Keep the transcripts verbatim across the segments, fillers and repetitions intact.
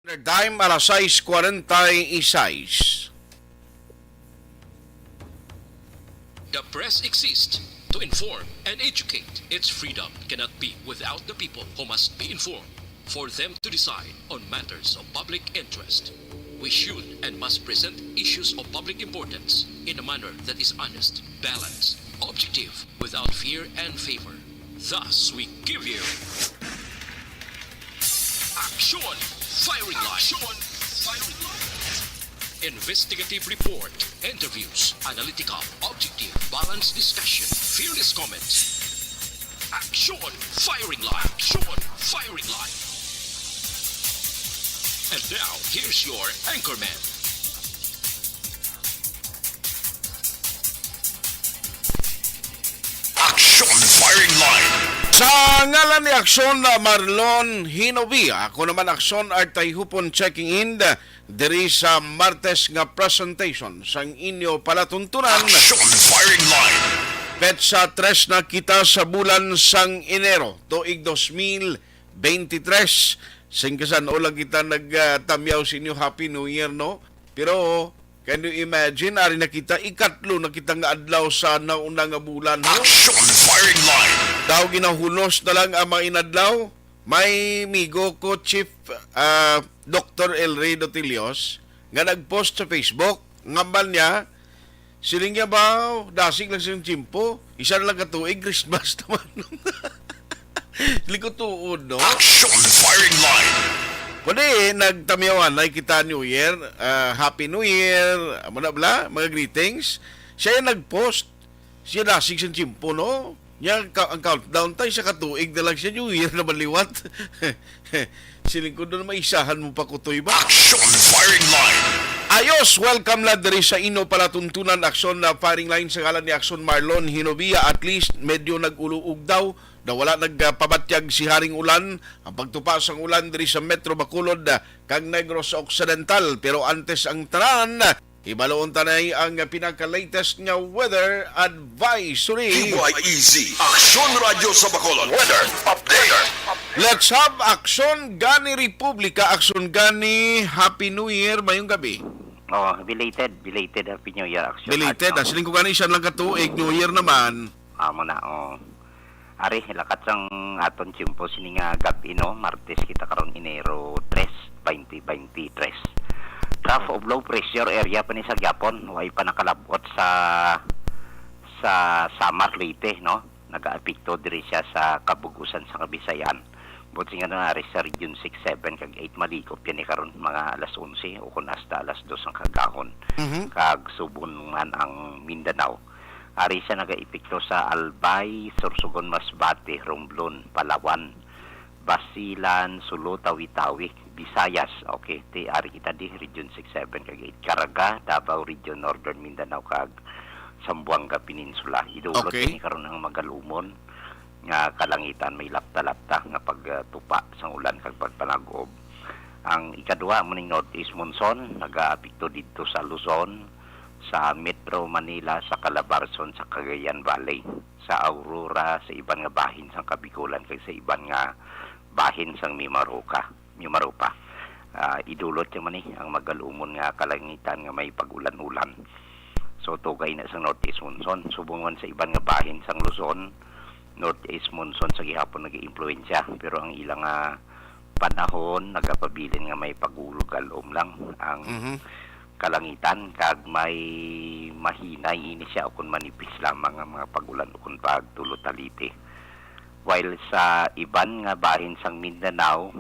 Time, alas sais cuarenta y seis. The press exists to inform and educate. Its freedom cannot be without the people, who must be informed for them to decide on matters of public interest. We should and must present issues of public importance in a manner that is honest, balanced, objective, without fear and favor. Thus, we give you Action Firing Line. Action Firing Line. Investigative report, interviews, analytical, objective, balanced discussion, fearless comments. Action Firing Line. Action Firing Line. And now, here's your anchorman. Action Firing Line. Sa ngalan ni Aksyon na Marlon Hinovia, ako naman Aksyon Artay Hupon checking in diri sa Martes nga presentation sang inyo palatuntunan. Action Firing Line. Petsa tres na kita sa bulan sang Enero, tuig dos mil beintitres. Sing kasan-o lang kita nagtamyaw sa inyo Happy New Year, no? Pero, can you imagine, ari na kita, ikatlo na kita nga adlaw sa nauna nga bulan, ho? Action Firing Line. Daw ginahulos na lang ang mga inadlaw. May migo ko, Chief, ah, Doktor El Rey Dotilios, nga nag-post sa Facebook, nga man niya, siling niya ba, dasig lang siyang tiyempo, isa na lang ka tuig, Christmas naman. Likot tuod, no? Action Firing Line. Kundi, nagtamyawan na kita New Year, ah, Happy New Year, amo na bala, mga greetings. Siya yung nag-post, siya dasig sa tiyempo, no? Nya, ka-, ang countdown tayo sa katuig na lang siya, New Year naman liwat. Siling ko doon, maisahan mo pa, Kutoy, ba? Action Firing Line. Ayos, welcome na diri sa ino palatuntunan, Action na Firing Line sa ngalan ni Action Marlon Hinovia. At least, medyo nag-uluog daw. Daw wala nagpabatyag si Haring Ulan. Ang pagtupa sang ulan diri sa Metro Bacolod, ah, kag Negros Occidental. Pero antes ang tanan, hibaluon ta na ang pinaka-latest nga weather advisory. D Y E Z, Aksyon Radyo sa Bacolod. Weather update. Let's have Aksyon Gani Republika, Aksyon Gani, Happy New Year, mayong gabi. Oh, belated, belated Happy New Year, Aksyon. Belated, Radyo. Ah, siling ko gani, siya lang katuig, New Year naman. Amo na, oh. Ari, lakat sang aton tiyempo sini nga gab-i, no? Martes kita karon, Enero tres, twenty twenty-three. Trough of low pressure area pa ni sa gyapon, way pa nakalab-ot sa, sa Samar, Leyte, no? Nagaapekto diri siya sa kabug-usan sa Kabisayan. Buot silingon, ari sa Region six, seven, kag eight, malikop yan ni karon, mga alas onse o kun hasta alas dos ang kagahon. Mhm. Kag subong man ang Mindanao. Ari siya nagaepekto sa Albay, Sorsogon, Masbate, Romblon, Palawan, Basilan, Sulu, Tawi-Tawi, Visayas. Okay, ti ari kita di, Region six, seven, kag eight. Caraga, Davao Region, Northern Mindanao, kag Zamboanga Peninsula. Idulot Okay. ini karon ang magalumon nga kalangitan, may lapta-lapta nga pagtupa sang ulan kag pagpanag-ob. Ang ikadua, amo ning northeast monsoon, nagaapekto didto sa Luzon, sa Metro Manila, sa Calabarzon, sa Cagayan Valley, sa Aurora, sa iban nga bahin sang Kabigulan, kag sa iban nga bahin sang Mimaropa, Mimaropa. Ah, idulot niya man ni ang magalumon nga kalangitan nga may pag-ulan-ulan. So, tugay na sa northeast monsoon. Subong man sa iban nga bahin sang Luzon, northeast monsoon sa gihapon nag-iimpluwensya, pero ang ilang, ah, panahon nagapabilin nga may pag-ulog-alom lang ang Mhm. kalangitan, kag may mahinay ini siya ukon manipis lamang nga mga pag-ulan ukon pagtulod-taliti. While sa iban nga bahin sang Mindanao,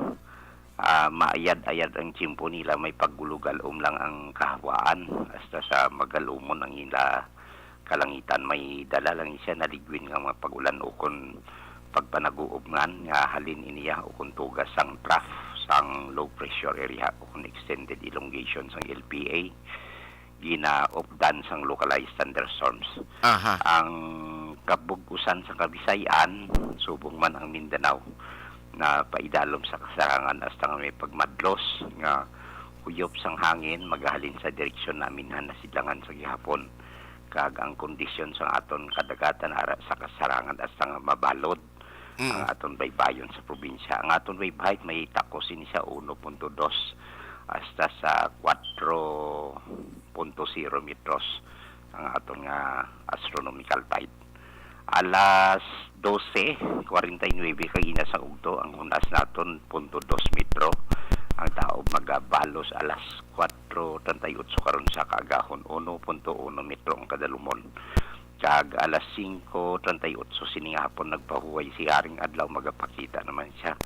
ah, maayad-ayad ang tiyempo nila, may pag-ulog-alom lang ang kahawaan, hasta sa magalumon ang ila kalangitan. May dala lang siya naligwin nga mga pag-ulan ukon pagpanag-uob ngan nga halin iniya ukon tugas sang trough sang low pressure area ukon extended elongation sang L P A, ginaupdan sang localized thunderstorms. Aha. Ang kabug-usan sa Kabisayan, subong man ang Mindanao, na paidalom sa kasarangan hasta nga may pagmadlos nga huyop sang hangin magahalin sa direksyon namin han nasidlangan sa gihapon. Kag ang kondisyon sang aton kadagatan ara sa kasarangan hasta nga mabalod Mm. Ang aton baybayon sa probinsya. Ang aton wave height may takos ini sa uno punto dos hasta sa kwatro punto zero metros ang aton nga astronomical tide. Alas dose kwarenta y nuebe kagina sa ugto, ang hunas naton punto dos metro. Ang daob magabalos alas kwatro treinta y ocho karon sa kaagahon, uno punto uno metro ang kadalumon. Kag alas singko treinta y ocho sini nga hapon nagpahuway si Haring Adlaw, magapakita naman siya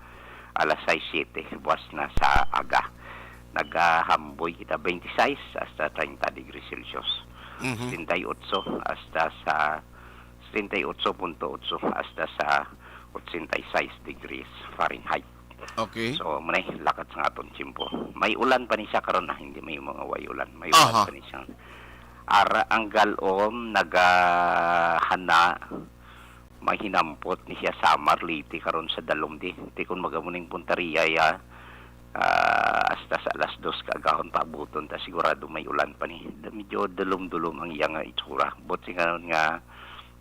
alas sais siete buwas na sa aga. Nagahamboy kita twenty-six hasta treinta degrees Celsius. Mhm. Setenta y ocho hasta sa, setenta y ocho punto ocho hasta sa ochenta y seis degrees Fahrenheit. Okay. So, manay, lakat sa aton tiyempo. May ulan pa ni siya karon, ah, hindi may mga way ulan. May ulan Aha. pa ni siya. Ara ang Galom nagahana, mahinampot ni siya Samar, Leyte karon sa dalom di. Ti kun magamuning Punta Ria ya, ah, hasta sa alas dos kaagahon paabuton ta, sigurado may ulan pa ni. Da-, medyo dulom-dulom ang iya nga itsura. But sing karon nga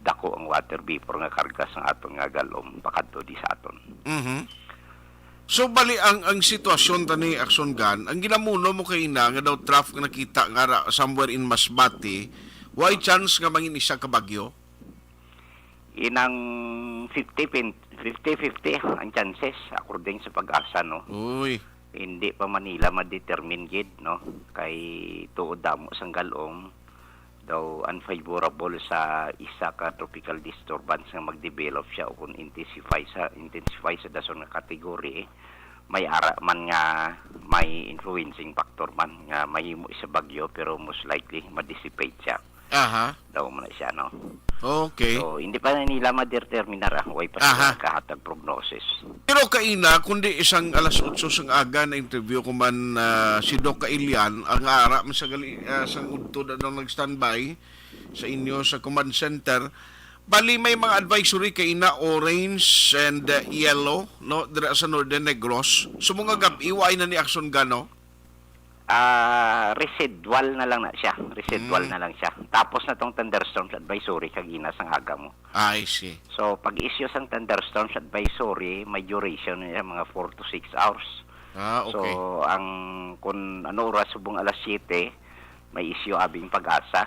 dako ang water vapor nga karga sang aton nga Galom pakadto di sa aton. Mhm. So, bali, ang, ang sitwasyon ta ni Action Gun, ang ginamuno mo kay ina nga daw trough nga nakita nga ra somewhere in Masbate, way chance nga mangin isa ka bagyo? Inang fifty pin-, fifty fifty ang chances, according sa PAGASA, no? Uy. Hindi pa man nila ma-determine gid, no? Kay tuod damo sang Galom, daw unfavorable sa isa ka tropical disturbance nga mag-develop siya o kung intensify sa, intensify sa dason nga category, may ara man nga may influencing factor man nga mahimo isa bagyo, pero most likely ma-dissipate siya. Aha. Daw mo na siya, no? Okay. So, hindi pa na nila ma-determinar, ah. Way pa sila Aha. kahatag prognosis. Pero kaina, kundi isang alas otso sang aga na interview ko man, ah, si Doc Kailian, ang ara man sa gali-, ah, sang udto na daw nag-standby sa inyo sa command center. Bali, may mga advisory kaina, orange and, ah, yellow, no? Dira sa Northern Negros. So, mga gab-i, wa na ni Action Gun, no? Ah, residual na lang na siya. Residual Mm. na lang siya. Tapos na tong thunderstorms advisory kagina sang aga mo. I see. So, pag-issue sang thunderstorms advisory, may duration niya mga four to six hours. Ah, okay. So, ang, kung ano oras subong alas siyete, may issue abing PAGASA.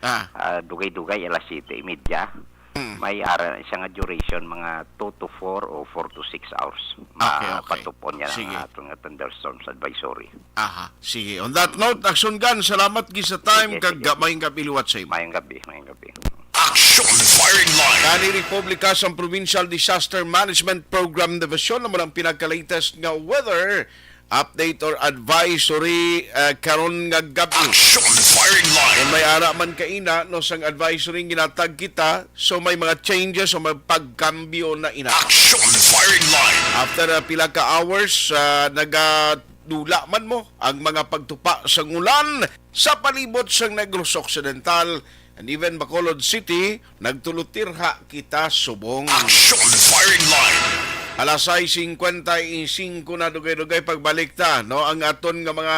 Ah. Ah, dugay-dugay, alas siyete y media. Hmm. May ara siya nga duration, mga two to four o four to six hours. Okay, okay. Mapatupon niya Sige. ang aton nga thunderstorms advisory. Aha, sige. On that note, Action Gun, salamat gid sa time, Sige, kag sige. maayong gabi liwat sa imo. Maayong gabi, maayong gabi. Action Firing Line. Kani Republika sang Provincial Disaster Management Program Division, amo lang pinaka-latest nga weather update or advisory, uh, karon nga gabi. Action Firing Line. Kung may ara man kaina, no, sang advisory ginatag kita, so may mga changes o may pagkambyo na ina. Action Firing Line. After, uh, pila ka hours, uh, nagadula man mo ang mga pagtupa sang ulan sa palibot sang Negros Occidental and even Bacolod City, nagtulutirha kita subong. Action Firing Line. Alas sais singkwenta y singko na, dugay-dugay pagbalik ta, no? Ang aton nga mga,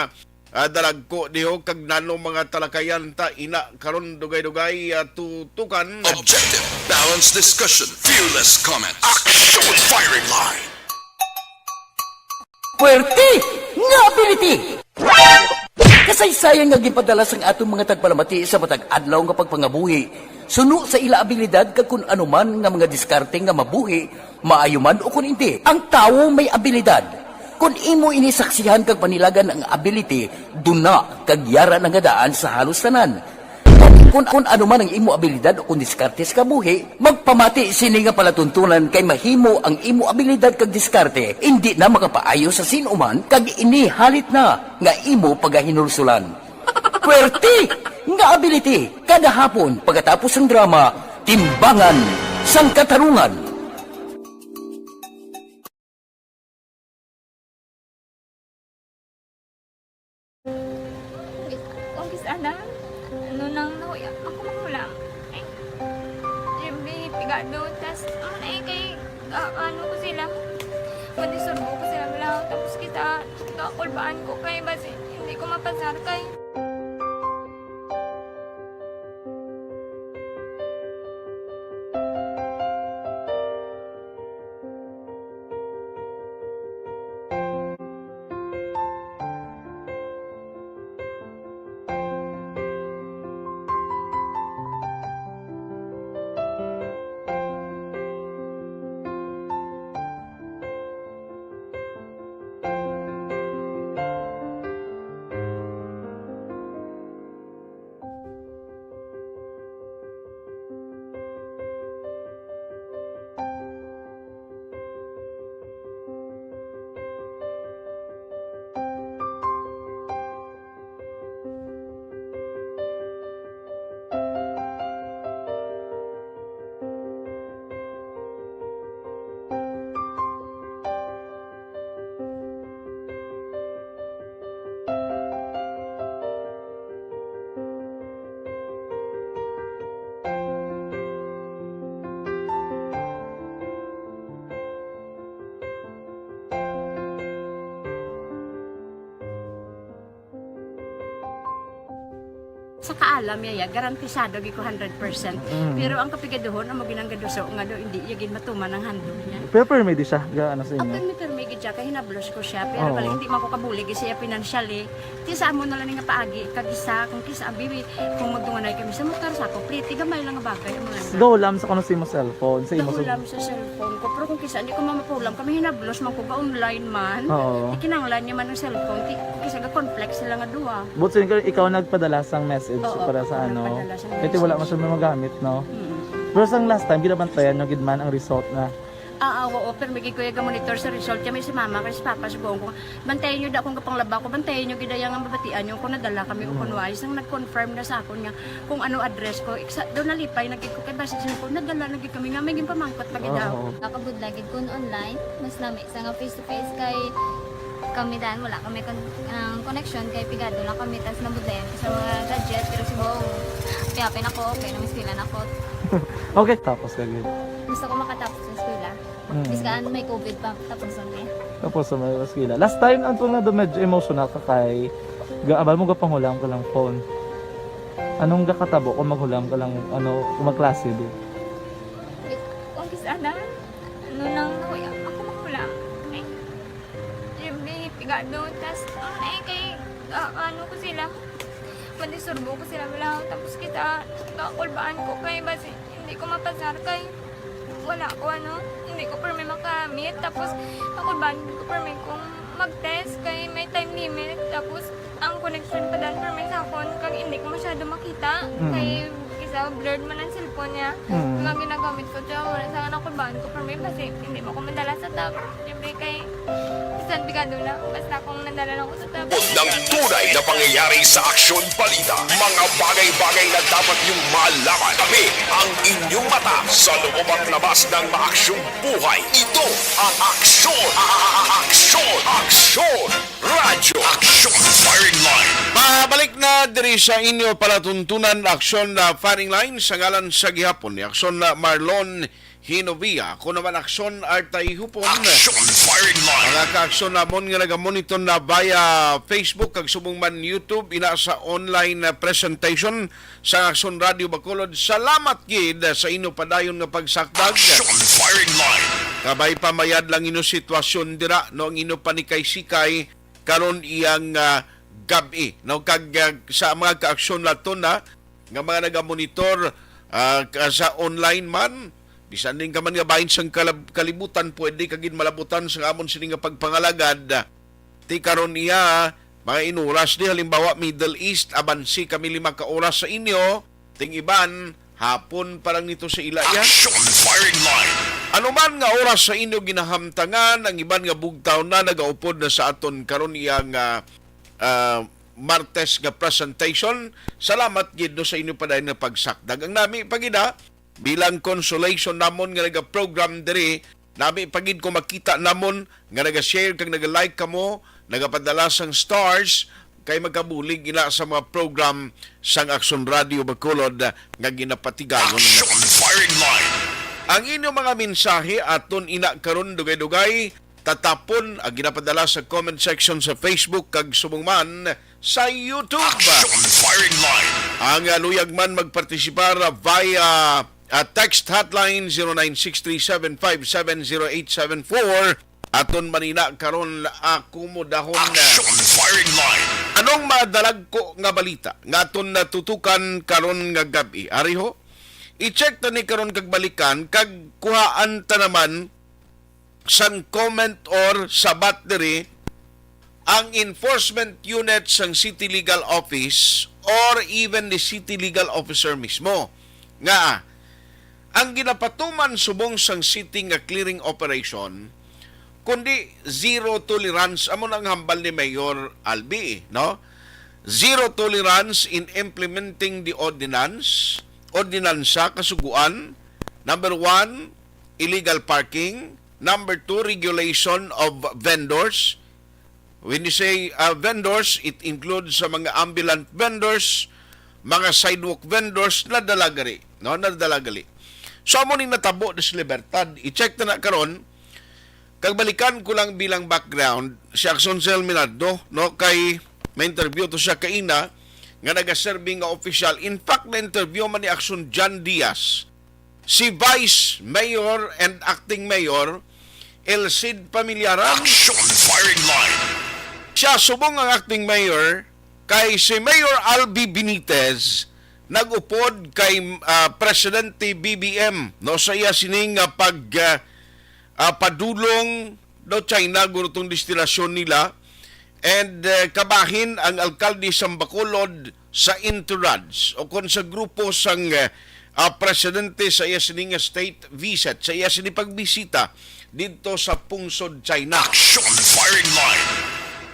ah, dalagko diho kag nano mga talakayan ta ina karon, dugay-dugay, ah, tutukan. Objective, balanced discussion, fearless comments. Action Firing Line. Puwerte nga ability! Kasaysayan nga ginpadala sang aton mga tagpalamati sa matag adlaw nga pagpangabuhi, suno sa ila abilidad kag kun ano man nga mga diskarte nga mabuhi, maayo man o kun indi. Ang tawo may abilidad. Kun imo ini saksihan kag panilagan ang ability, duna kag yara na nga daan sa halos tanan. Kung, kung ano man ang imo abilidad o kung diskarte sa kabuhi, magpamati sini nga palatuntunan kay mahimo ang imo abilidad kag diskarte indi na makapaayo sa sin-o man kag ini halit na nga imo pagahinulsulan. Puwerte nga ability kada hapon pagkatapos sang drama, Timbangan sang Katarungan. Kung kis-, ana, ano nang nahuya, ako man wala. Ay, Jimmy, pigado, tas, ano na eh, kay, ah, ano ko sila, pwede surbo ko sila lang, tapos kita, kakulbaan ko kay, basi, hindi ko mapasar kay. Sa kaalam niya, ya, garantisado gid ko hundred percent. Mm. Pero ang kapigaduhon, amo ginang gaduso nga do, hindi iya gid matuman ang handog niya. Pero permi di siya, ga ano sa inyo? Apil mi permi gid siya, kay hinablos ko siya. Pero Oo. balik, hindi man ko kabulig siya financially. Ti sa amo na lang nga paagi, kag isa, kung kisa, abi, kung magdunganay kami sa motor, sa ako, pliti, gamay lang nga bagay, amo lang. Gahulam sa kuno sa imo cellphone, sa imo Gahulam sa cellphone ko, pero kung kisa, hindi ko mamapahulam, kami hinablos man ko, ga-online man. Oo. Ti kinahanglan niya man ang cellphone, ti, kung kisa, ga-conflict sila nga duha. But sin ikaw nagpadala sang message Oo, para sa ano. nagpadala sang Kaya wala man message. Siya magamit, no? Mm. Pero sang last time, ginabantayan nyo gid man ang result na. Ah, ah, oo, pero may gid ko iya ga-monitor sa result. Kami si mama, kay si papa, subuhon ko. Bantayan nyo da kung kapanglaba ko, bantayan nyo gid ang mabatian nyo kung nadala kami o kung wala. Isang nag-confirm na sa akon nga kung ano address ko. Iksa, doon nalipay na gid ko kay basi siya ko, nadala na gid kami nga may ginpamangkot pa gid daw. Oo. Nakabudlay gid kun online, mas nami sa nga face to face kay kami dan wala kami kon ang connection kay pigado lang kami tas nabudlayan ko sa mga gadget pero subong piyapin ako, okay na mas pila na ako. Okay, tapos ka gid. Gusto ko makatapos sa eskwela. Mm. Biskaan may covid pa tapos ang eh. Tapos sa mga eskwela. Last time, ang tunga do medyo emotional ka kay gaabal mo gapanghulam ka lang phone. Anong gakatabo kung maghulam ka lang, ano, kung magklase di? Kung kis-a na, ano nang nakuya ako mahulam. Ay, Jimmy, pigado. Tas, ang ay kay, ah, ano ko sila, madisturbo ko sila wala. Tapos kita, kakulbaan ko kay basi hindi ko mapasar kay wala ko ano, hindi ko permi makamit. Tapos, kakulbaan ko permi kung mag-test kay may time limit. Tapos, ang connection pa dan permi sa akon kag hindi ko masyado makita. Mm. Kay isa blurred man ang cellphone niya. Mm. Nga ginagamit ko siya, wala sa akin ako baan ko permi basi hindi mo ko madala sa tab. Siyempre kay bisan pigado lang, basta kung nadala lang ko sa tab. Ng tunay na pangyayari sa aksyon balita, mga bagay-bagay na dapat niyong malaman. Kami ang inyong mata sa loob at labas ng maaksyong buhay. Ito ang aksyon, a- a- a- aksyon, aksyon, radyo, aksyon, firing line. Pabalik na diri sa inyo palatuntunan, aksyon na firing line sa ngalan sa gihapon ni aksyon na Marlon Hinovia. Ako naman aksyon Artay Hupon. Aksyon firing line. Mga kaaksyon namon nga nagamonitor na via Facebook kag subong man YouTube, ina sa online na presentation sa Aksyon Radio Bacolod. Salamat gid sa inyo padayon nga pagsakdag. Aksyon firing line. Kabay pa mayad lang inyo sitwasyon dira, no, ang inyo panikay-sikay karon iyang ah, gab-i, no, kag ah, sa mga kaaksyon naton na nga mga nagamonitor ah, ka- sa online man, bisan din ka man nga bahin sang kalab- kalibutan, pwede ka gid malabutan sa amon sini nga pagpangalagad. Ti karon iya, mga inuras di, halimbawa, Middle East, abansi kami lima ka oras sa inyo, ting iban, hapon pa lang nito sa ila iya. Action firing line. Ano man nga oras sa inyo ginahamtangan, ang iban nga bugtaw na nagaupod na sa aton karon iya nga ah, Martes nga presentation. Salamat gid no sa inyo pa dahil nga pagsakdag. Ang nami pa gid, ha, bilang consolation namon nga naga-program diri, nami pa gid ko makita namon nga naga-share kag naga-like kamo, nagapadala sang stars, kay magkabulig ina sa mga program sang Aksyon Radio Bacolod nga ginapatigayon. Action firing line. Ang inyong mga mensahe aton ina karon dugay-dugay tatapon ang ginapadala sa comment section sa Facebook kag subong man sa YouTube. Action firing line. Ang ah, luyag man magpartisipar via ah, text hotline zero nine six three seven five seven zero eight seven four. Aton manina karon akomodahon. Action firing line. Anong madalagko nga balita nga aton natutukan karon nga gab-i? Ari ho, i-check ta ni karon kag balikan kag kuhaan ta naman sang comment or sabat diri ang enforcement unit sang City Legal Office or even the City Legal Officer mismo nga ang ginapatuman subong sang city nga clearing operation kundi zero tolerance, amo na ang hambal ni Mayor Albi, no? Zero tolerance in implementing the ordinance, ordinansa, kasuguan, number one, illegal parking, number two, regulation of vendors. When you say uh, vendors, it includes sa mga ambulant vendors, mga sidewalk vendors, nadala gali, no? Nadala gali. So amo ni natabo sa Libertad. I-check ta na karon. Kag balikan ko lang bilang background, si Axon Sel Minardo, no, kay may interview to siya kaina, nga nagaserbi nga opisyal. In fact, na-interview man ni Action John Diaz si Vice Mayor and Acting Mayor El Cid Pamilyara. Action Firing Line. Siya subong ang acting mayor kay si Mayor Albi Benitez nag-upod kay, ah, Presidente B B M, no, sa iya sining, ah, pag, ah, ah, padulong daw China guro tong destinasyon nila. And, eh, kabahin ang alkalde sang Bacolod sa Entourage o kon sa grupo sang, eh, ah, presidente sa iya sini nga state visit, sa iya sini pagbisita didto sa pungsod China. Action Firing Line.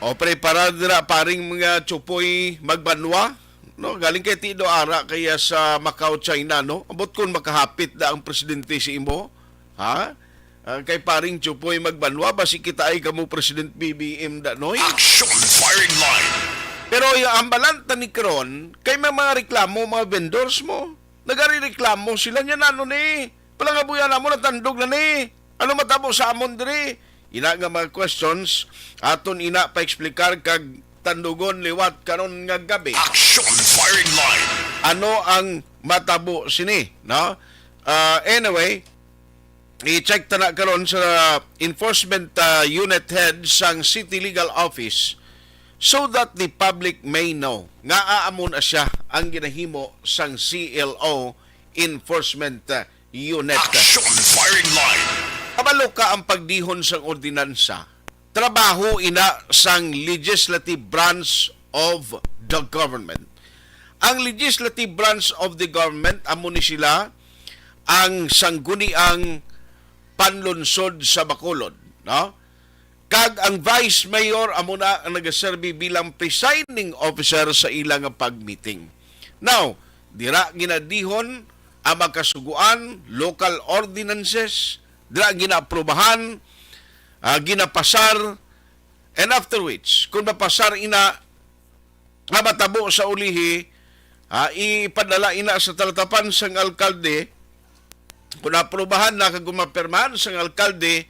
O, preparar dira paring mga tsupoy magbanwa, no? Galing kay Tido Ara kaya sa Macau, China, no? Ambot kung makahapit na ang presidente si imo, ha? Ah, kay paring Chupoy magbanwa, basi kita ay kamo President B B M da, noy? Action Firing Line. Pero yung hambalan ta ni karon, kay may mga reklamo, mga vendors mo. Nagarireklamo sila niya, "Ano ni? Palangabuyan na mo, natandog na ni. Ano matabo sa amon diri?" Ina nga mga questions, aton ina pa-explicar kag tandugon liwat karon nga gabi. Action Firing Line. Ano ang matabo sini, no? Ah, anyway, i-check ta na karon sa enforcement, ah, unit head sang City Legal Office so that the public may know nga aamon na siya ang ginahimo sang C L O enforcement, ah, unit. Action Firing Line. Kabalo ka ang pagdihon sang ordinansa. Trabaho ina sang legislative branch of the government. Ang legislative branch of the government, amo ni sila ang sangguniang panlunsod sa Bacolod, no? Kag ang vice mayor amo na ang nagaserbi bilang presiding officer sa ila nga pag-meeting. Now, dira ginadihon ang makasuguan, local ordinances, dira ginaaprubahan, ah, ginapasar, and after which, kung mapasar ina, nga matabo sa ulihi, ah, ipadala ina sa talatapan sang alkalde. Kung aprubahan na kag kung mapirmahan sang alkalde,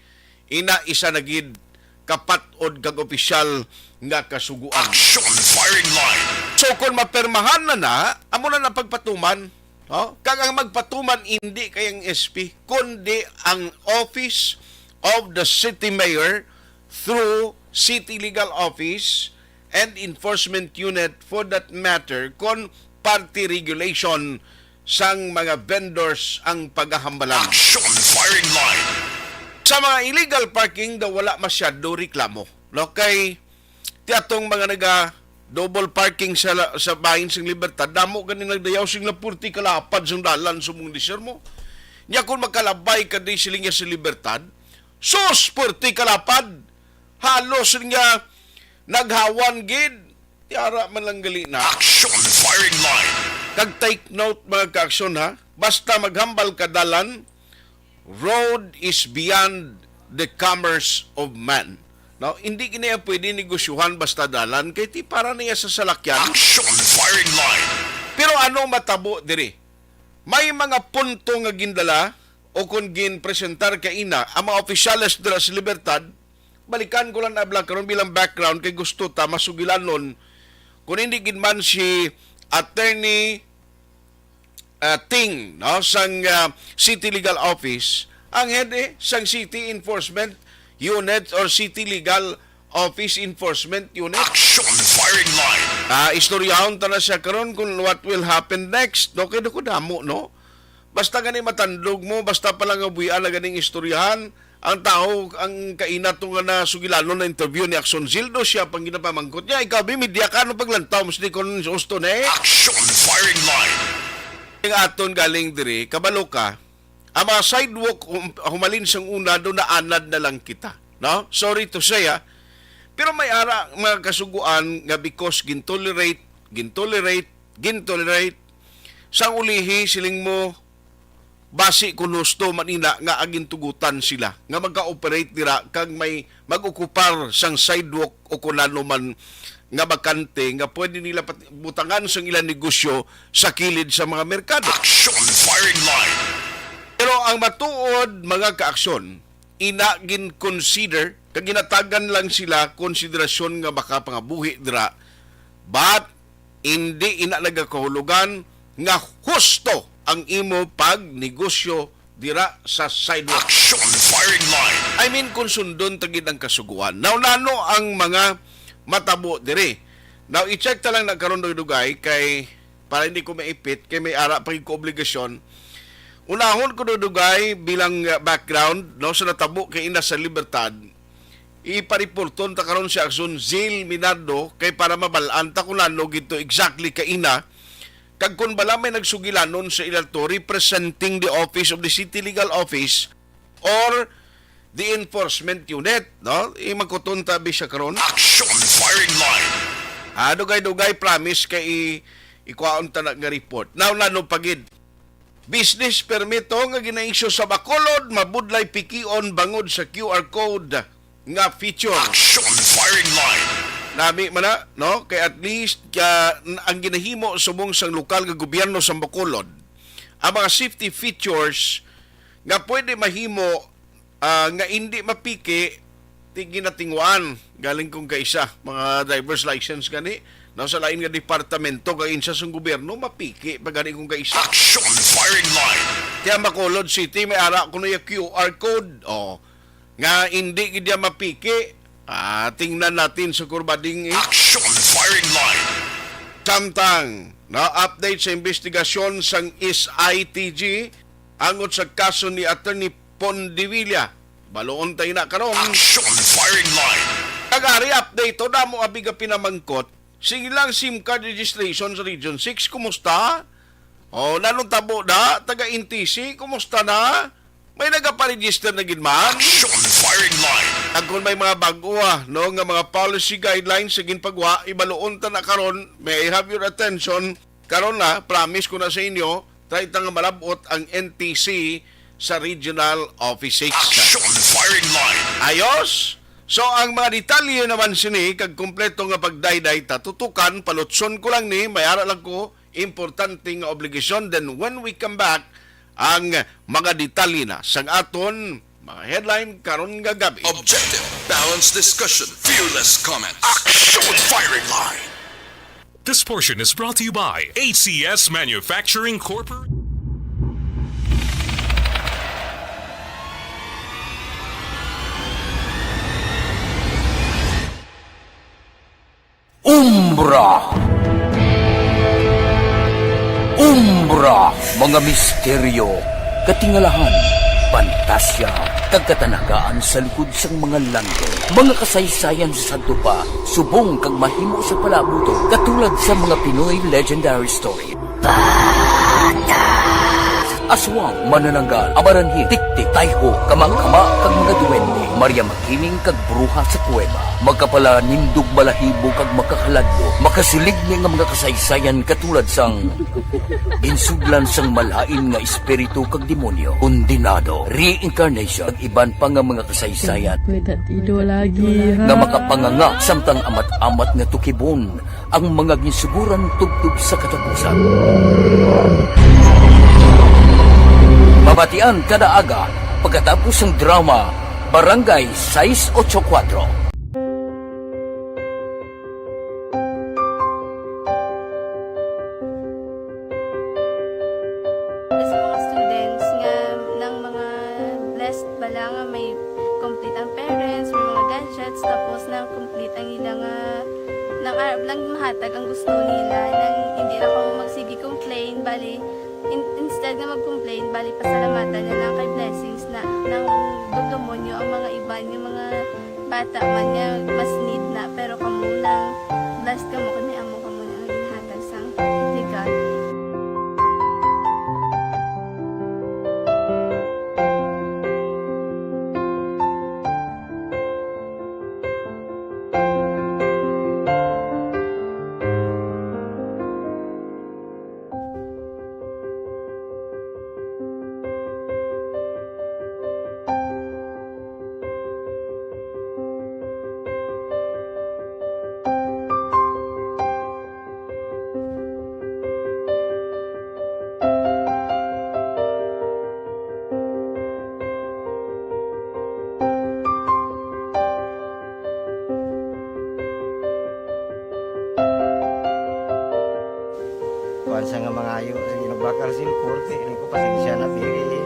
ina isa na gid kapat-od kag opisyal nga kasugoan. Action Firing Line. So, kung mapirmahan na na, amo na na pagpatuman, no? Kag ang magpatuman, hindi kay ang S P, kundi ang Office of the City Mayor through City Legal Office and Enforcement Unit, for that matter, kon party regulation sang mga vendors ang pagahambalan. Action Firing Line. Sa mga illegal parking daw wala masyado reklamo, no? Kay ti atong mga naga double parking sa la-, sa bahin sing Libertad, damo gani nagdayaw sing lapurti kalapad sang dalan sa mong disir mo. Nya kung makalabay ka di siling niya sa Libertad, sus, purti kalapad. Halos nga naghawan gid. Tiara man lang gali na. Action Firing Line. Kag take note, mga kaaksyon, ha. Basta maghambal ka dalan, road is beyond the commerce of man. No, hindi kini pwede negosyuhan basta dalan kay ti para niya sa salakyan. Action Firing Line. Pero ano matabo diri? May mga punto nga gindala o kon ginpresentar kaina ang mga opisyales dira sa Libertad. Balikan ko lang abla karon bilang background kay gusto ta masugilanon kung hindi gid man si Attorney, ah, Ting, no, sang, ah, City Legal Office, ang head, eh, sang City Enforcement Unit or City Legal Office Enforcement Unit. Action Firing Line. Ah, istoryahon ta na siya karon kung what will happen next. No, kay dako damo, no? Basta gani matandog mo, basta pala nga buhian na ganing istoryahan, ang tao, ang kainat to nga nasugilanon na interview ni Action Zildo, siya pang ginapamangkot niya, "Ikaw, bi, media ka, ano paglantaw mo sa di kon gusto na eh?" Action Firing Line. Ang aton galing diri, kabalo ka, ang mga sidewalk hum-, humalin sang una, do naanad na lang kita. No? Sorry to say, ah. Pero may ara mga kasuguan nga because gintolerate, gintolerate, gintolerate, sang ulihi, siling mo, basi kung husto man ina nga agintugutan sila nga magka-operate dira kag may mag-okupar sang sidewalk o kung ano man nga bakante nga pwede nila pat-, butangan sang ilang negosyo sa kilid sa mga merkado. Action Firing Line. Pero ang matuod, mga kaaksyon, ina gin-consider kag ginatagan lang sila konsiderasyon nga makapangabuhi dira, but hindi ina nagakahulugan nga husto ang imo pagnegosyo dira sa sidewalk. Action firing line. I mean, kung sundon ta gid ang kasugoan. Now, nano ang mga matabo diri? Now, i-check ta lang na karon, dugay-dugay, kay para hindi ko maipit, kay may ara pa gid ko obligasyon. Unahon ko, dugay-dugay, bilang, uh, background, no, sa natabo kay ina sa Libertad. Ipariporton ta karon si Axon Zil Minardo kay para mabal-an ta kung ano gid to exactly kaina, kag kung bala may nagsugilanon sa ila to representing the office of the city legal office or the enforcement unit, no? Imangkuton ta bi siya karon. Action firing line. Ah, dugay-dugay, promise kay i-, ikuhaon ta na nga report. Now, nano pa gid? Business permit to nga gina-issue sa Bacolod, mabudlay pikion bangod sa Q R code nga feature. Action firing line. Nami man na, no? Kay at least, ah, n-, ang ginahimo subong sang lokal nga gobyerno sa Bacolod, ang mga safety features nga pwede mahimo, ah, nga indi mapiki, ti ginatinguan galing kung kaisa, mga driver's license gani, no, sa lain nga departamento, kay insa sang gobyerno, mapiki pa gani kung kaisa. Action firing line. Kaya Bacolod City, may ara kuno ya Q R code, oh, nga indi gid ya mapiki. Ah, tingnan natin sa kurbading, eh. Action firing line. Samtang na-update sa investigasyon sang S I T G angot sa kaso ni Attorney Pondevilla. Baloon tayo na karon. Action firing line. Kag ari update to, damo abi nga pinamangkot. Sige lang, SIM card registration sa Region six, kumusta? Oh, nanong tabo da, taga N T C, kumusta na? May nagaparegister na gid man? Action firing line. Kag kung may mga bag-o, ah, no, nga mga policy guidelines sa ginpagwa, ibaloon ta na karon. May I have your attention? Karon na, promise ko na sa inyo, try ta nga malab-ot ang N T C sa regional office six. Action firing line. Ayos. So, ang mga detalye naman sini kag kompleto nga pagdayday ta tutukan, palutson ko lang ni, may ara lang ko, importante nga obligasyon. Then, when we come back, ang mga detalye na sang aton mga headline karon nga gabi. Objective, balanced discussion, fearless comment. Action firing line. This portion is brought to you by A C S Manufacturing Corporation. Umbra. Umbra, mga misteryo, katingalahan, pantasya, kag katanagaan sa likod sang mga langit. Mga kasaysayan sa sadto pa, subong kag mahimo sa palaabuton, katulad sa mga Pinoy legendary story. Aswang, manananggal, amaranhil, tiktik, tayho, kamakama, kag mga duwende, Maria Makiling, kag bruha sa kuweba. Makapalanindog, balahibo, kag makahaladlok, makasiligni nga mga kasaysayan katulad sang ginsudlan sang malain nga espiritu kag demonyo, kondenado, reincarnation, kag iban pa nga mga kasaysayan Pwede ido lagi, ha? nga makapanganga samtang amat-amat nga tukibon ang mga ginsuguran tubtob sa katapusan. Mabatian kada aga pagkatapos sang drama Barangay sais ocho kuwatro. Sa mga students nga nang mga blessed bala nga may complete ang parents, may mga gadgets, tapos nang complete ang ila nga, nang arab lang mahatag ang gusto nila, nang hindi lang kamo magsige complain, bali, in-, instead nga mag-complain, bali, pasalamatan na lang kay blessings na nang demonyo ang mga iban nga mga bata man nga mas need na, pero kamo nang blessed kamo kay may amo kamo na nga ginhatag sang God. Sa nga mangayo sa ginabakal cellphone, kay rin ko pasensya na, diri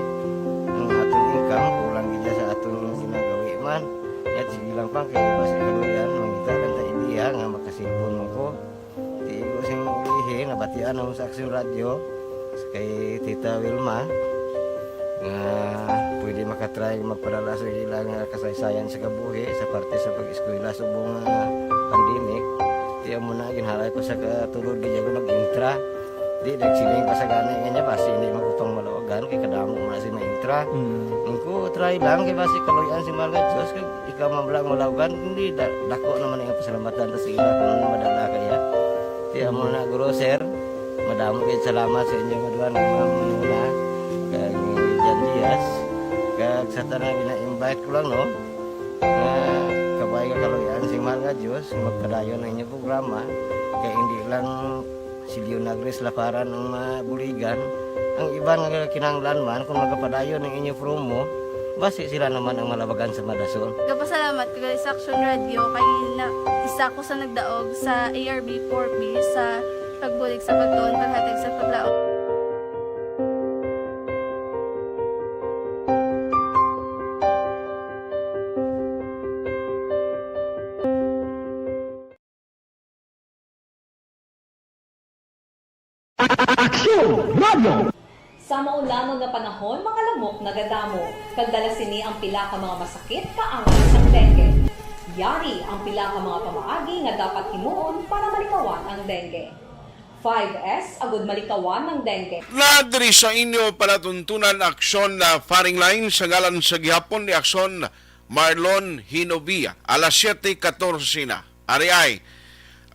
ang aton income, kulang gid sa aton ginagawi man. Yat sige lang pa, kay basi kaluyan, mangita lang ta idea nga makasilpon mo ko. Di ko sing ulihi, nabatian ako sa Aksyon Radyo, kay Tita Wilma, nga pwede makatry magpadala sa ilang kasaysayan sa kabuhi sa parte sa pag-eskwela subong nga pandemic. Di amo na, ginhalay ko sa katulod, di ako nag-intra. Di, nagsiling pa sa gani nga niya, basi hindi magkutong malawagan, kay kadamo mo na si maintra. Mm. Ang ko, try lang, kay basi kaluyan si Mahal nga Diyos, kag ikaw man lang malawagan, hindi, da-, dako naman ang pasalamatan ta sa ila kung madala kaya. Di amo na, Guro, Sir, madamo kayo salamat sa inyo nga duha nga mga manuna, kag Jan Diaz, kag sa tanan gina-invite ko lang, no, nga kabay nga kaluyan si Mahal nga Diyos, magpadayon ang inyong programa, kay hindi lang si Leonagris Laparan ang mabuligan, ang iban nga kinahanglan man kung magapadayon ang inyo promo, basi sila naman ang malabagan sa madason. Gapasalamat ko gali sa Aksyon Radyo kay na, isa ko sa nagdaog sa A R B four B sa pagbulig sa pagtuon, paghatag sa paglaom. Aksyon Radio. Sa maulanon nga panahon, mga lamok nagadamo, kag dala sini ang pila ka mga masakit kaangay sang dengue. Yari ang pila ka mga pamaagi nga dapat himuon para malikawan ang dengue. Five S agud malikawan ang dengue. Na diri sa inyo palatuntunan, Aksyon na Firing Line, sa ngalan sa gihapon ni Aksyon Marlon Hinovia. Alas siyete katorse na. Ari ay.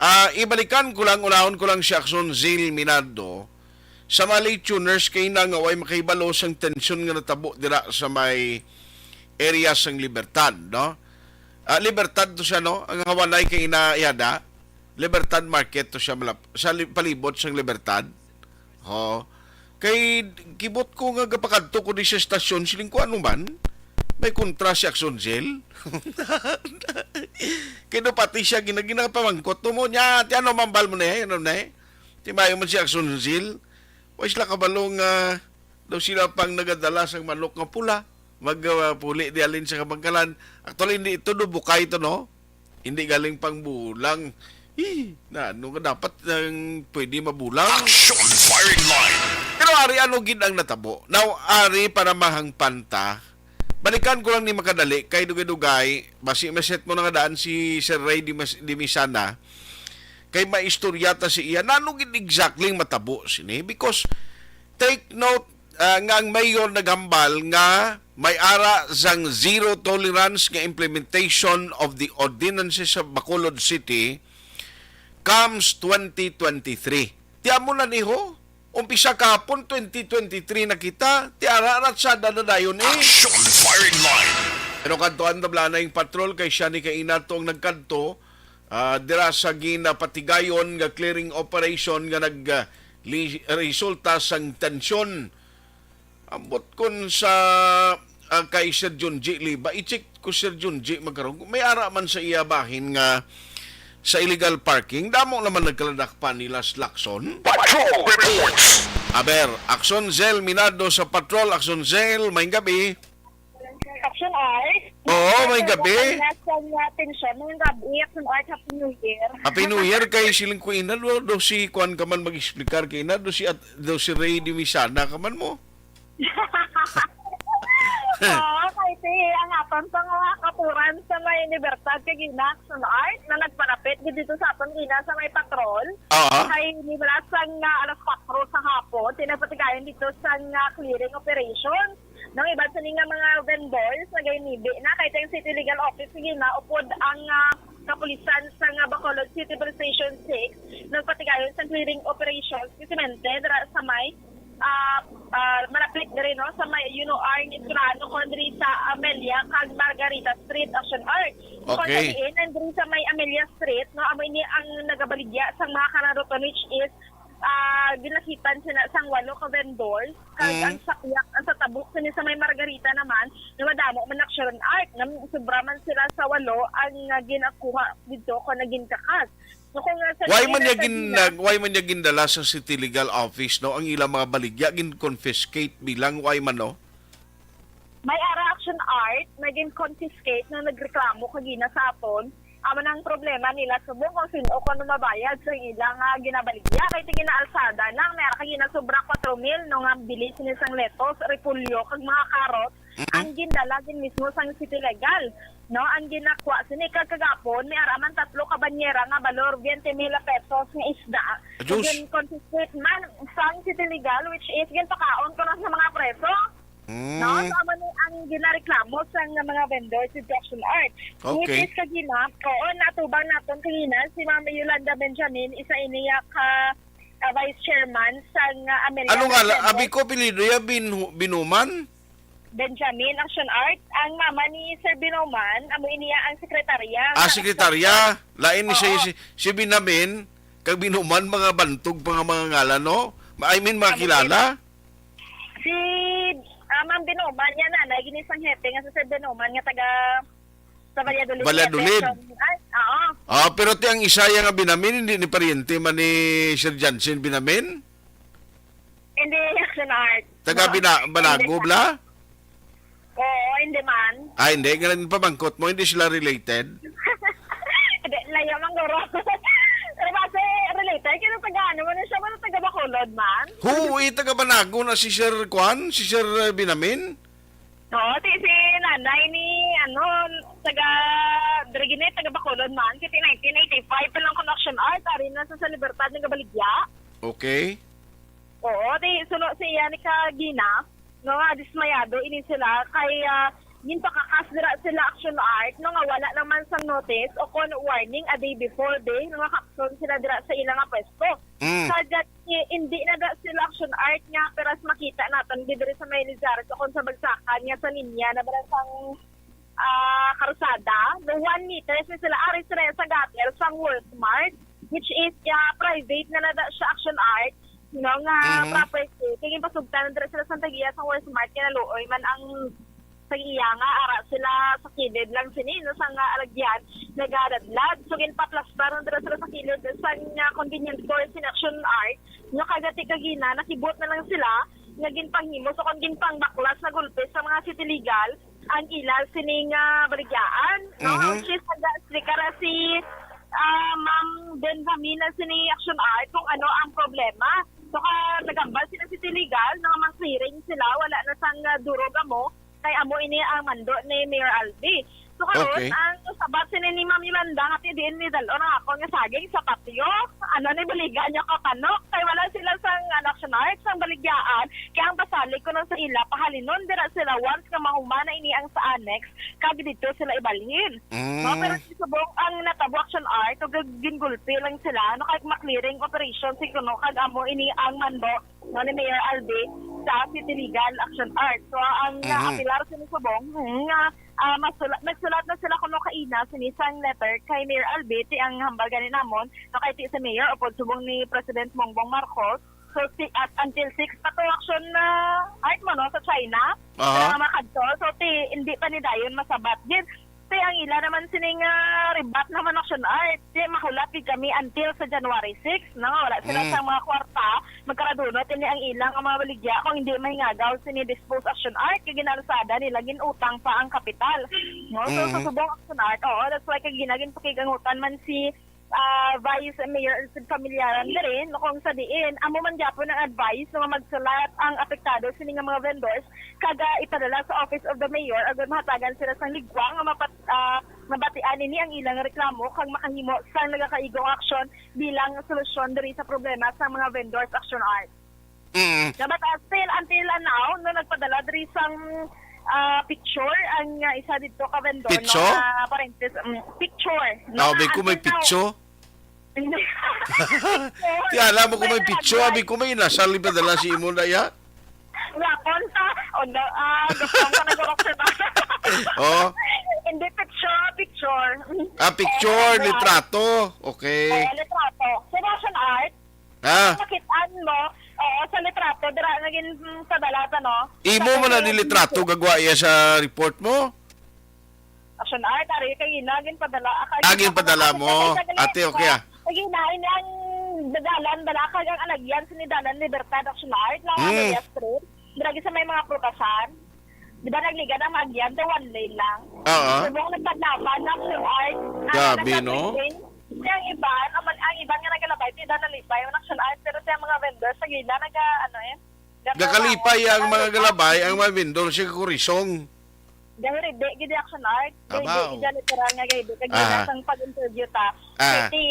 Ah, ibalikan ko lang, unahon ko lang si Aksyon Zil Minado. Sa mga late tuners, kay na nga way makahibalo sang tensyon nga natabo dira sa may area sang Libertad, no? Ah, Libertad to siya, no? Ang Hawanay kay ina yada. Libertad Market to siya malap-, sa li-, palibot sang Libertad. Ho. Kay kibot ko nga gapakadto ko di sa estasyon, siling ko, "Ano man? May kontra si Aksyon Zil?" Kay do pati siya gina-, ginapamangkot to mo niya, "Ti ano mambal mo na eh? Ano na eh?" Ti mayo man si Aksyon Zil. Wa sila kabalo nga daw sila pang nagadala sang manok nga pula. Mag, ah, puli di alin sa kabangkalan. Actually, hindi ito do bukay to, no? Hindi galing pang bulang. Eh, na, ano nga dapat nang pwede mabulang? Action Firing Line. Pero ari, ano gid ang natabo? Now, ari para mahangpan ta. Balikan ko lang ni makadali, kay dugay-dugay, basi maset mo na nga daan si Sir Ray Dimas-, Dimisana, kay maistorya ta si iya. Nano gid exactly ang matabo sini? Because, take note, ah, nga ang mayor naghambal nga may ara sang zero tolerance nga implementation of the ordinances sa Bacolod City comes twenty twenty-three. Ti amo na ni ho, umpisa kahapon, twenty twenty-three na kita, ti ara ratsada na dayon eh. Action Firing Line. Pero kadto ang tablanay patrol kay siya ni kaina to ang nagkadto, ah, dira sa ginapatigayon nga clearing operation nga nag, ah, li-, resulta sang tensyon. Ambot kon sa, ah, kay Sir Junji Liba, i-check ko Sir Junji magkaron. May ara man sa iya bahin nga sa illegal parking, damo naman nagkaladakpan nila sa klakson. Patrol reports. Aber, Aksyon Zell Minado sa Patrol. Aksyon Zell, maayong gabi. Action Art. Oo, maayong gabi. Nasa nga atensyon, maayong gabi, Action Art, Happy New Year. Happy New Year kay siling ko ina, do, do si kuan ka man mag-explicar kay ina, do si at, do si Ray Dimisana ka man mo. Oo, kay ti ang aton sa mga kapuran sa may Libertad kay gina-action art na nagpalapit gid dito sa aton gina sa may patrol. Oo. Kay nila sa nga alas kwatro sa hapon, tinagpatigayon dito sa nga clearing operation. Nang iban sa nga mga vendors, nagaynibi na kay tang City Legal Office, sige na, upod ang, ah, kapulisan sa nga Bacolod City Police Station six, nagpatigayon sa clearing operations, kisimente, dira sa may, ah, ah, malapit diri, no, sa may Yuno R. Nitrano, kon diri sa Amelia kag Margarita Street, Action Art. Kon Okay. Sa diin, nang diri sa may Amelia Street, no, amo ini ang nagabaligya sang mga kararuton, which is, ah, ginakitan sila sang walo ka vendors. Kag Mm. Ang sakyak, ang sa tabok sini sa may Margarita naman, nga madamo man action art, nga sobra man sila sa walo ang, ah, ginakuha dito kon naging kakas. So, kung, ah, sa Why man niya gin-, nag-, why man niya gindala sa City Legal Office, no? Ang ilang mga baligya, gin-confiscate bilang why man, no? May ara action art, may gin-confiscate na nagreklamo kagina sa aton. Amo nang problema nila subong kung sin-o kuno mabayad sa ilang, ah, ginabaligya. Kay tingin na alsada lang, may ara kagina sobra kwatro mil, no, nga bili sini sang letos, repolyo, kag mga karot. Mm-mm. Ang gindala gid mismo sang City Legal, no? Ang ginakwa sini kag kagapon, may ara man tatlo ka banyera nga balor twenty mil pesos nga isda. Adjus. Gin-confiscate man sang City Legal, which is ginpakaon ko na sa mga preso. No? Mm. So, amo ni ang ginareklamo sang mga vendors with Action Art. Which Okay. is kagina, oo, natubang naton kagina si Ma'am Yolanda Benjamin, isa iniya ka, ah, vice chairman sang, ah, Amelia Ano nga, la-, Merced. Abi ko apelyido ya Bin-, Binuman? Benjamin Action Art. Ang mama ni Sir Binuman, amo iniya ang sekretarya Ah, sa sekretarya. Lain ni siya Oo. si, si Binamin, kag Binuman, mga bantog pa nga mga ngalan, no? Ma-, I mean, mga Amo kilala. Si, ah, Ma'am Binuman, yan, nanay, gini sang hepe nga si Sir Binuman nga taga sa Valladolid. Valladolid. Ay, oo. Ah, pero ti ang isa ya nga Binamin, hindi ni pariente man ni Sir Jansen Binamin? Hindi, Action Art. Taga No. Bina-, Banago, Hindi. bla? Oo, hindi man. Ah, hindi. Ganun pamangkot mo, hindi sila related? Hindi, layo man, guro. Pero kasi related, kaya taga ano man siya, man taga Bacolod man. Huwi, taga Banago na si Sir Kwan, si Sir, eh, Binamin? Oo, ti si nanay ni, ano, taga, diri gini, taga Bacolod man. Kiti nineteen eighty-five pa lang kuno Action Art, ari na sa, sa Libertad, nagabaligya. Okay. Oo, ti suno siya ni kagina, no, nga dismayado ini sila kay, ah, ginpakakas dira sila Action Art, no, nga wala naman sang notice o kon warning a day before day, no, nga kapson sila dira sa ila nga pwesto. Mm. Kag, eh, hindi na da sila Action Art nga peras makita naton gid diri sa may Lizares o kon sa Bagsakan nga sa linya na ba sang, ah, karsada. No, one meter sa sila, ari sila sa gutter sang World Mart, which is, ah, private na na da siya Action Art, no, nga Mhm. property. Kaya yung pasugtan na dira sila sa tagiya sa World Mart, kaya naluoy man ang sa iya nga ara sila sa kilid lang sini, no, sa nga alagyan, nagadadlad. So, ginpaplastar na dira sila sa kilid sa nga convenience store sin Action Art. Nga kagati kagina, nakibot na lang sila nga ginpanghimo sa kon ginpangbaklas na gulpi sa mga city legal ang ila sini nga baligyaan. No? Mhm. Ang chief nag-explicar si, ah, Ma'am Benjamina sini Action Art kung ano ang problema. So, ka, nagambal sila city legal, nga mang-clearing sila, wala na sang, ah, durog amo. Kay amo ini ang mando ni Mayor Albi. So, karon, Okay. ang sabat sini ni Ma'am Yolanda nga ti diin ni dal-on ang akon nga saging sa patio. Ano ni baligan niyo ka panok? Kay wala sila sang, ano, Action Art, sang baligyaan. Kaya ang pasalig ko nun sa ila, pahalinon dira sila once nga mahuman na ini ang sa annex, kag dito sila ibalhin. Mm. No, pero subong ang natabo Action Art, kag gingulpi lang sila, no, kag ma-clearing operation si kuno, kag amo ini ang mando no, ni Mayor Albi sa City Legal Action Art. So, ang, ah, Mhm. apilar sa subong, mm, nga, ah, masulat, nagsulat na sila kuno kaina sini sang letter kay Mayor Albi, ti ang hambal gani namon, no, kay ti si Mayor, upod subong ni President Bongbong Marcos. So, si, at until six pa to Action, ah, Art mo, no, sa China, Aha. na makadto. So, ti, hindi pa ni dayon masabat. Gid, Ti ang ila naman sining, ah, rebut naman Action Art. Ti mahulat gid kami until sa January six, no? Wala sila Mm. sa mga kwarta, magkaradunot ini ang ilang mga baligya kung hindi mahingagaw sini dispose Action Art, kay ginalsada nila, gin-utang pa ang kapital. No? So, sa Mm. subong Action Art, oo, that's why kay ginagin pakigangutan man si ah, Vice Mayor Elfred Familiaran diri, no, kung sa diin, amo man gyapon ang advice nga magsulat ang apektado sini nga mga vendors, kag, ah, ipadala sa Office of the Mayor agud mahatagan sila sang ligwang nga mapat-, ah, mabatian ini ang ilang reklamo kag makahimo sang nagakaigo nga aksyon bilang solusyon diri sa problema sa mga vendors Action Art. Mm. Dapat, ah, still until, ah, now, no, nagpadala diri sang, ah, picture ang, ah, isa dito ka vendor, no, Pitso? ah, parentes, mm, picture, no, Ah, may nga ko may until now. Pitso? Hindi. Ti alam mo kung may May pitso, ano, abi ko may nasal ipadala si imo na ya. Gapon sa, o, na, ah, gapon ka nagurok sa ba? Oh. Hindi picture, picture. Ah, picture, Eh, litrato. Okay. Eh, litrato. Sa Russian art, Ah. Nakit-an mo, oo, sa litrato, dira nga gin-, mm, padala ta, no? Imo Sa man na ni pagkilid litrato, mo. Gagwa iya sa report mo? Action art, ari kay ina, ginpadala, ah, kay Ah, ginpadala ginpadala mo. Ate, okay, ah. Ay, Sige na, ini ang dalan, balakag ang alagyan sa ni dalan Libertad, Action Art, na Mm. Amelia Street. Dira sa may mga prutasan. Di ba nagligad ang Magyan, the one lane lang? Oo. Subong nagpadlaban na Action Art. Ah, Grabe, no? nagpa-train. Kaya ang iban, ang, ang iban nga nagalabay, di na nalipay, ang Action Art, pero sa mga vendors, sa gila, naga, ano eh, Gakalipay ang mga galabay, ang mga vendor sa kurisong. Gahiridi gid Action Art. Abaw. Gahiridi gid literal nga gahiridi. Kag Ah. Sang pag-interview ta. Ah. Kay ti,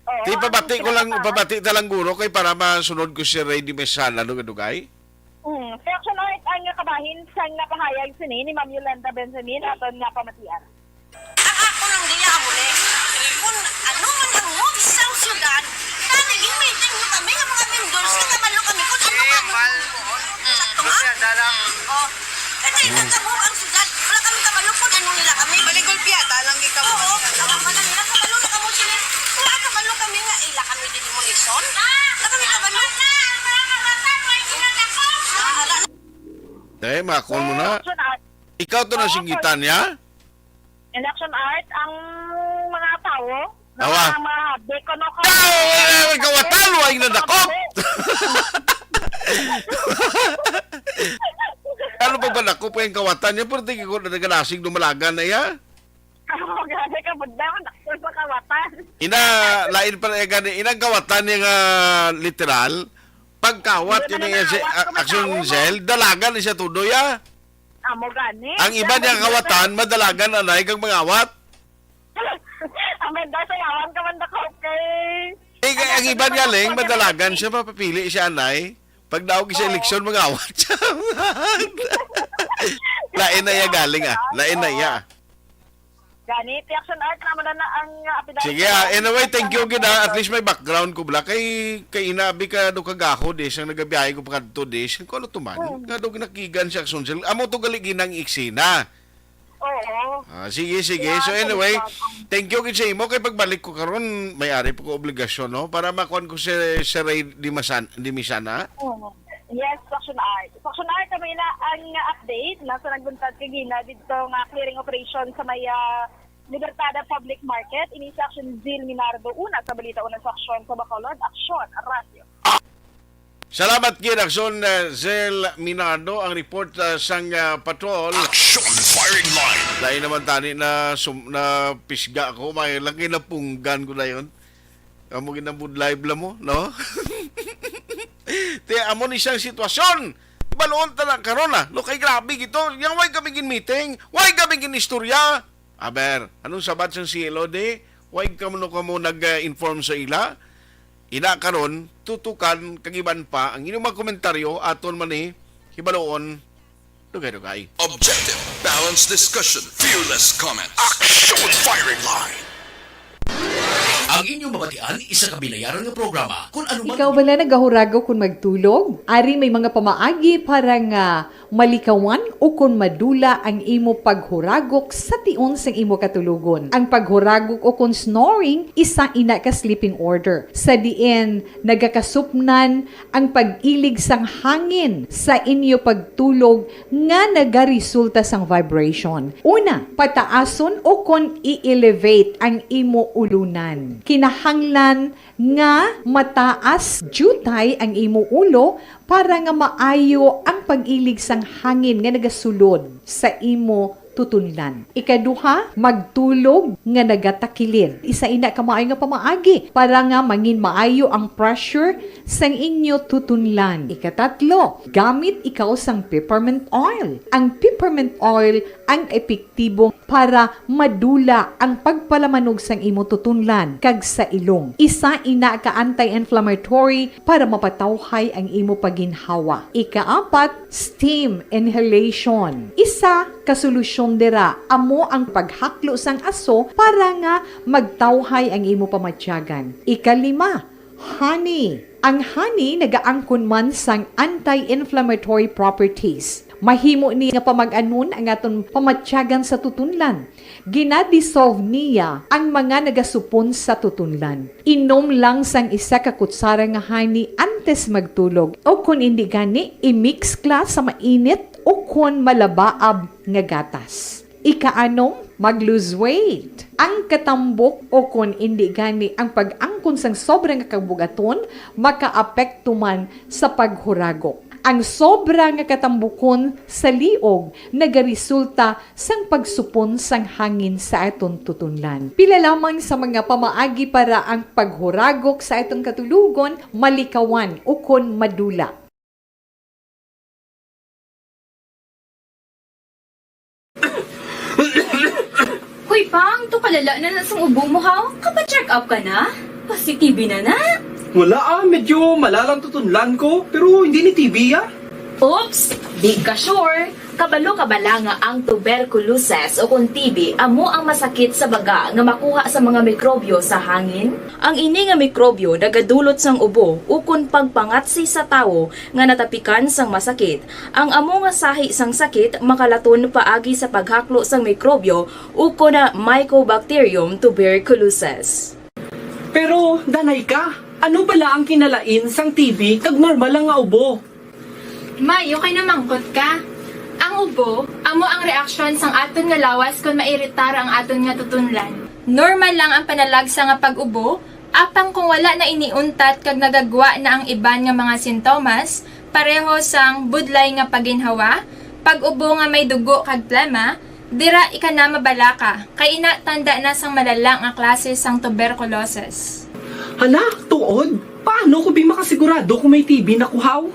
oo, Ti, ang pabati ko lang, pinakatama. Pabati ta lang guro kay para masunod ko si Ray Di Mesala, no, kadugay? Mm. Kay Action Art ang kabahin sang napahayag sini ni Ma'am Yolanda Benjamin aton nga pamatian. Ang ako lang diya amo ni, kung ano man ang move sang syudad, tani, gimiting mo kami nga mga vendors, nga kabalo kami kung ano ang move. Sakto ba? Kaya dalang Oh. Kasi sa move ang syudad, wala kami kabalo kung ano nila kami. Maligulpiada lang gid kamo. Oo, ang mga nila, kabalo na kamo sila. Wala kabalo kami nga, ila kami demolition. Wala kami kabalo. Ah, wala. Eh, makon mo na. Action Art. Ikaw to na Oo, singgitan niya? Action Art, ang mga tawo, Awa. Mga, mga beko, no, ka- Ah, wala, wala, kawatan, wala yung nadakop. Ano pa ba, dako pa yung kawatan niya? Pero tingin ko na nagalasig, dumalagan na iya. Oh, grabe ka, budla, man, ako sa kawatan. Ina, lain pa na gani, inang kawatan niya nga literal. Pagkawat, Hindi yun man ang nangawat si, ko, a-, action matawa mo. Cell, dalagan ni siya tudoy, ah. Amo gani. Ang iba niya kawatan, madalagan, anay, kag mangawat. Ang benda, sayawan ka man dako, okay. Eh, kay ang iba niya, Ling, madalagan siya, mapapili siya, anay. Pag daog sa Oo. Eleksyon, mangawat siya. Lain na iya galing, ah. Lain na iya. Gani, ti Action Art naman na, na ang, uh, apidal Sige, ko ah, lang. Anyway, thank you gid, ah. At least may background ko bala. Kay, kay inabi ka do kagahod, eh, siyang nagabiyahe ko pa kadto, di, siyang kuno to man. Hmm. Nga do ginakigan siya, Action Cell. Amo to gali ginang eksena. Oo. Ah, sige, sige. So, Yan, anyway, balikan ang thank you gid sa imo. Kay pagbalik ko karon, may ari pa ko obligasyon, no? Para makuan ko si, si Ray Dimasan, Dimisana. Oo. Yes, Action Art. Sa Action Art, kami na ang update. Nasa nagbuntag kagina dito nga clearing operation sa may, ah, Libertada Public Market. Ini si Action Zil Minardo, una sa balita, una sa aksyon sa Bacolod. Aksyon, Radyo. Salamat gid, Action, uh, Zil Minardo, ang report, uh, sang, uh, patrol. Action Firing Line. Lain naman tani na sum-, na pisga ako, may lang kinapunggan ko na yun. Amo ginambudlay bla mo, no? Ti, amo ni siyang sitwasyon. Ibalon ta na karon, ah. No, kay grabe gito. Yang way kami gin meeting, way kami gin istorya. Aber, anong sabat sang C L O D? Way kamo, no, kamo nag-inform sa ila? Ina karon, tutukan kag iban pa ang inyong mga komentaryo, aton man ni hibaluon, dugay-dugay. Objective, balanced discussion, fearless comments. Action Firing Line. Ang inyong mabatian, isa ka binayaran nga programa. Kung ano man Ikaw bala nagahuragok kon magtulog? Ari may mga pamaagi para nga malikawan ukon madula ang imo paghuragok sa tion sang imo katulogon. Ang paghuragok ukon snoring, isa ina ka sleeping order, sa diin nagakasupnan ang pag-ilig sang hangin sa inyo pagtulog nga nagaresulta sang vibration. Una, pataason ukon i-elevate ang imo ulunan. Kinahanglan nga mataas diutay ang imo ulo para nga maayo ang pag-ilig sang hangin nga nagasulod sa imo tutunlan. Ikaduha, magtulog nga nagatakilid. Isa ina ka maayo nga pamaagi para nga mangin maayo ang pressure sang inyo tutunlan. Ikatatlo, gamit ikaw sang peppermint oil. Ang peppermint oil ang epektibo para madula ang pagpalamanog sang imo tutunlan kag sa ilong. Isa ina ka anti-inflammatory para mapatawhay ang imo paginhawa. Ikaapat, steam inhalation. Isa ka solusyon dira amo ang paghaklo sang aso para nga magtawhay ang imo pamatyagan. Ikalima, honey. Ang honey nagaangkon man sang anti-inflammatory properties. Mahimo ni nga pamag-anon ang aton pamatyagan sa tutunlan. Gina-dissolve niya ang mga nagasupon sa tutunlan. Inom lang sang isa ka kutsara nga honey antes magtulog, o kon indi gani, i-mix kla sa mainit o kon malabaab nga gatas. Ikaanom, mag-lose weight. Ang katambok o kon indi gani ang pag-angkon sang sobra nga kabugaton makaapekto man sa paghuragok. Ang sobra nga katambukon sa liog nagaresulta sang pagsupon sang hangin sa aton tutunlan. Pila lamang sa mga pamaagi para ang paghuragok sa aton katulogon malikawan ukon madula. Hoy, Pang, to kalala na na sang ubo mo, haw? Kapa-check up ka na? Positive na na? Wala ah, medyo malalang tutunlan ko, pero hindi ni T B ah. Oops! Di ka sure? Kabalo ka bala nga ang tuberculosis o kon T B amo ang masakit sa baga nga makuha sa mga mikrobyo sa hangin? Ang ini nga mikrobyo nagadulot sang ubo ukon pagpangatsi sa tawo nga natapikan sang masakit. Ang amo nga sahi sang sakit makalaton paagi sa paghaklo sang mikrobyo ukon na Mycobacterium tuberculosis. Pero, danay ka, ano bala ang kinalain sang T B kag normal lang nga ubo? May, okay na mangkot ka. Ang ubo, amo ang reaksyon sang aton nga lawas kon mairitar ang aton nga tutunlan. Normal lang ang panalagsa nga pag-ubo, apang kung wala na ini untat kag nagagwa na ang iban nga mga sintomas, pareho sang budlay nga paginhawa, pag-ubo nga may dugo kag plema, dira ika na mabalaka, kay ina tanda na sang malala nga klase sang tuberculosis. Hala, tuod? Paano ko bi makasigurado kung may T B na ko, haw?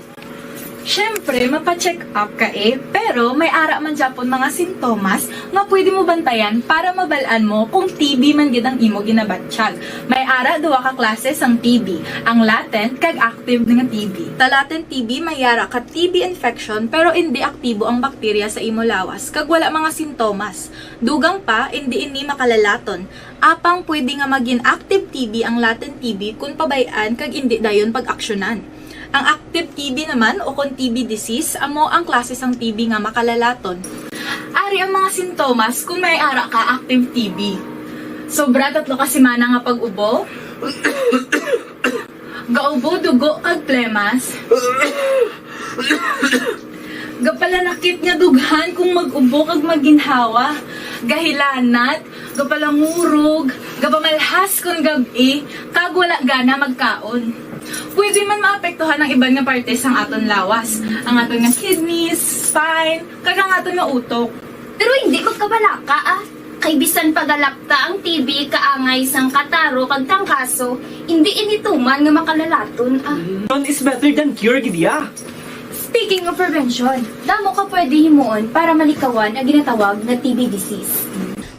Siyempre, mapa-check up ka eh, pero may ara man gyapon mga sintomas nga pwede mo bantayan para mabal-an mo kung T B man gid ang imo ginabatyag. May ara duha ka klase sang T B, ang latent kag active nga T B. Sa latent T B, may ara ka T B infection pero indi aktibo ang bakterya sa imo lawas kag wala mga sintomas. Dugang pa, indi ini makalalaton. Apang pwede nga magin active T B ang latent T B kon pabay-an kag indi dayon pag-aksyonan. Ang active T B naman o kon T B disease amo ang klase sang T B nga makalalaton. Ari ang mga sintomas kon may ara ka active T B. Sobra tatlo ka semana nga pag-ubo. Gaubo dugo kag plemas. Gapalanakit nga dughan kung mag-ubo kag maginhawa. Gahilanat, gapalangurog, gapamalhas kon gab-i, kag wala gana magkaon. Pwede man maapektuhan ang iban nga parte sang aton lawas, ang aton nga kidneys, spine, kag ang aton nga utok. Pero hindi magkabalaka, ah. Kay bisan pa galapta ang T B kaangay sang kataro kag trangkaso, hindi ini tuman nga makalalaton, ah. Prevention is better than cure, gid ya. Speaking of prevention, damo ka pwede himuon para malikawan ang ginatawag nga T B disease.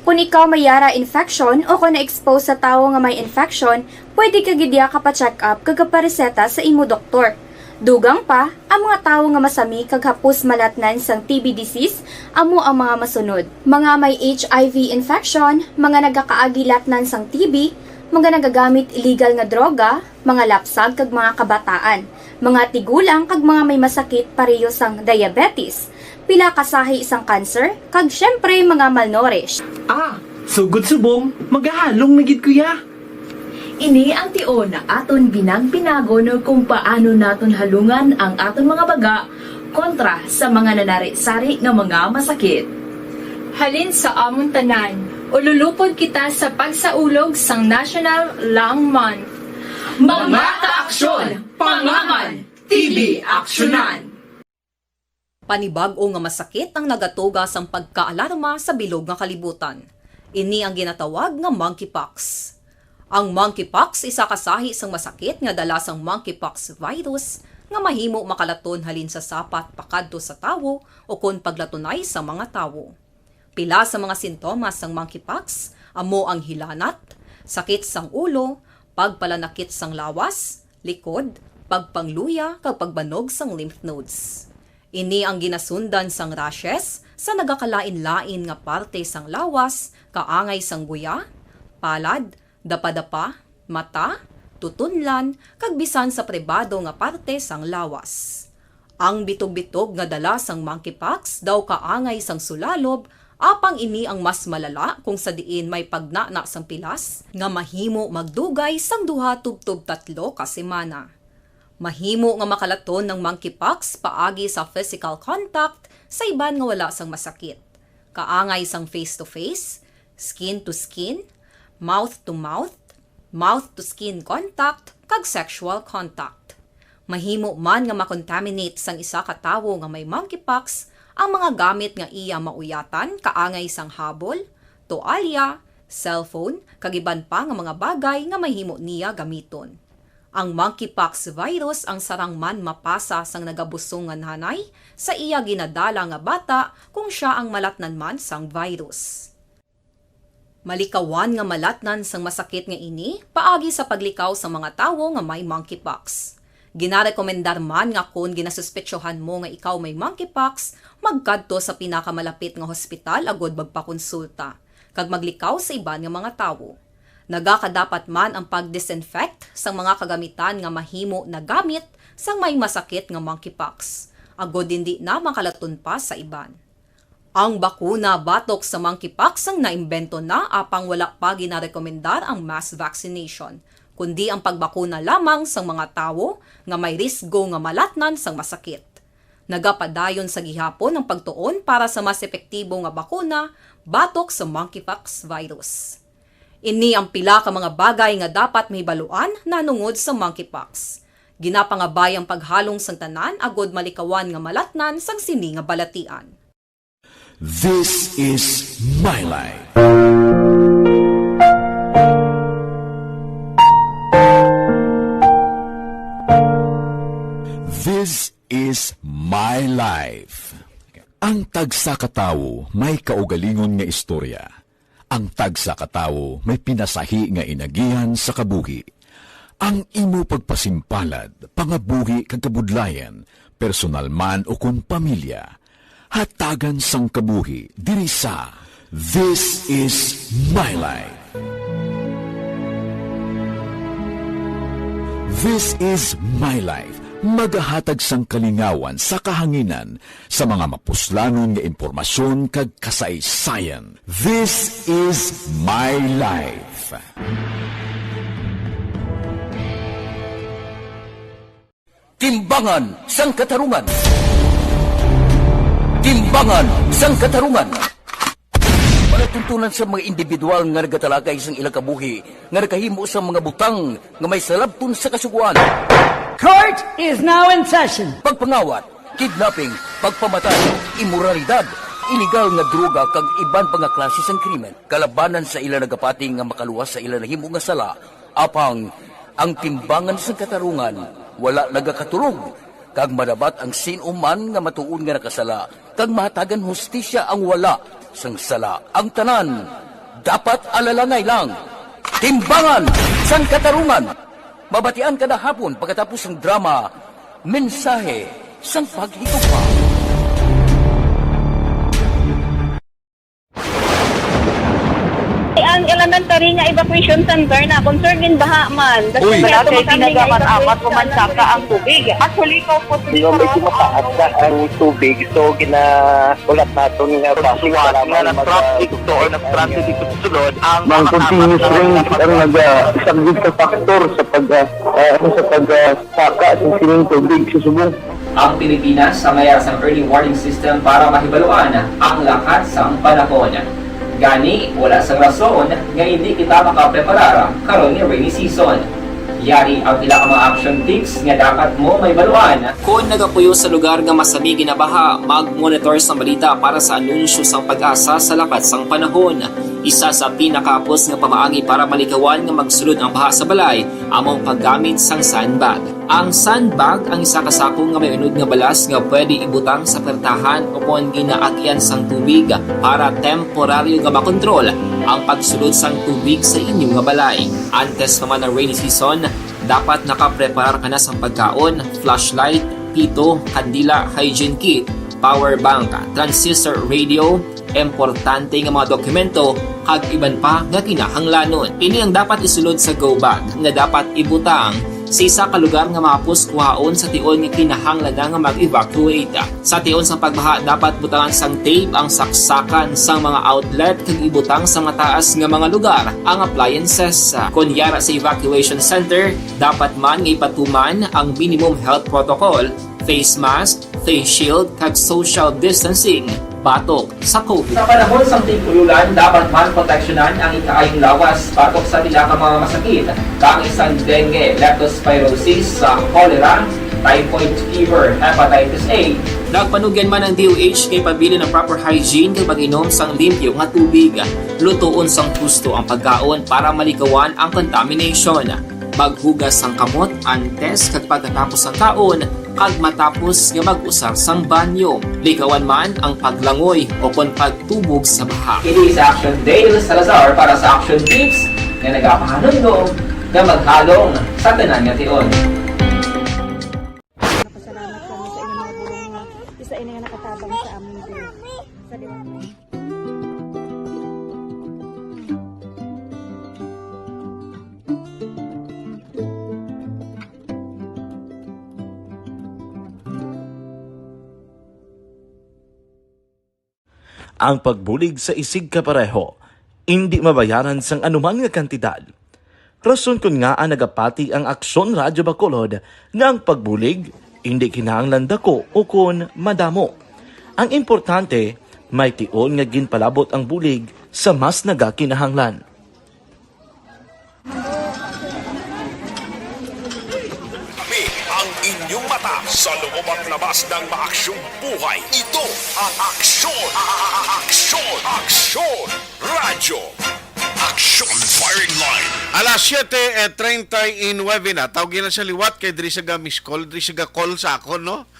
Kung ikaw may yara infection o kung na-expose sa tawo nga may infection, pwede ka gid ya kapa-check up kag kapareseta sa imo doktor. Dugang pa, ang mga tawo nga masami kag hapos malatnan sang T B disease amo ang mga masunod: mga may H I V infection, mga nagakaagi latnan sang T B, mga nagagamit illegal nga droga, mga lapsag kag mga kabataan, mga tigulang kag mga may masakit pareho sang diabetes, pila ka sahi sang cancer, kag siyempre mga malnourished. Ah, sugod subong, magahalong na gid ko ya. Ini ang tion nga aton binag-binagon kung paano naton halungan ang aton mga baga kontra sa mga nanari-sari nga mga masakit. Halin sa amon tanan, ululupod kita sa pagsaulog sang National Lung Month. Mga kaaksyon, pangaman, T B aksyonan. Panibag-o nga masakit ang nagatuga sang pagkaalarma sa bilog nga kalibutan. Ini ang ginatawag nga monkeypox. Ang monkeypox isa ka sahi sang masakit nga dala sang monkeypox virus nga mahimo makalaton halin sa sapat pakadto sa tawo ukon paglatunay sa mga tawo. Pila sa mga sintomas sang monkeypox amo ang hilanat, sakit sang ulo, pagpalanakit sang lawas, likod, pagpangluya, kag pagbanog sang lymph nodes. Ini ang ginasundan sang rashes sa nagakalain-lain nga parte sang lawas, kaangay sang guya, palad, dapadapa, mata, tutunlan, kag bisan sa pribado nga parte sang lawas. Ang bitog-bitog nga dala sang monkeypox daw kaangay sang sulalob, apang ini ang mas malala kung sa diin may pagnana sang pilas nga mahimo magdugay sang duha tubtob tatlo ka semana. Mahimo nga makalaton ang monkeypox paagi sa physical contact sa iban nga wala sang masakit. kaangay sang face-to-face, skin-to-skin, mouth-to-mouth, mouth-to-skin contact, kag sexual contact. Mahimo man nga makontaminate sang isa ka tawo nga may monkeypox ang mga gamit nga iya mauyatan, kaangay sang habol, toalya, cellphone, kag iban pa nga mga bagay nga mahimo niya gamiton. Ang monkeypox virus ang sarang man mapasa sang nagabusong nga nanay sa iya ginadala nga bata kung sia ang malatnan man sang virus. Malikawan nga malatnan sang masakit nga ini paagi sa paglikaw sa mga tawo nga may monkeypox. Ginarekomendar man nga kon ginasuspetsohan mo nga ikaw may monkeypox, magkadto sa pinakamalapit nga hospital agud magpakonsulta kag maglikaw sa iban nga mga tawo. Nagakadapat man ang pag-disinfect sang mga kagamitan nga mahimo nagamit sang may masakit nga monkeypox, agud indi na makalaton pa sa iban. Ang bakuna batok sa monkeypox ang naimbento na, apang wala pa ginarekomendar ang mass vaccination, kundi ang pagbakuna lamang sang mga tawo nga may risgo nga malatnan sang masakit. Nagapadayon sa gihapon ang pagtuon para sa mas epektibo nga bakuna batok sa monkeypox virus. Ini ang pila ka mga bagay nga dapat mahibaluan nahanungod sa monkeypox. Ginapangabay ang paghalong sang tanan agud malikawan nga malatnan sang sini nga balatian. This is my life. This is my life. Ang tagsa ka tawo may kaugalingon nga istorya. Ang tagsa ka tawo may pinasahi nga inagihan sa kabuhi. Ang imo pagpasimpalad, pangabuhi kag kabudlayan, personal man ukon pamilya, hatagan sang kabuhi diri sa This Is My Life. This Is My Life magahatag sang kalingawan sa kahanginan sa mga mapuslanon nga impormasyon kag kasaysayan. This Is My Life. Timbangan sang Katarungan. Timbangan sang Katarungan. Palatuntunan sa mga individual nga nagatalakay sang ilang kabuhi nga nakahimo sang mga butang nga may salabton sa Kasugoan. Court is now in session. Pagpangawat, kidnapping, pagpamatay, imoralidad, iligal nga droga kag iban pa nga klase sang krimen kalabanan sa ila nagapati nga makaluwas sa ila nahimo nga sala. Apang ang timbangan sang katarungan wala nagakatulog, kag madabat ang sin-o man nga matuod nga nakasala, kag mahatagan hustisya ang wala sang sala. Ang tanan dapat alalangay lang. Timbangan sang Katarungan, mabatian kada hapon pagkatapos sang drama Mensahe sang Paghigugma. Ang elementary nga evacuation center na, concern gin baha man. Uy. Kaya tumakami nga evacuation center. Apat man saka ang tubig. Actually, ikaw po, Sino medyo mataas na ang tubig, so ginaulat naton nga basi nga nag-traffic to or nag-traffic ito sulod ang mga continuous rain ang nag-, ah, isang sa factor sa pag, ah, ah, ano, sa pag, ah, saka sa sining tubig sa subong. Ang Pilipinas sa mayar sang early warning system para mahibaluan ang lakat sang panahon. Gani, wala sang rason nga indi kita makapreparar karon nga rainy season. Yari ang pila ka mga action tips nga dapat mo mahibaluan. Kon nagapuyo sa lugar nga masami ginabaha, mag-monitor sang balita para sa anunsyo sang PAGASA sa lakat sang panahon. Isa sa pinakahapos nga pamaagi para malikawan nga magsulod ang baha sa balay amo ang paggamit sang sandbag. Ang sandbag ang isa ka sako nga may unod nga balas nga pwede ibutang sa pertahan o kon ginaagyan sang tubig para temporaryo nga makontrol ang pagsulod sang tubig sa inyo nga balay. Antes pa man ang rainy season, dapat nakapreparar ka na sang pagkaon, flashlight, pito, kandila, hygiene kit, power bank, transistor radio, importante nga mga dokumento, kag iban pa nga kinahanglanon. Ini ang dapat isulod sa go bag nga dapat ibutang sa isa ka lugar nga mahapos kuhaon sa tion nga kinahanglan na nga mag-evacuate. Sa tion sang pagbaha, dapat butangan sang tape ang saksakan sang mga outlet kag ibutang sa mataas nga mga lugar ang appliances. Kon yara sa evacuation center, dapat man nga ipatuman ang minimum health protocol, face mask, face shield, kag social distancing. batok sa COVID. Sa panahon sang tig-ululan, dapat man proteksyonan ang ikaayong lawas batok sa pila ka mga masakit, kaangay sang dengue, leptospirosis, sa cholera, typhoid fever, hepatitis A. Nagpanugyan man ang D O H kay pabilin ang proper hygiene kag pag-inom sang limpyo nga tubig. Lutoon sang husto ang pagkaon para malikawan ang contamination. Maghugas sang kamot antes kag pagkatapos sang kaon, kag matapos nga mag-usar sang banyo. Likawan man ang paglangoy o kon pagtubog sa baha. Kini si Action Dale Salazar para sa Action Tips nga nagapahanumdom nga maghalong sa tanan nga tion. Napasalamat kami sa inyong mga bulong nga isa ini nga nakatabang sa amin diri sa Diwata. Ang pagbulig sa isigkapareho indi mabayaran sang anuman nga kantidad. Rason kon ngaa nagapati ang Aksyon Radyo Bacolod nga ang pagbulig indi kinahanglan dako ukon madamo. Ang importante, may tion nga ginpalabot ang bulig sa mas nagakinahanglan. Kami ang inyong mata sa loob at labas ng maaksyong buhay. Ito ang Aksyon, Aksyon, Aksyon Radyo. Aksyon Firing Line. Alas siete treinta y nueve na. Tawgi lang sa liwat kay diri sa ga-miss call, diri sa ga-call sa akon, no?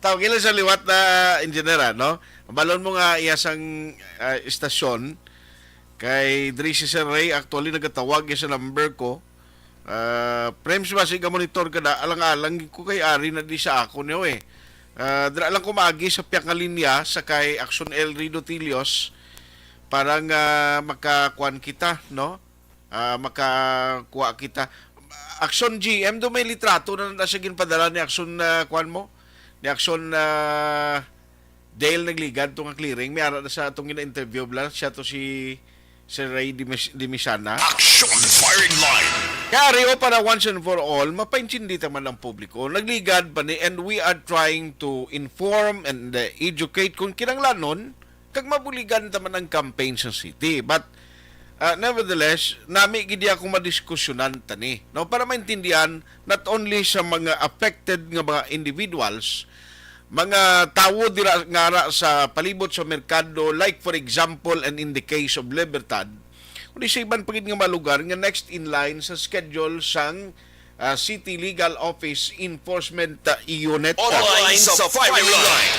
Tawgi lang sa liwat na engineer, ah, no? Balon mo nga iya sang, ah, istasyon. Kay diri si Sir Ray, actually nagatawag iya sa number ko. Ah, Prems, basi ga-monitor ka na, alang-alang ko kay ari na di sa ako niyo eh. Ah, dira lang ko maagi sa piyak nga linya sa kay Action L Ray Dotilios para nga makakuan kita, no? Ah, makakuha kita. Action G M, do may litrato na na siya ginpadala ni Action, ah, kuan mo? Ni Action, ah, Dale Nagligad to nga clearing. May ara na sa atong gina-interview bla. Siya to si Sir Ray Dimis- Dimisana. Action Firing Line. Kaya ari, o, para once and for all, mapaintindi ta man ang publiko. Nagligad pa ni, and we are trying to inform and, uh, educate kung kinanglanon, kag mabuligan ta man ang campaign sa city. But, uh, nevertheless, nami gid akong madiskusyonan tani, no? Para maintindihan, not only sa mga affected nga mga individuals, mga tawo dira nga ara sa palibot sa merkado, like for example, and in the case of Libertad, kundi sa iban pa gid nga mga lugar nga next in line sa schedule sang, ah, City Legal Office Enforcement, ah, Unit. Online sa firing line.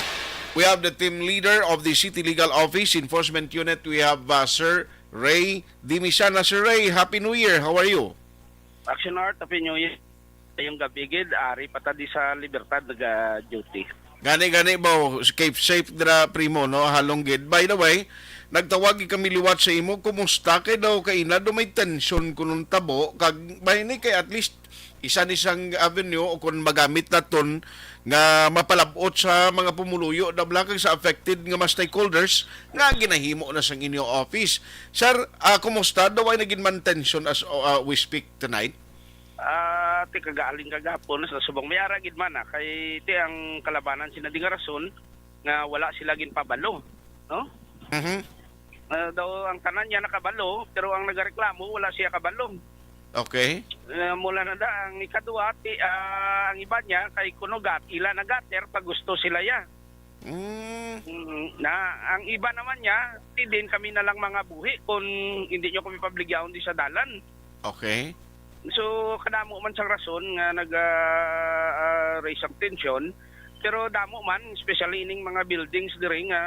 We have the team leader of the City Legal Office Enforcement Unit. We have, uh, Sir Ray Dimisana. Sir Ray, Happy New Year. How are you? Action Art, Happy New Year. Kayong gabi gid, ari pa ta di sa Libertad naga-duty. Gani, gani, baw, keep safe dira, primo, no? Halong gid. By the way, nagtawag kami liwat sa imo. Kumusta kay daw kaina do may tension kunon tabo? Kag bay ni kay at least isa ni sang avenue o kung magamit naton nga mapalabot sa mga pumuluyo da bla kag sa affected nga mga stakeholders nga ginahimo na sang inyo office. Sir, ah, kumusta? Daw ay nagin man tension as, ah, we speak tonight? Ah, ti kagaling kagahapon sa subong may ara gid man, ah, kay ti ang kalabanan sina di nga rason nga wala sila ginpabalo, no? Mhm. Ah, daw ang tanan niya nakabalo, pero ang nagareklamo wala siya kabalo. Okay. Ah, mula na da ang ikadua, ti, ah, ang iba niya kay kuno gat ila na gater pag gusto sila ya. Mm, Mm, na ang iba naman niya, ti din kami na lang mga buhi kung hindi nyo kami pabligyaon di sa dalan. Okay. So, kadamo man sang rason nga nag ah, ah, raise ang tension, pero damo man, especially ining mga buildings diri nga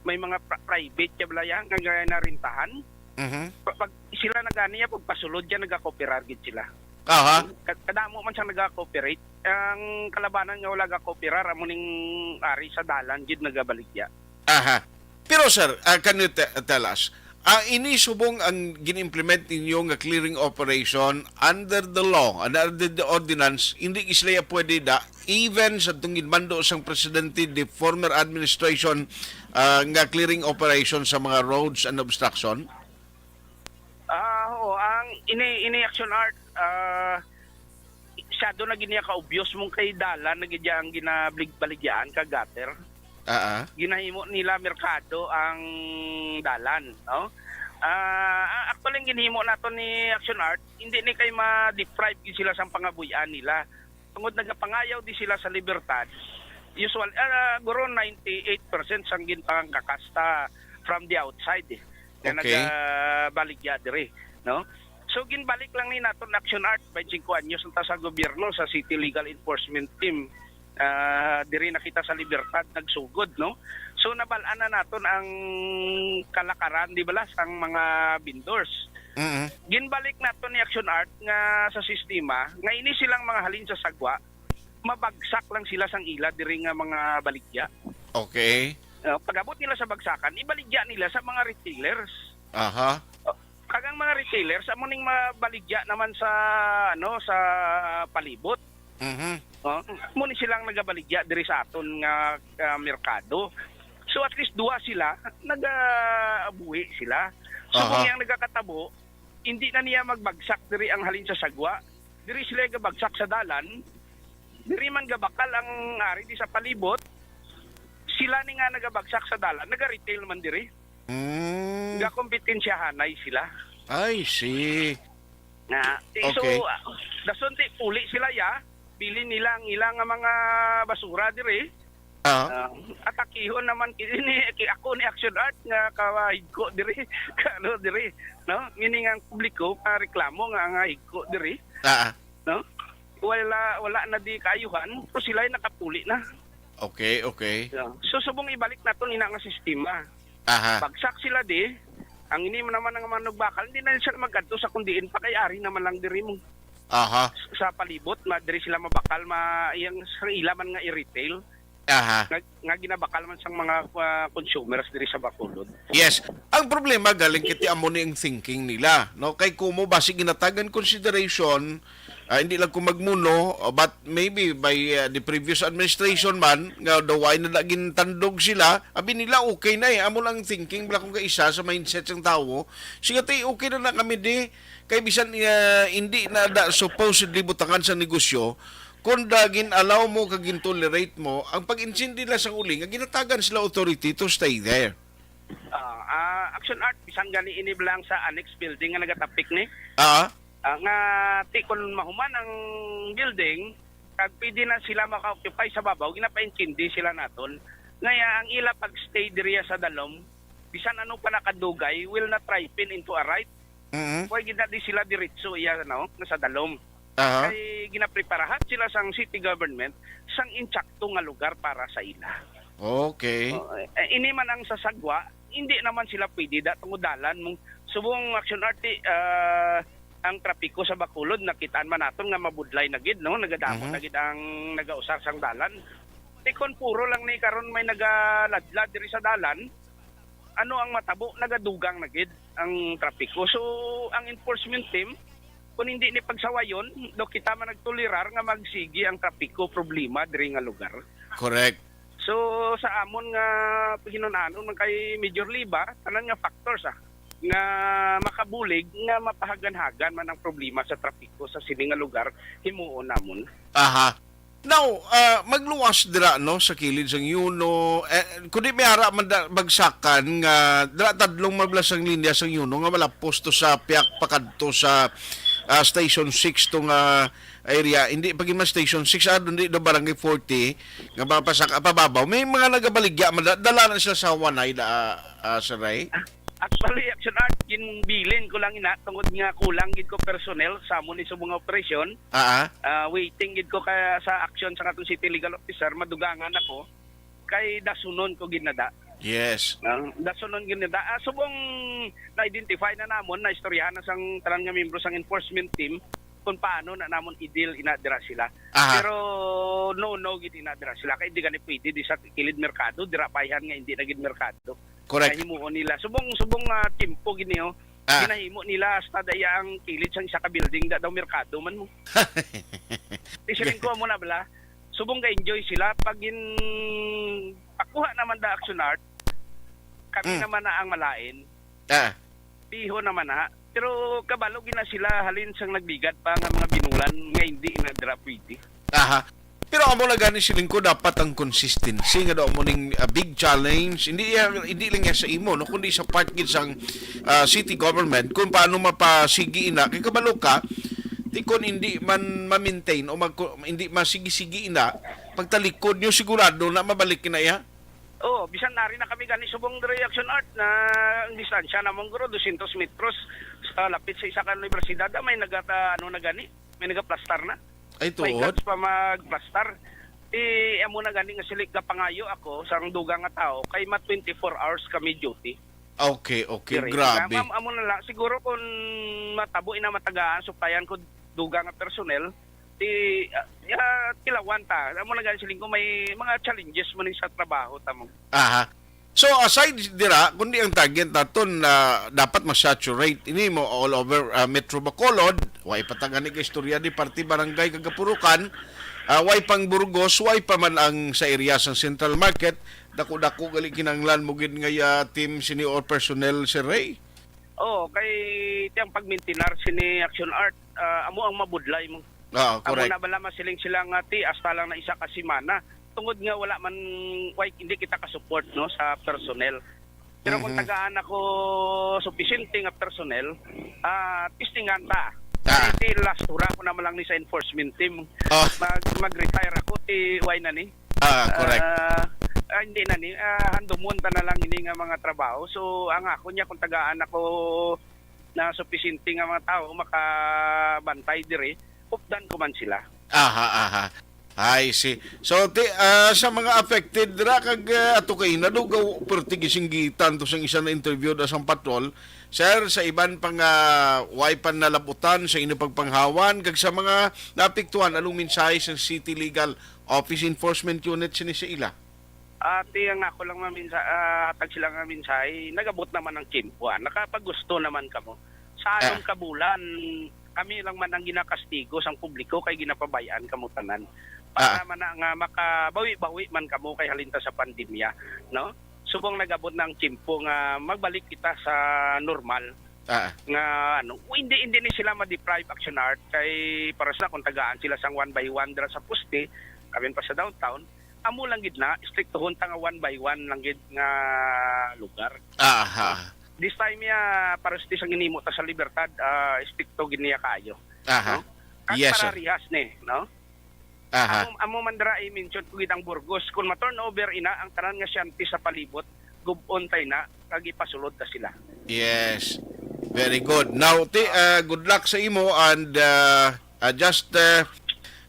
may mga pri- private ka balaya nga gaya na rintahan. Mhm. Pa- Pag sila nagani niya, pagpasulod niya, nagakooperar gid sila. Aha. Ka- Kadamo man siyang nagakooperate. Ang kalabanan nga wala gakooperar, amo ning ari sa dalan gid nagabaligya. Aha. Pero sir, ah, can you te- tell us, ah, ini subong ang gin-implement ninyo nga clearing operation under the law, under the ordinance, hindi sila pwede da, even sa tungod mando sang presidente, the former administration, ah, nga clearing operation sa mga roads and obstruction? Ah, oo, ang ini ini action art, ah, masyado na gid niya ka-obvious mong kay dalan na gid ang ginabaligyaan ka gutter. Ah, ah. Ginahimo nila merkado ang dalan, no? Ah, actually, ang ginhimo nato ni Action Art, hindi ni kay ma-deprive gid sila sang pangabuy-an nila. Tungod nagapangayaw di sila sa libertad, usual, ah, guro ninety-eight percent sang ginpangangkakas ta from the outside, eh, nga Okay. nagabaligya diri, no? So, ginbalik lang ni naton Action Art, twenty-five anyos na ta sa gobyerno, sa City Legal Enforcement Team. Ah, diri na kita sa Libertad nagsugod, no? So, nabal-an na naton ang kalakaran, di ba, sang mga vendors. Mm. Ginbalik naton ni Action Art nga sa sistema nga ini silang mga halin sa sagwa, mabagsak lang sila sang ila diri nga mga baligya. Okay. Uh, pag-abot nila sa bagsakan, ibaligya nila sa mga retailers. Aha. Kag ang mga retailers amo ning mabaligya naman sa, ano, sa palibot. Mhm. Oh, mo ni silang nagabaligya diri sa aton nga, ah, merkado. So, at least duha sila, nagabuhi sila. So, Aha. Kung yang nagakatabo, hindi na niya magbagsak diri ang halin sa sagwa. Diri sila gabagsak sa dalan. Diri man gabakal ang ari di sa palibot. Sila ni nga nagabagsak sa dalan, naga-retail man diri. Mm. Gakompetensyahanay sila. I see. Na, Okay. So, ah, dason ti puli sila ya, bilin nila ang ilang nga mga basura diri. Ah. Ah, atakihon naman kini ni ki ako ni Action Art nga kahigko diri, kano diri, no? Meaning ang publiko nga reklamo nga nga higko diri, Ah. no? Wala wala na di kaayuhan, pero sila nakapuli na. Okay, okay. So, so subong ibalik naton ina nga sistema. Aha. Bagsak sila di, ang ini man naman nga mga nagbakal, hindi na sila magkadto sa kundiin pa kay ari naman lang diri mo Aha. sa palibot, ma diri sila mabakal, ma iyang sa ila man nga i-retail Aha. nga, nga ginabakal man sang mga ah, consumers diri sa Bacolod. Yes. Ang problema galing kiti amo ni ang thinking nila, no? Kay kumo basi ginatagan consideration, ah, hindi lang ko magmuno, uh, but maybe by uh, the previous administration man nga daw ay na gintandog sila, abi nila okay na eh. Amo lang thinking bala kung kaisa sa mindset sang tawo. Sige, tay, okay na na kami di kay bisan uh, hindi na da supposedly butangan sa negosyo, kung da gin-allow mo kag gin-tolerate mo ang pag-insindi nila sang uli nga ginatagan sila authority to stay there. Ah, ah, Action Art, bisan gani ini lang sa annex building nga nagatapik ni. Ah, Ah, nga ti kun mahuman ang building, kag pwede na sila maka-occupy sa babaw, ginapaintindi sila naton. Ngaya ang ila pag-stay diriya sa dalom, bisan ano pa nakadugay, will not ripen into a right. mm. Kaya gina di sila diretso iya, no, nga sa dalom. Aha. Kay ginapreparahan sila sang city government sang insakto nga lugar para sa ila. Okay. Oh, eh, ini man ang sa sagwa, hindi naman sila pwede da tungod dalan mong subong Action Art, ah, ang trapiko sa Bacolod nakitaan man naton nga mabudlay na gid, no, nagadamo Mhm. na gid ang nagausar sang dalan. Ti kon puro lang ni karon may nagaladlad diri sa dalan, ano ang matabo, nagadugang na gid ang trapiko. So ang enforcement team, kung hindi ni pagsawayon, do kita man nagtolerar nga magsigi ang trapiko problema diri nga lugar. Correct. So sa amon nga paghinunanon man kay Major Liba, tanan nga factors, ah, nga makabulig nga mapahagan-hagan man ang problema sa trapiko sa sini nga lugar, himuon namon. Aha. Now, ah, magluwas dira, no, sa kilid sang Yuno. Eh, kundi may ara man da, bagsakan nga dira tadlong mablas ang linya sang Yuno nga malapos to sa piyak pakadto sa ah, Station six to nga area. Hindi pa gid man Station six, ah, doon di do Barangay forty nga mapasaka pababaw. May mga nagabaligya man da, dala na sila sa Wanay da, ah, Sir Ray. Actually, Action Art, ginbilin ko lang ina tungod nga kulang gid ko personnel sa amon ni subong nga operasyon. Ah, ah. Ah, waiting gid ko kaya sa action sa katong city legal officer, madugangan ako kay dasunon ko ginada. Yes. Ah, dasunon ginada. Ah, subong na-identify na namon, na istoryahan na sang tanan nga membro sang enforcement team kung paano na namon i-deal ina dira sila. Aha. Pero no, no gid ina dira sila kay di gani pwede di sa kilid merkado, dira payhan nga hindi na gid merkado. Correct. Nahimuon nila. Subong, subong nga timpo gid niyo. Ah. Ginahimo nila hasta daya ang kilid sang isa ka building da daw merkado man mo. Isiling ko mo na bala. Subong ga-enjoy sila pag gin pakuha naman da Action Art. Kami Mm. naman na ang malain. Ah. Piho naman na. Pero kabalo gina sila halin sang nagligad pa nga mga binulan nga hindi na dira pwede. Aha. Pero amo na gani siling ko, dapat ang consistency nga daw mo ning, ah, big challenge, hindi iya, hindi lang iya sa imo, no, kundi sa part gid sang, ah, city government kung paano mapasigi ina. Kay kabalo ka, di kon hindi man ma-maintain o mag-, hindi masigi-sigi ina, pagtalikod niyo, sigurado na mabalik na iya. Oo, bisan nari na kami gani subong diri, Action Art, na ang distansya namon guro dosyentos metros sa lapit sa isa ka universidad, ah, may nagata-, ano na gani, may nagaplastar na. Ay, May tuod? Guts pa magplastar. Ti amo na gani nga sili ka pangayo ako sang dugang nga tawo kay ma twenty-four hours kami duty. Okay, okay, Dire. Grabe. Nga, ma'am, amo na lang. Siguro kung matabo ina matagaan, suplayan ko dugang nga personnel, ti, ah, ah, tilawan ta. Amo na gani siling ko, may mga challenges man sa trabaho ta mo. Aha. So, aside dira, kundi ang target naton na dapat ma-saturate ini mo all over, ah, Metro Bacolod, way pa ta gani ka istorya di parte barangay kag kapurukan, ah, way pang Burgos, way pa man ang sa area sang Central Market, dako-dako gali kinahanglan mo gid nga, ah, team sini or personnel, Sir Ray? Oo, kay ti ang pagmintinar sini Action Art, ah, amo ang mabudlay mo. Oo, Amo correct. Na bala masiling sila nga ti hasta lang na isa ka semana tungod nga wala man, way, hindi kita ka-support, no, sa personnel. Pero kung Mhm. tagaan ako supisente nga personnel, ah, testingan ta. Ah. Kay ti last hura ko naman lang ni sa enforcement team. Oh. Mag, mag-retire ako, ti way na ni. Ah, correct. Ah, ah, hindi na ni, ah, handumon ta na lang ini nga mga trabaho. So, ang ako niya, kung tagaan ako na supisente nga mga tawo makabantay diri, updan ko man sila. Aha, aha. I see. So, ti, ah, sa mga affected ra kag, ah, ato kay nadugaw, perti gisinggitan to sang isa na interview da sang patrol. Sir, sa iban pa nga way pa nalabutan sa inyo pagpanghawan, kag sa mga naapektuhan, anong mensahe sa City Legal Office Enforcement Unit sini sa ila? Ati ang ako lang maminsa-, ah, hatag sila nga mensahe, nagabot naman ang kimpo, ah. Nakapagusto naman kamo. Sa anom Ah. ka bulan, kami lang man ang ginakastigo sang publiko kay ginapabay-an kamo tanan. Para Ah. man na nga makabawi-bawi man kamo kay halinta sa pandemya, no? Subong nagabot na ang kimpo nga magbalik kita sa normal. Ah. Nga, ano, hindi, hindi ni sila ma-deprive, Action Art, kay para sa kung tagaan sila sang one by one dira sa poste, kami pa sa downtown, amo lang gid na, estriktohon ta nga one by one lang gid nga lugar. Aha. This time, ya, para sa sang ginimo ta sa Libertad, ah, estrikto gid niya kaayo, Aha. No? Kag Yes, sir. Pararihas ni, no? Aha. Amo, amo man dira i-mention ko gid ang Burgos. Kung ma-turnover ina ang tanan nga siyante sa palibot, gub-on tay na, kag ipasulod ta sila. Yes. Very good. Now, ti, ah, good luck sa imo and, ah, ah, just, ah,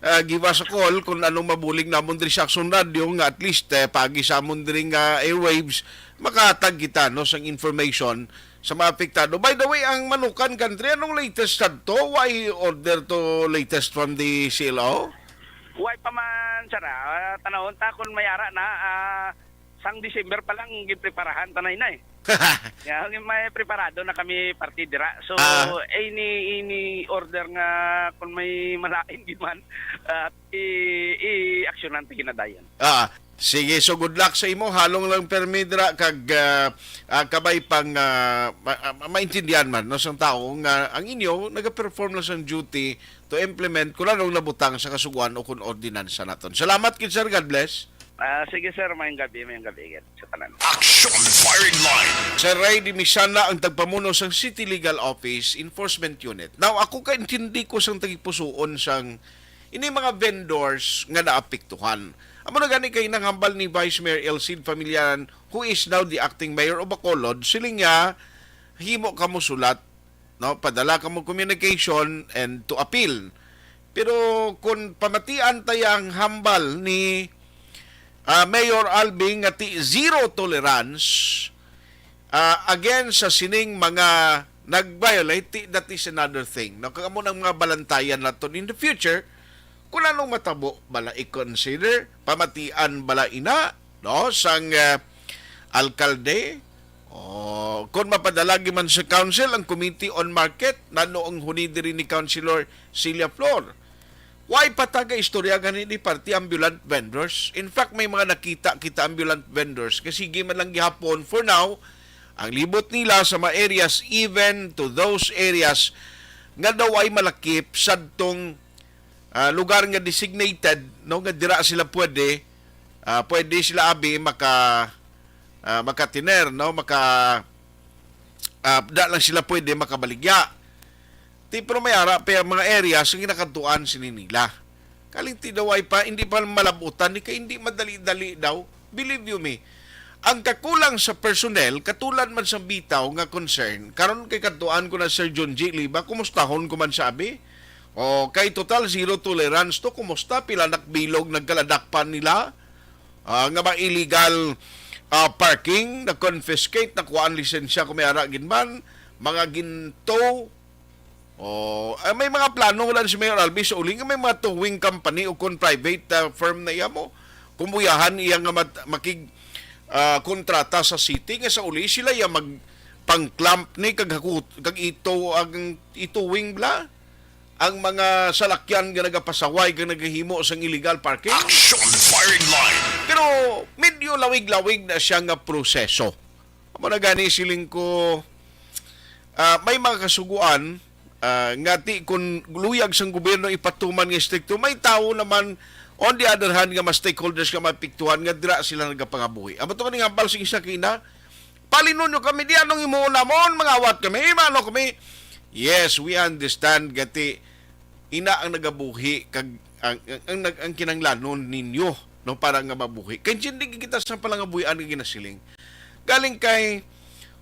ah, give us a call kung anong mabulig namon diri sa Action Radio nga at least, eh, pagi sa amon diri nga airwaves, makahatag kita, no, sang information sa mga apektado. By the way, ang Manukan Country, anong latest sadto? Why order to latest from the C L O? Why pa man, sir, ah, tanawon ta kung may ara na, ah, sang December pa lang gipreparahan tanay na eh. Ya, may preparado na kami parti dira. So, Ah. any, any order nga kung may malain gid man, ah, i-, i-aksyonan ta ginadayon. Ah, sige, so good luck sa imo. Halong lang permi dira kag, ah, ah, kabay pang, ah, ma-, ah, maintindihan man, no, sang tao nga ang inyo nagaperform lang sang duty to implement kung anong nabutang sa kasuguan o kung ordinansa naton. Salamat gid, sir. God bless. Ah, sige, sir. Mayong gabi, mayong gabi gid sa tanan. Action Firing Line. Sir Ray Dimisana ang tagpamuno sang City Legal Office Enforcement Unit. Now, ako kaintindi ko sang tagipusuon sang ini mga vendors nga naapektuhan. Amo na gani kay nanghambal ni Vice Mayor Elcid Familiaran, who is now the acting mayor of Bacolod, siling niya, himo kamo sulat, no? Padala kamo communication and to appeal. Pero kung pamatian ta ang hambal ni, ah, Mayor Alvin nga ti zero tolerance, ah, against sa sining mga nag-violate, ti, that is another thing, no? Kag amo nang mga balantayan naton in the future, kung anong matabo bala i-consider, pamatian bala ina, no, sang, ah, alkalde, o kung mapadala gid man sa council ang Committee on Market, nano ang huni diri ni Councilor Celia Flor. Why pa taga istorya gani ni party ambulant vendors? In fact, may mga nakita kita ambulant vendors nga sige man lang gihapon for now ang libot nila sa mga areas, even to those areas nga daw ay malakip sadtong ah, lugar nga designated, no, nga dira sila pwede, ah, pwede sila abi maka, ah, makatiner, no, maka, ah, da lang sila pwede makabaligya. Ti, pero may ara pa ang mga areas nga ginakadtuan sini nila. Kaling ti daw ay pa, hindi pa malabutan ni kay hindi madali-dali daw. Believe you me, ang kakulang sa personnel, katulad man sa bitaw nga concern, karon kay kadtuan ko na Sir John G. Liba, kumustahon ko man sa abi? O, kay total zero tolerance to, kumusta? Pila nakbilog nagkaladakpan nila? Ah, nga mga illegal, ah, parking, na-confiscate, nakuha ang lisensya kung may ara gid man, mga ginto. O, ah, may mga plano lang si Mayor Albi sa uli nga may mga towing company o kon private, ah, firm na iya mo. Kumbuyahan iya nga mat-, makig, ah, kontrata sa city nga sa uli sila iya mag pang-clamp ni kag hakot, kag ito ang itowing bla ang mga salakyan nga nagapasaway kag nagahimo sang illegal parking. Action firing line. Pero medyo lawig-lawig na siya nga proseso. Amo na gani siling ko, ah, may mga kasuguan, ah, nga ti kun luyag sang gobyerno ipatuman nga estrikto, may tawo naman on the other hand nga mas stakeholders nga maapektuhan nga dira sila nagapangabuhi. Amo to kaning hambal sa isa kina, "Palinon nyo kami, di anong himuon namon, mangawat kami, mano kami." Yes, we understand, gati, ina ang nagabuhi, kag ang, ang, ang, nag-, ang kinanglanon ninyo, no, para nga mabuhi. Kay hindi kita sa palangabuhian nga ginasiling. Galing kay,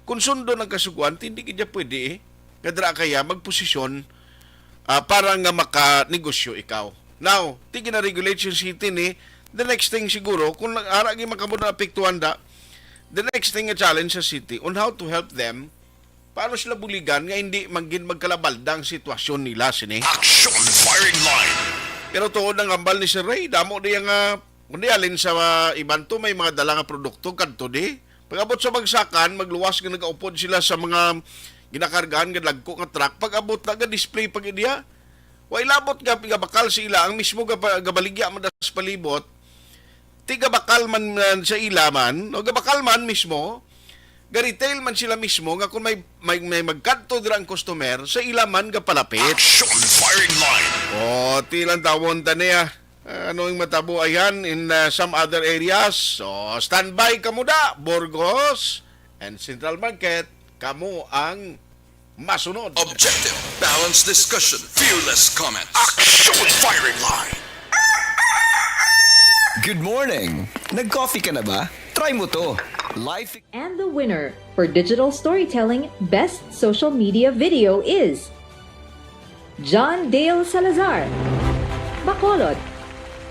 kung sundon ang kasuguan, hindi gid pwede, eh. Nga dira kaya magposisyon, ah, para nga makanegosyo ikaw. Now, ti gina-regulate yung city ni, the next thing siguro, kung nag-ara gyud makabot na apektuhan da, the next thing nga challenge sa city on how to help them, paano sila buligan nga hindi man gid magkalabalda ang sitwasyon nila sini? Action firing line. Pero tuod ang hambal ni Sir Ray, damo diya nga, kundi alin sa, ah, iban to, may mga dala nga produkto kadto di. Pag-abot sa bagsakan, magluwas nga nagaupod sila sa mga ginakargahan nga dagko nga truck. Pag-abot na, ga-display pag diya. Way labot nga gabakal sa ila, ang mismo gaba-, gabaligya man das palibot. Ti gabakal man, man sa ila man, o gabakal man mismo, ga-retail man sila mismo, nga kung may, may, may magkadto dira ang customer, sa ila man gapalapit. Action firing line. O, ti lang tawon ta niya. Ah, ano ang matabo ayan in, ah, some other areas? So, standby kamo da, Burgos and Central Market, kamo ang masunod. Objective, balanced discussion, fearless comment. Action firing line. Good morning! Nag-coffee ka na ba? Try mo to. Life And the winner for digital storytelling best social media video is John Dale Salazar, Bacolod,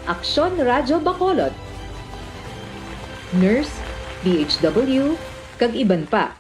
Aksyon Radyo Bacolod, Nurse, D H W, kag iban pa.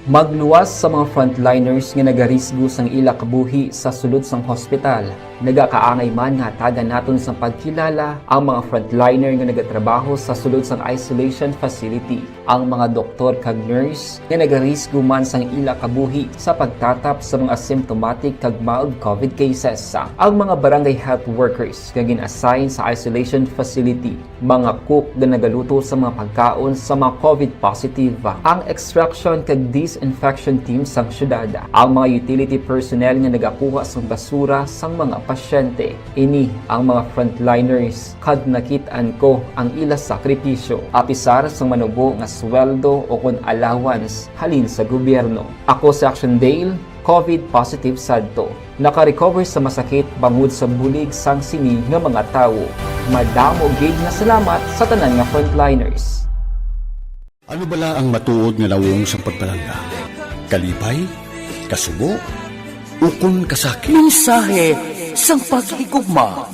Magluwas sa mga frontliners nga nagarisgo sang ila kabuhi sa sulod sang hospital. Nagakaangay man nga hatagan naton sang pagkilala ang mga frontliner nga nagatrabaho sa sulod sang isolation facility, ang mga doktor kag nurse nga nagarisgo man sang ila kabuhi sa pagtatap sa mga asymptomatic kag mild covid cases, ang mga barangay health workers nga gin-assign sa isolation facility, mga cook nga nagaluto sa mga pagkaon sa mga covid positive, ang extraction kag disinfection team sang syudad, ang mga utility personnel nga nagakuha sang basura sang mga pasyente. Ini ang mga frontliners, kag nakit-an ko ang ila sakripisyo, apisar sang manubo nga sweldo o kon allowance halin sa gobyerno. Ako si Action Dale, covid positive sadto. Naka-recover sa masakit bangod sa bulig sang sini nga mga tawo. Madamo gid nga salamat sa tanan nga frontliners. Ano bala ang matuod nga nawong sang pagpalangga? Kalipay? Kasubo? Ukon kasakit? Mensahe sang paghigugma.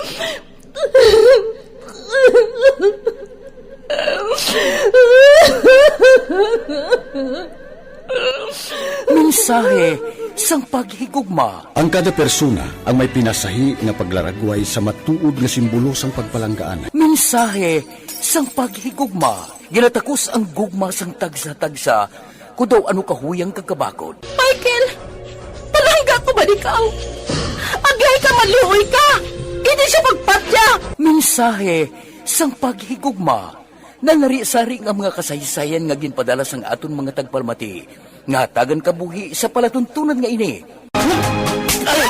Mensahe sang paghigugma. Ang kada persona ang may pinasahi nga paglaragway sa matuod nga simbolo sang pagpalanggaan. Mensahe sang paghigugma. Ginatakos ang gugma sang tagsa-tagsa, kon daw ano kahuyang kag kabakod. Michael! Palangga ko man ikaw! Aglay ka, maluoy ka! Hindi siya pagpatya! Mensahe sang paghigugma. Nalari-sari nga mga kasaysayan nga ginpadala sang aton mga tagpalamati nga hatagan kabuhi sa palatuntunan nga ini.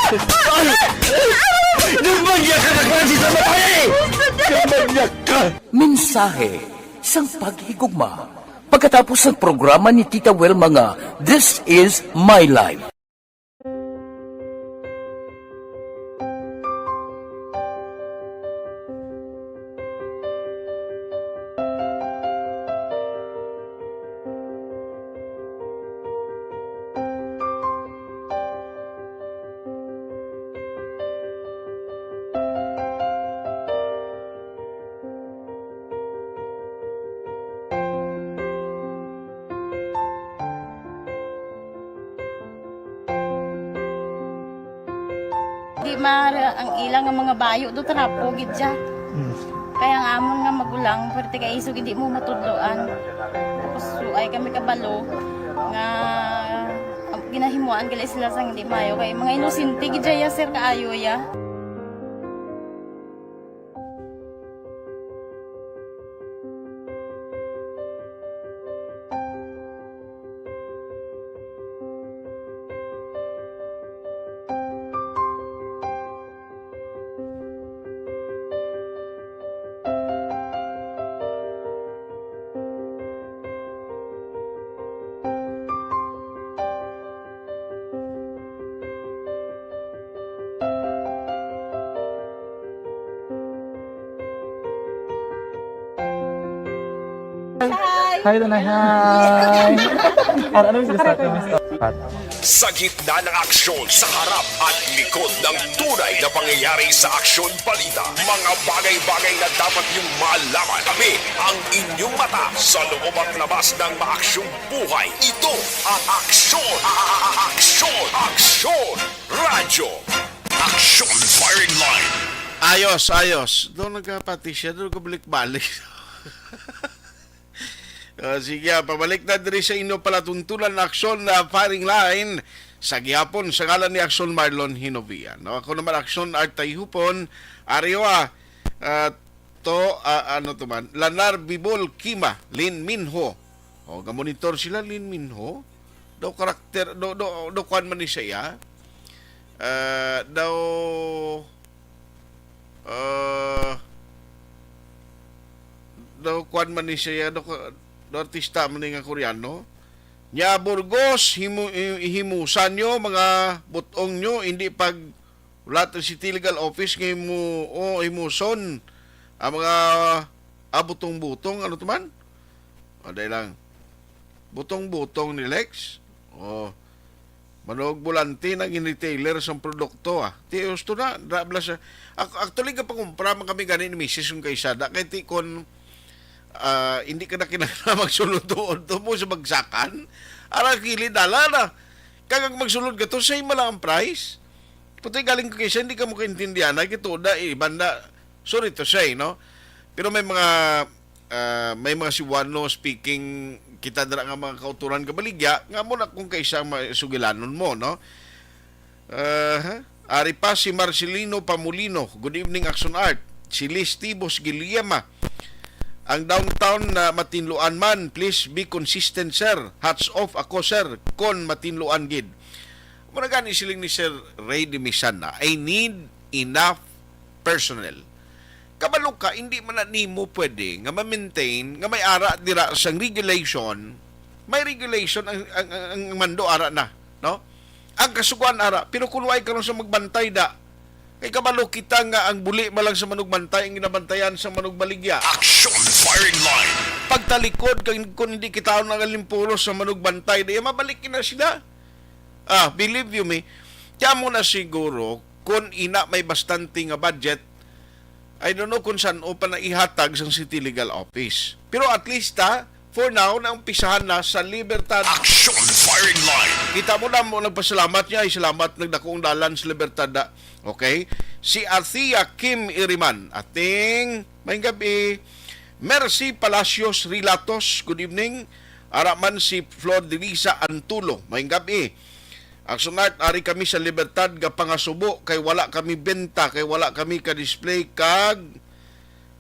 Ay! Nagmanyag ka na klase sa babae! Nagmanyag ka! Mensahe sang paghigugma pagkatapos sang programa ni Tita Wilma nga This Is My Life. Di ma-, ang ila nga mga bayo do trapo gid siya. Mm. Kaya ang amon nga magulang, pwerte kay isog hindi mo matudloan. Tapos suay kami kabalo nga ginahimuan gali sila sang hindi maayo. Kay mga inosente gid siya, sir, kaayo ya. Hi. Hi, Tanay. Hi. Ano, ano yung gusto? Ano yung gusto? Sa gitna ng aksyon, sa harap at likod ng tunay na pangyayari sa aksyon balita, mga bagay-bagay na dapat niyong malaman. Tabi ang inyong mata sa loob at labas ng maaksyong buhay. Ito ang Aksyon, a-, a-, a-, Aksyon, Aksyon Radyo, Aksyon Firing Line. Ayos, ayos. Doon nagkapati siya, doon kabalik-balik. Ah, sige, ah, pabalik na diri sa inyo palatuntunan na Aksyon na Firing Line sa gihapon sa ngalan ni Aksyon Marlon Hinovia. No, ako naman Aksyon Art Tayhupon, Arewa, ah, to, ah, ano to man, Lanar Bibol Kima, Lin Minho. O, gamonitor sila, Lin Minho. Daw karakter, do, do, do, kwan man ni siya. Ah, daw, ah, daw kwan man ni siya, daw, daw artista man ni nga Koreano. Nya, Burgos, himu-, hi-, himusan nyo, mga butong nyo, hindi pag wala to City Legal Office nga himu-, o himuson ang mga, ah, butong-butong, ano to man? O, dahil lang. Butong-butong ni Lex. O, manugbolante nang retailer sang produkto, ah. Ti, gusto na, da, bla siya. Ac-, actually, kapangumpra man kami gani ni misis kung kay sada. Kay ti, kon, ah, hindi ka na kinahanglan magsulod doon to mo sa bagsakan. Ara, kilid, dala na. Kag ang magsulod ka to, same man lang ang price. Puti galing ko kay siya, hindi ka mo kaintindihan. Ay, kito da, eh, banda. Sorry to say, no? Pero may mga, ah, may mga Cebuano speaking kita dira nga mga kauturan kabaligya, nga mo na kung kaisa ang mga sugilanon mo, no? Ah, ari pa si Marcelino Pamulino. Good evening, Action Art. Si Liz Tibos Guillema. Ang downtown na matinluan man, please be consistent, sir. Hats off ako, sir, kon matinluan gid. Mura gani siling ni Sir Ray Dimisana, "I need enough personnel." Kabalo ka, hindi man na nimo pwede nga ma-maintain nga may ara dira sang regulation, may regulation ang, ang, ang, ang mando ara na, no? Ang kasugoan ara, pero kung way karon sa magbantay da, kay kabalo kita nga ang buli man lang sa manugbantay ang ginabantayan sa manugbaligya. Action Firing Line. Pagtalikod, kay kung hindi kita ang nagalimpulos sa manugbantay, di mabalik na sila. Ah, believe you me, kaya mo na siguro, kung ina may bastante nga budget, I don't know kung saan o pa na ihatag sang City Legal Office. Pero at least, ha, for now, naumpisahan na sa Libertad. Action Firing Line. Kita mo na mo, nagpasalamat niya, ay salamat, nagdakong dalan sa Libertad, da. Okay? Si Athea Kim Iriman, ating, may gabi, Mercy Palacios Rilatos, good evening. Ara man si Flor Delisa Antulo, may gabi. Action Art, ari kami sa Libertad nga pangasubo kay wala kami benta, kay wala kami ka-display kag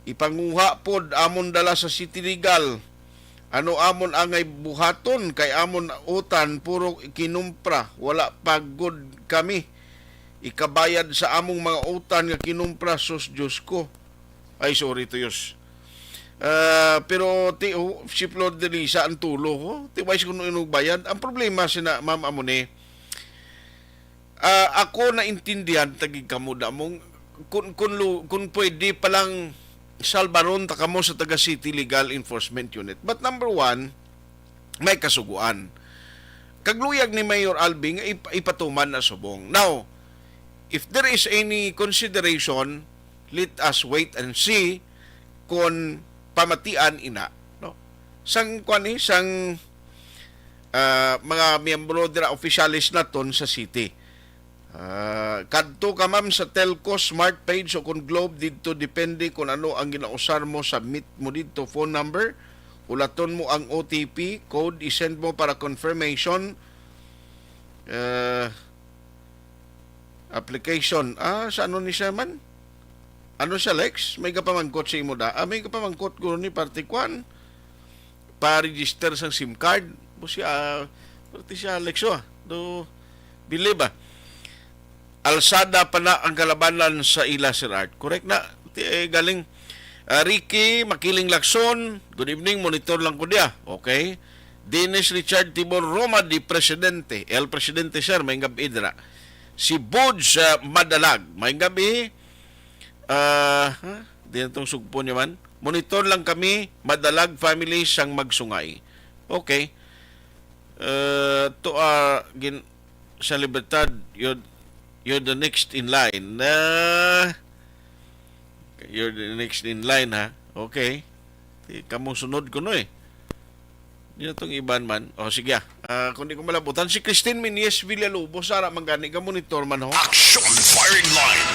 ipanguha pod amon dala sa City Legal. Ano amon angay buhaton kay amon utan puro kinumpra, wala pa gud kami. ikabayad sa among mga utang nga kinumpra, sus, Dios ko. Ay, sorry, tuyos. Ah, pero ti, oh, si Flor de Lisa ang tulo ko. Ti, wais ko nung inugbayad. Ang problema sina, ma'am, amo ni, ah, ako naintindihan, tagig kamo damong, kung, kung, lu- kung pwede palang salbaron ta kamo sa taga City Legal Enforcement Unit. But number one, may kasuguan. Kagluyag ni Mayor Albi nga ip- ipatuman na subong. Now, if there is any consideration, let us wait and see kung pamatian ina, no? Sang, kuwan ni, sang, ah, mga miyembro dira, opisyalis naton sa city. Ah, kadto ka, ma'am, sa Telco Smart Page o kung Globe didto, depende kung ano ang ginausar mo, submit mo didto phone number, ulaton mo ang O T P code, i-send mo para confirmation. Ah, application. Ah, sa ano ni siya man? Ano siya, Lex? May kapamangkot sa imo da? Ah, may kapamangkot ko ni parte kwan. Pa-register sang sim card. Mo siya, ah, parte siya, Lex, oh. Do, believe, ah. Alsada pa na ang kalabanan sa ila, Sir Art. Correct na. Ti, eh, galing. Ah, Ricky Makiling Lacson, good evening, monitor lang ko diya. Okay. Dennis Richard Tibor Roma, di Presidente. El Presidente, sir, may gab-i dira. Si Budge, ah, Madalag, may gab-i. Ah, ha? Di na tong sugpo niya man. Monitor lang kami, Madalag family sang Magsungay. Okay. Uh, to, ah, gin- sa Libertad, you're, you're the next in line. Na, you're the next in line, ha? Okay. Di kamo sunod kuno, eh. Di na tong iban man. O, sige, ah. Ah, kung di ko malabutan, si Christine Menyes Villalobos, ara man gani ka, monitor man, ho. Action firing line.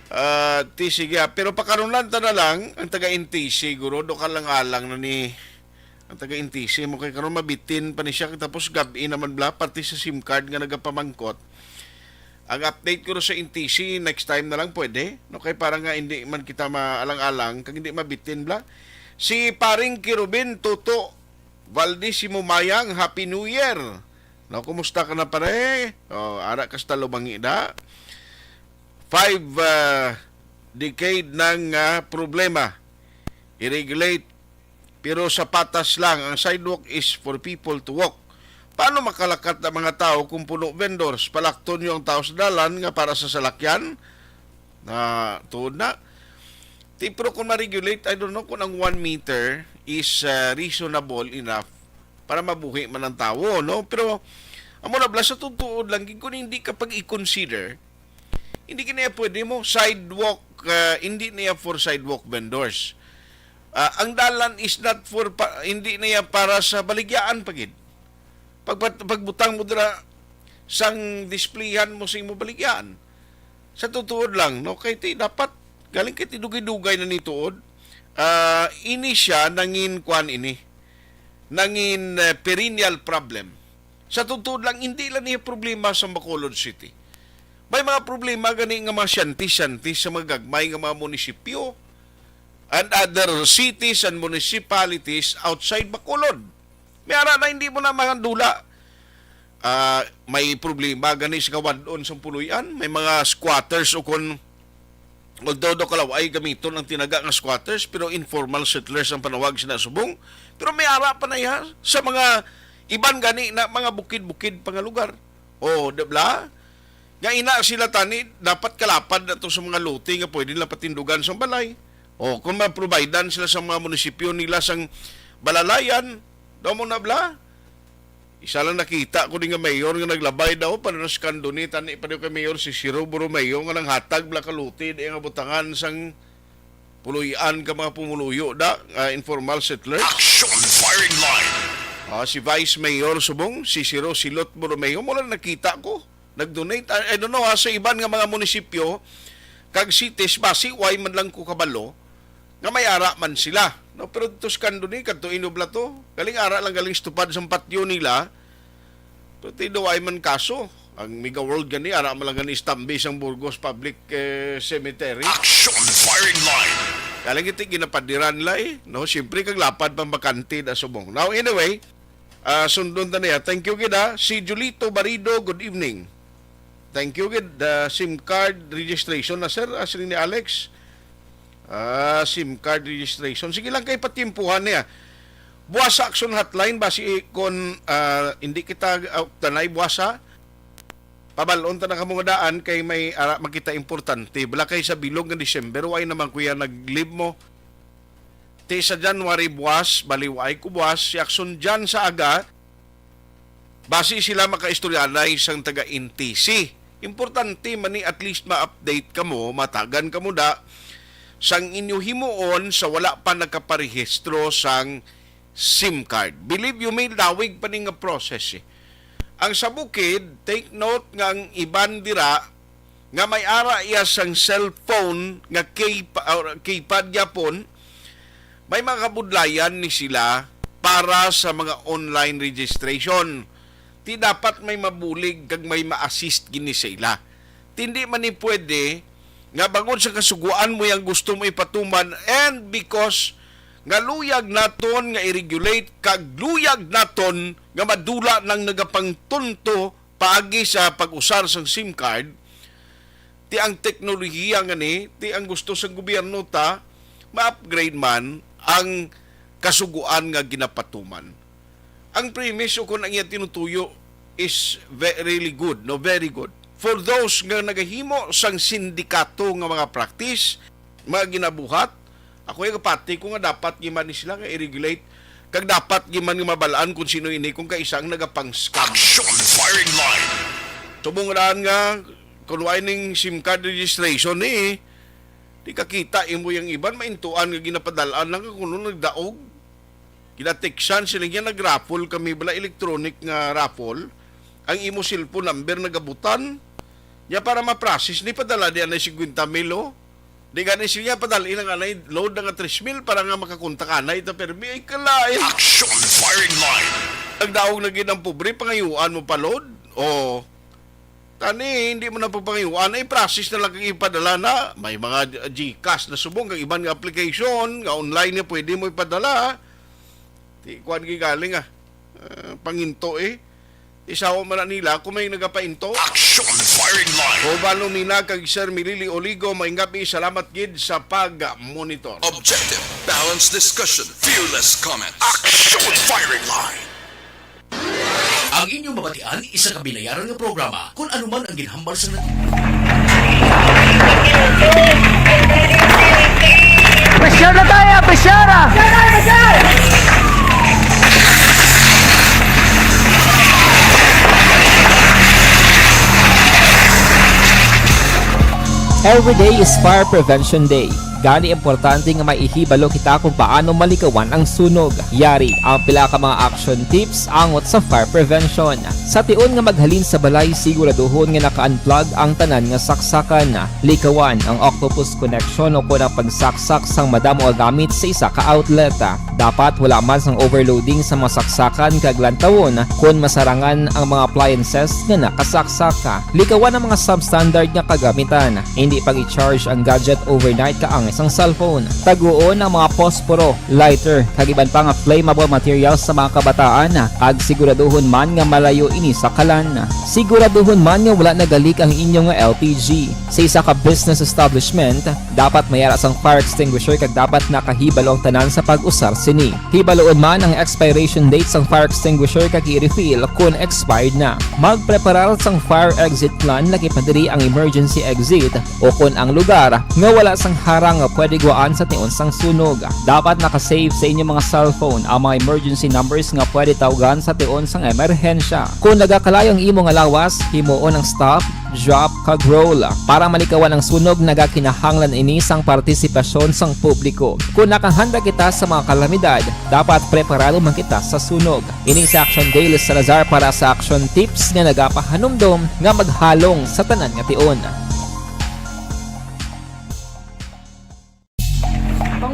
Ah, ti, sige, ah. Pero pakarunan ta na lang, ang taga-N T C, siguro, do ka lang alang na ni ang taga-N T C mo kay karon mabitin pa ni siya, tapos gab-i naman bla, parte sa sim card nga nagapamangkot. Ang update ko sa N T C, next time na lang pwede, no? Kay para nga hindi man kita maalang-alang, kag hindi mabitin bla. Si paring Kirubin Tuto Valdez, si Mumayang, Happy New Year. No, kumusta ka na, pare? Oh, ara ka sa talubangi da. Five, ah, decade ng, ah, problema. I-regulate, pero sa patas lang. Ang sidewalk is for people to walk. Paano makalakat ang mga tao kung puno vendors? Palakton niyo ang tao sa dalan nga para sa salakyan? Na, tuod na. Ti, pero kung ma-regulate, I don't know kung ang one meter is, ah, reasonable enough para mabuhi man ang tawo, no? Pero, amo na bala, sa tutuod lang, kung hindi ka pag-i-consider, hindi kini pwede mo sidewalk, ah, hindi niya for sidewalk vendors. Ah, ang dalan is not for pa, hindi niya para sa baligyaan pa gid. Pag, pagbutang mo dira sang displayhan mo sa imo baligyaan. Sa tutuod lang, no, kay ti dapat galing kay ti dugay-dugay na ni tuod. Ah, ini siya nangin kwan ini. Nangin, eh, perennial problem. Sa tutuod lang, hindi lang niya problema sa Bacolod City. May mga problema gani nga mga siyante-siyante sa mga gagmay nga mga munisipyo and other cities and municipalities outside Bacolod. May ara na hindi mo na mga dula. Ah, may problema gani sa kawad-on sa Puluy-an. May mga squatters o kon, although do kalaw ay gamiton ang tinaga nga squatters, pero informal settlers ang panawag sina subong. Pero may ara pa na iya sa mga iban gani na mga bukid-bukid pa nga lugar. O, di ba? Nga ina sila tani, dapat kalapad na to sa mga lote nga pwede nila patindugan sa balay. O, kung ma-providean sila sa mga munisipyo nila sang balalayan, daw mo na bla? Isa lang nakita ko di nga mayor nga naglabay daw, para nas kanduni, tani pa daw kay Mayor si Siro Borromeo nga nanghatag bla ka lote, di nga butangan sang Puluy-an ka mga pumuluyo da, ah, informal settlers. Action firing line. Ah, si Vice Mayor subong, si Siro Silot Borromeo, mo lang nakita ko. Nag-donate. I, I don't know, ha, sa iban nga mga munisipyo, kag cities, basi, way man lang ko kabalo, nga may ara man sila. No? Pero dito sa Candoni, kadto Inoblato, galing ara lang galing stupad sa patio nila, pero ti daw ay man kaso. Ang Mega World gani, ara man lang gani istambi sang Burgos Public, eh, Cemetery. Action firing line. Kaya lang iti ginapadiran nila eh, no? Siyempre, kag lapad pang bakante da subong. Now, anyway, ah, sundon ta niya. Thank you gid, ah. Si Julito Barido, good evening. Thank you gid. The SIM card registration na, sir, ah, siling ni Alex. Ah, SIM card registration. Sige lang kay patimpuhan niya. Buwas sa Action Hotline, basi kon, ah, hindi kita, ah, tanay buwas, ha? Pabalon ta na kamo nga daan kay may ara makita importante. Bala kay sa bilog nga December, way naman kuya nag-leave mo. Ti sa January buwas, baliway ko buwas, si Action Jan sa aga, basi sila makaistoryanay sang taga N T C. Importante man ni at least ma-update kamo, matagan kamo da sang inyo himuon sa wala pa nakaparehistro sang SIM card. Believe you me, lawig pa ni nga process eh. Ang sa bukid, take note nga ang iban dira nga may ara iya sang cellphone nga keypa-, or keypad gyapon, may mga kabudlayan ni sila para sa mga online registration. Ti dapat may mabulig kag may ma-assist gini sa ila. Ti hindi man ni pwede nga bangod sa kasuguan mo yang gusto mo ipatuman and because nga luyag naton nga i-regulate kag luyag naton nga madula nang nagapangtunto paagi sa pag-usar sang SIM card, ti ang teknolohiya nga ni, ti ang gusto sang gobyerno ta ma-upgrade man ang kasuguan nga ginapatuman. Ang premise o kung ang iya tinutuyo is ve-, really good, no, very good. For those nga nagahimo sang sindikato nga mga practice, mga ginabuhat, ako yung kapati ko nga dapat giman ni sila nga i-regulate kag dapat giman nga mabalaan kung sino ini kung kaisa ang nagapang-scam. Action firing line. Subong daan nga kung way ning SIM card registration ni, di kakita imo yang iban maintuan nga ginapadalaan lang kuno nagdaog. Ginateksan sila niya, nag-raffle kami bala, electronic nga raffle. Ang imo cellphone number nagabutan. Nya para ma-process ni padala di anay fifty mil, oh. Di gani siya padalin ang anay load nga three mil para nga makakontak anay ta permi ay kalain. Action firing line. Nagdaog na gid ang pobre, pangayuan mo pa load. Oh. Tani, hindi mo na pagpangayuan, ay process na lang kag ipadala na. May mga GCash na subong kag iban nga application nga online nga pwede mo ipadala. Ti kuan gid galing, ah. Ah, panginto eh. Isawa man na nila kung may nagapainto. Action firing line. Hubalo nina kag Sir Milili Oligo, maayong gabi, salamat gid sa pag-monitor. Objective, balanced discussion, fearless comments. Action firing line. Ang inyong mabatian, isa ka binayaran nga programa, kung ano man ang ginhambal sa nag- Pressure na tayo! Pressure! Every day is Fire Prevention Day. Gani, importante nga maihibalo kita kung paano malikawan ang sunog. Yari ang pila ka mga action tips angot sa fire prevention. Sa tion nga maghalin sa balay, siguraduhon nga naka-unplug ang tanan nga saksakan. Likawan ang octopus connection o kon ang pagsaksak sang madamo nga gamit sa isa ka outlet. Dapat wala man sang overloading sa mga saksakan kag lantawon kon masarangan ang mga appliances nga nakasaksak. Likawan ang mga substandard nga kagamitan. Hindi pag-i-charge ang gadget overnight kaangay sang cellphone. Taguon ang mga posporo, lighter, kag iban pa nga flammable materials sa mga kabataan, kag siguraduhon man nga malayo ini sa kalan. Siguraduhon man nga wala nagalik ang inyong L P G. Sa isa ka business establishment, dapat may ara sang fire extinguisher kag dapat nakahibalo ang tanan sa pag-usar sini. Hibaloon man ang expiration date sang fire extinguisher kag i-refill kon expired na. Magpreparar sang fire exit plan, lakip na diri ang emergency exit o kon ang lugar nga wala sang harang nga pwede guwaan sa tion sang sunog. Dapat naka-save sa inyong mga cellphone ang mga emergency numbers nga pwede tawgan sa tion sang emerhensya. Kon nagakalayo ang imo nga lawas, himuon ang stop, drop, kag roll. Para malikawan ang sunog, nagakinahanglan ini sang partisipasyon sang publiko. Kon nakahanda kita sa mga kalamidad, dapat preparado man kita sa sunog. Ini si Action Dale Salazar para sa Action Tips nga nagapahanumdom nga maghalong sa tanan nga tion.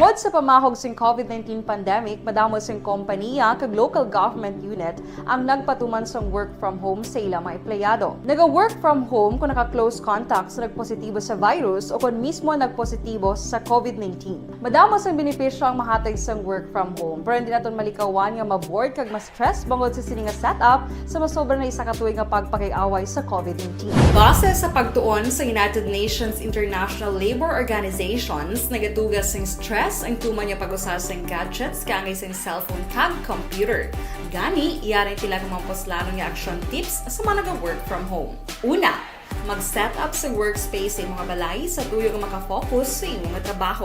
Tungod sa pamahog sing COVID nineteen pandemic, madamo sing kompaniya kag local government unit ang nagpatuman sang work from home sa ila mga empleyado. Naga-work from home kung naka-close contact sa nagpositibo sa virus o kon mismo nagpositibo sa COVID nineteen. Madamo sang benepisyo ang mahatag sang work from home, pero hindi naton malikawan nga ma-bored kag ma-stress bangod sa sini nga setup sa masobra na isa ka tuig nga pagpakig-away sa COVID nineteen. Base sa pagtuon sa United Nations International Labour Organizations, nagatuga sing stress ang tuman nga pag-usa sing gadgets kaangay sing cellphone kag computer. Gani, yari pila ka mga puslanon nga action tips sa mga naga-work from home. Una, mag-set up sa workspace sa imo nga balay sa tuyo nga makafocus sa imo nga trabaho.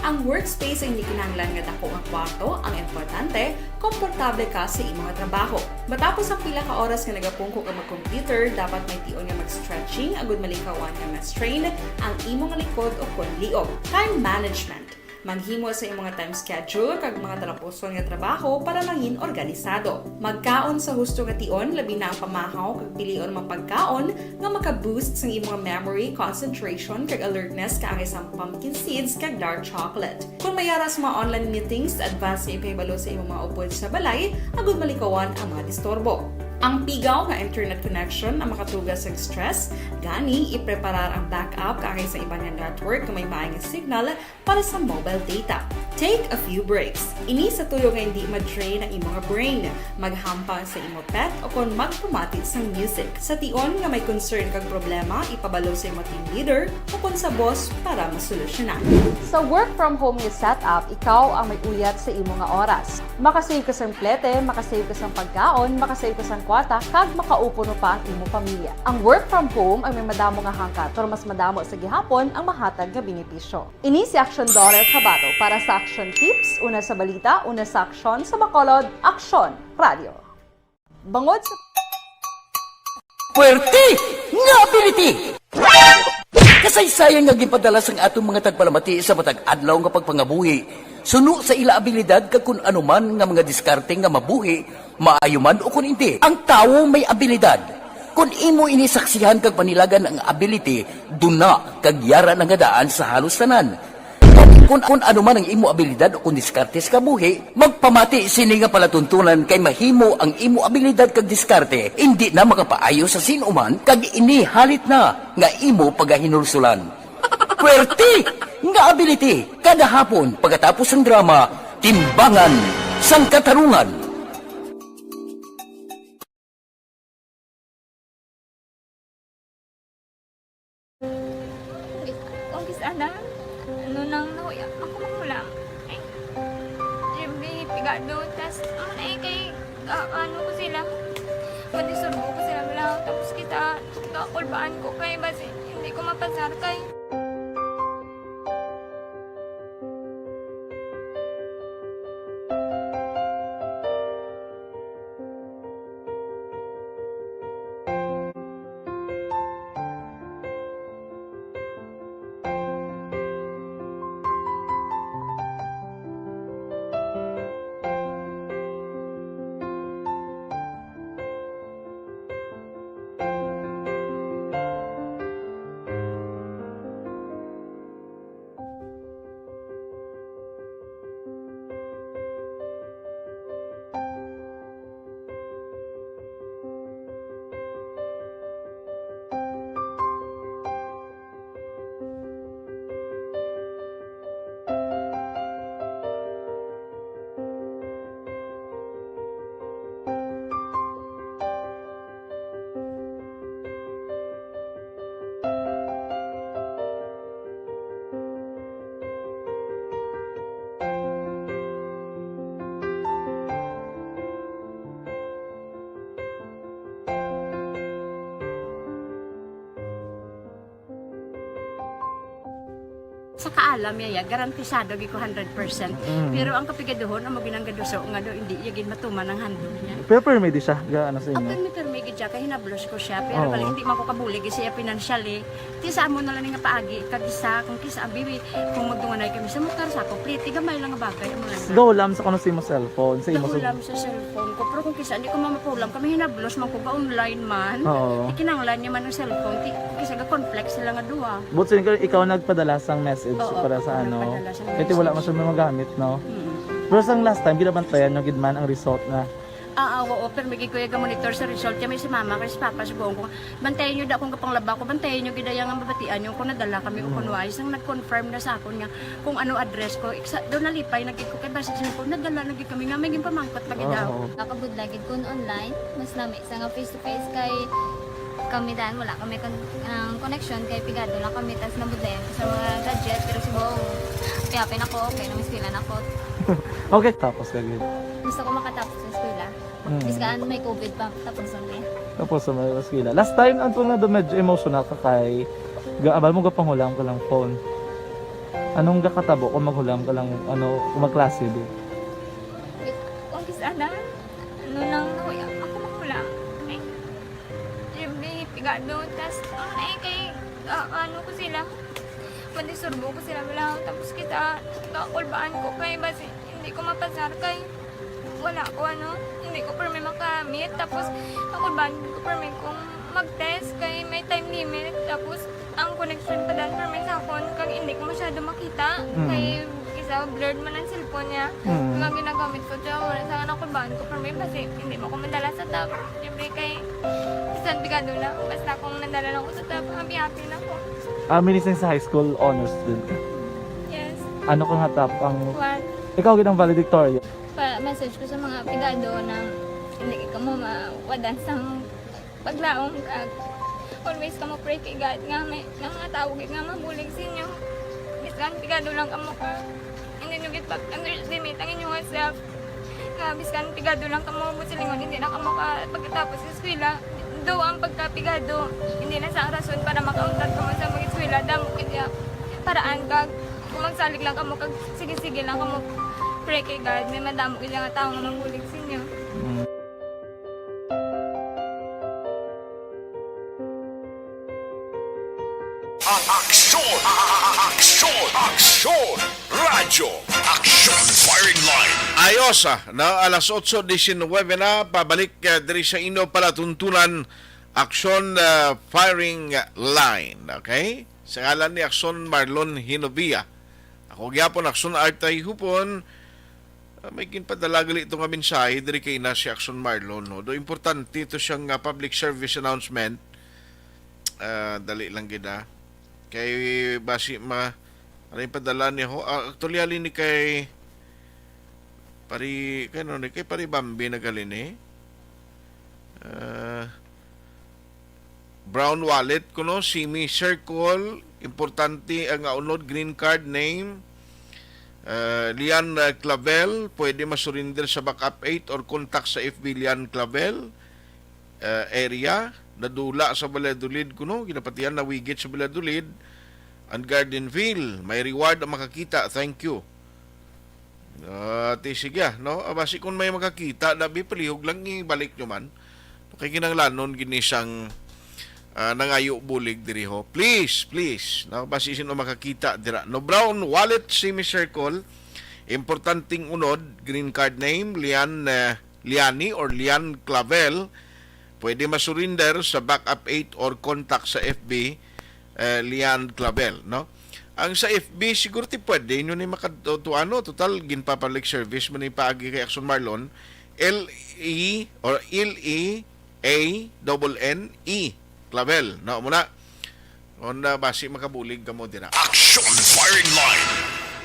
Ang workspace ay hindi kinahanglan nga dako nga kwarto, ang importante, komportable ka sa imo nga trabaho. Matapos ang pila ka oras nga nagapungko ka mag-computer, dapat may tion nga mag-stretching agud malikawan nga ma-strain ang imo nga likod o kon liog. Time management. Maghimo sa imong nga time schedule kag mga talapuson nga trabaho para mangin organisado. Magkaon sa husto nga tion, labi na ang pamahaw kag pilion ang mga pagkaon nga maka-boost sang imong memory, concentration, kag alertness kaangay sang pumpkin seeds kag dark chocolate. Kung may ara sa mga online meetings, advance nga ipahibalo sa imong mga upod sa balay agud malikawan ang mga disturbo. Ang pigaw nga internet connection ang makatuga sang stress, gani ipreparar ang backup kaangay sa iban nga network nga may maay nga signal para sa mobile data. Take a few breaks. Ini sa tuyo nga hindi ma-drain ang imo nga brain. Maghampang sa imo pet o kon magpamati sang music. Sa tion nga may concern kag problema, ipabalo sa imo team leader o kon sa boss para masolusyonan. Sa work from home nga setup, ikaw ang may uyat sa imo nga oras. Makasave ka sang plete, makasave ka sang pagkaon, makasave ka sang kwarta, kag makaupo no pa ang imo pamilya. Ang work from home ang may madamo nga hangkat, pero mas madamo sa gihapon ang mahatag nga benepisyo. Ini si Action Daughter Tabato para sa Action Tips, una sa balita, una sa aksyon, sa Bacolod, Aksyon Radio. Bangod sa Puwerte nga ability! Kasaysayan nga ginpadala sang aton mga tagpalamati sa matag adlaw nga pagpangabuhi, suno sa ila abilidad kag kun ano man nga mga diskarte nga mabuhi, maayo man o kun indi. Ang tawo may abilidad. Kun imo ini saksihan kag panilagan ang ability, duna kag yara na nga daan sa halos tanan. Kun, kun ano man ang imo abilidad o kun diskarte sa kabuhi, magpamati sini nga palatuntunan kay mahimo ang imo abilidad kag diskarte indi na makapaayo sa sin-o man kag ini halit na nga imo pagahinulsulan. Puwerte nga ability kada hapon pagkatapos sang drama, Timbangan sang Katarungan. Ang kis-, ang kis-, ana, ano nang nahuya, ako mahulam. Ay, Jimmy, pigado, tas, ano na eh, kay, ah, ano ko sila, madisturbo ko sila, wala, tapos kita, kita, kulbaan ko, kay basi, hindi ko mapasar, kay Sa kaalam niya, ya, garantisado gid ko hundred percent. Mm. Pero ang kapigaduhon, amo ginanggaduso nga daw hindi iya gid matuman ang handog niya. Pero permi di siya, ga, ano sa inyo? Permi, permi gid siya, kay hinablos ko siya. Pero Oo. Bali, hindi man ko kabulig siya financially. Ti sa amo na lang nga paagi, kag isa, kung kisa, abi, kung magdunganay kami sa motor, sa ako, pliti, gamay lang nga bagay, amo lang. Gahulam sa kuno sa imo cellphone, sa imo Gahulam sa cellphone ko, pero kung kisa, hindi ko mamapulam, kami hinablos man ko, ga-online man. Oo. Ikinanglan niya man ang cellphone, ti, kung kisa, ga-conflict sila nga duha. But so, ikaw, ikaw nagpadala sang message? Oo, para sa ano, nagpadala siya ng kay wala man siya magamit, no? Mm. Pero sang last time, ginabantayan nyo gid man ang result na. Ah, ah, oo, pero may gikuya ga monitor sa result kay may si mama kay si papa subong ko. Bantayan nyo da kung kapanglaba ko, bantayan nyo gid ang mabatian nyo kung nadala kami o kung Mm. wala. Sang nag-confirm na sa akon nga kung ano address ko, iksa, daw nalipay na gid ko kay basi sa ko, nadala na gid kami nga may ginpamangkot pa gid Oo, daw. Oo. Nakabudlay gid kun online, mas lami sa nga face to face kay kami dan wala kami kon-, ang connection kay pigado lang kami tas nabudlayan ko sa mga gadget pero subong piapin ako, okay na, eskwela na ako. Okay, tapos ka gid. Gusto ko makatapos sa eskwela. Mm. Biskan may covid pa, tapos na eh. Tapos sa mga eskwela. Last time, ang tunga do medyo emotional ka kay gaabal mo gapanghulog ka lang phone. Anong gakatabo kung maghulam ka lang, ano, kung magklase, di? Kung kis-a na, ano nang nahuya, ako mahulam. Ay, siyempre, pigado, tas, ah, eh, kay, ah, ano ko sila, mandisturbo ko sila, wala, tapos kita, kakulbaan ko, kay basi, hindi ko mapasar, kay wala ko, ano, hindi ko permi makamit, tapos, kakulbaan ko, permi kung mag-test, kay may time limit, tapos, ang connection pa dan permi sa akon, kag hindi ko masyado makita, Mm. kay isa blurred man ang cellphone niya. Mm. Nga ginagamit ko siya, wala sa anak ko, baan ko permi, basi hindi mo ko madala sa top. Siyempre kay bisan pigado lang, basta kung nadala lang ko sa top, happy-happy na ko. Ah, minising sa high school, honors din ka? Yes. Ano ka nga top ang One. Ikaw gid ang valedictorian? Pa-message ko sa mga pigado na hindi ka mo mawadan sang paglaom, kag always kamo pray kay God nga may, nga mga tawo gid nga mabulig sa inyo. Bisan pigado lang kamo ka, hindi nyo gid pag-underestimate ang inyong self. Nga bisan pigado lang kamo, buot silingon, hindi na kamo ka pagkatapos sa eskwela. Daw ang pagkapigado, hindi na sa rason para makauntat kamo sa mag-eskwela. Damo gid ya paraan kag kung magsalig lang kamo kag sige-sige lang kamo pray kay God, may madamo gid nga tawo nga mabulig sa inyo. Mm. Ang aksyon, a-, a-, a-, aksyon, aksyon, radyo, aksyon, firing line. Ayos, ah, na alas otso diecinuebe na, pabalik, eh, diri sa inyo palatuntunan, aksyon, ah, firing line, okay? Sa ngalan ni Aksyon Marlon Hinovia, ako gyapon, Aksyon Artay Hupon, Ah, may ginpadala gali ito nga mensahe diri kay ina si Action Marlon, no? Do importante ito siyang, ah, public service announcement. Ah, dali lang gid, ah. Kay basi ma-, ano yung padala niya ho? Ah, actually, halin ni kay Pari, kay ano ni? Kay Pari Bambi na gali ni. Ah, Brown Wallet kuno, Simi Circle, importante ang, ah, unod, green card name. Ah, Lian, ah, Clavel, pwede masurinder sa backup eight or contact sa F B Lian Clavel, ah, area. Nadula sa Valladolid kuno, ginapatihan na wigit sa Valladolid and Gardenville. May reward ang makakita. Thank you. Ah, ti sige, ah, no? Ah, basi kung may makakita, dabi palihog lang ibalik nyo man. Kay kinahanglanon gini sang, ah, nangayo bulig diri ho. Please, please, no? Basi sino makakita dira. No, Brown Wallet, Simi Circle, importanteng unod, green card name, Lian, eh, Liani or Lian Clavel. Pwede masurinder sa backup eight or contact sa F B, eh, Lian Clavel, no? Ang sa F B, siguro ti pwede nyo ni makad-, to, to ano, total, ginpa-public service mo ni paagi kay Action Marlon, L E or L E A double N E, Clavel, no? Muna, onda, basi makabulig ka mo dira. Action Firing Line.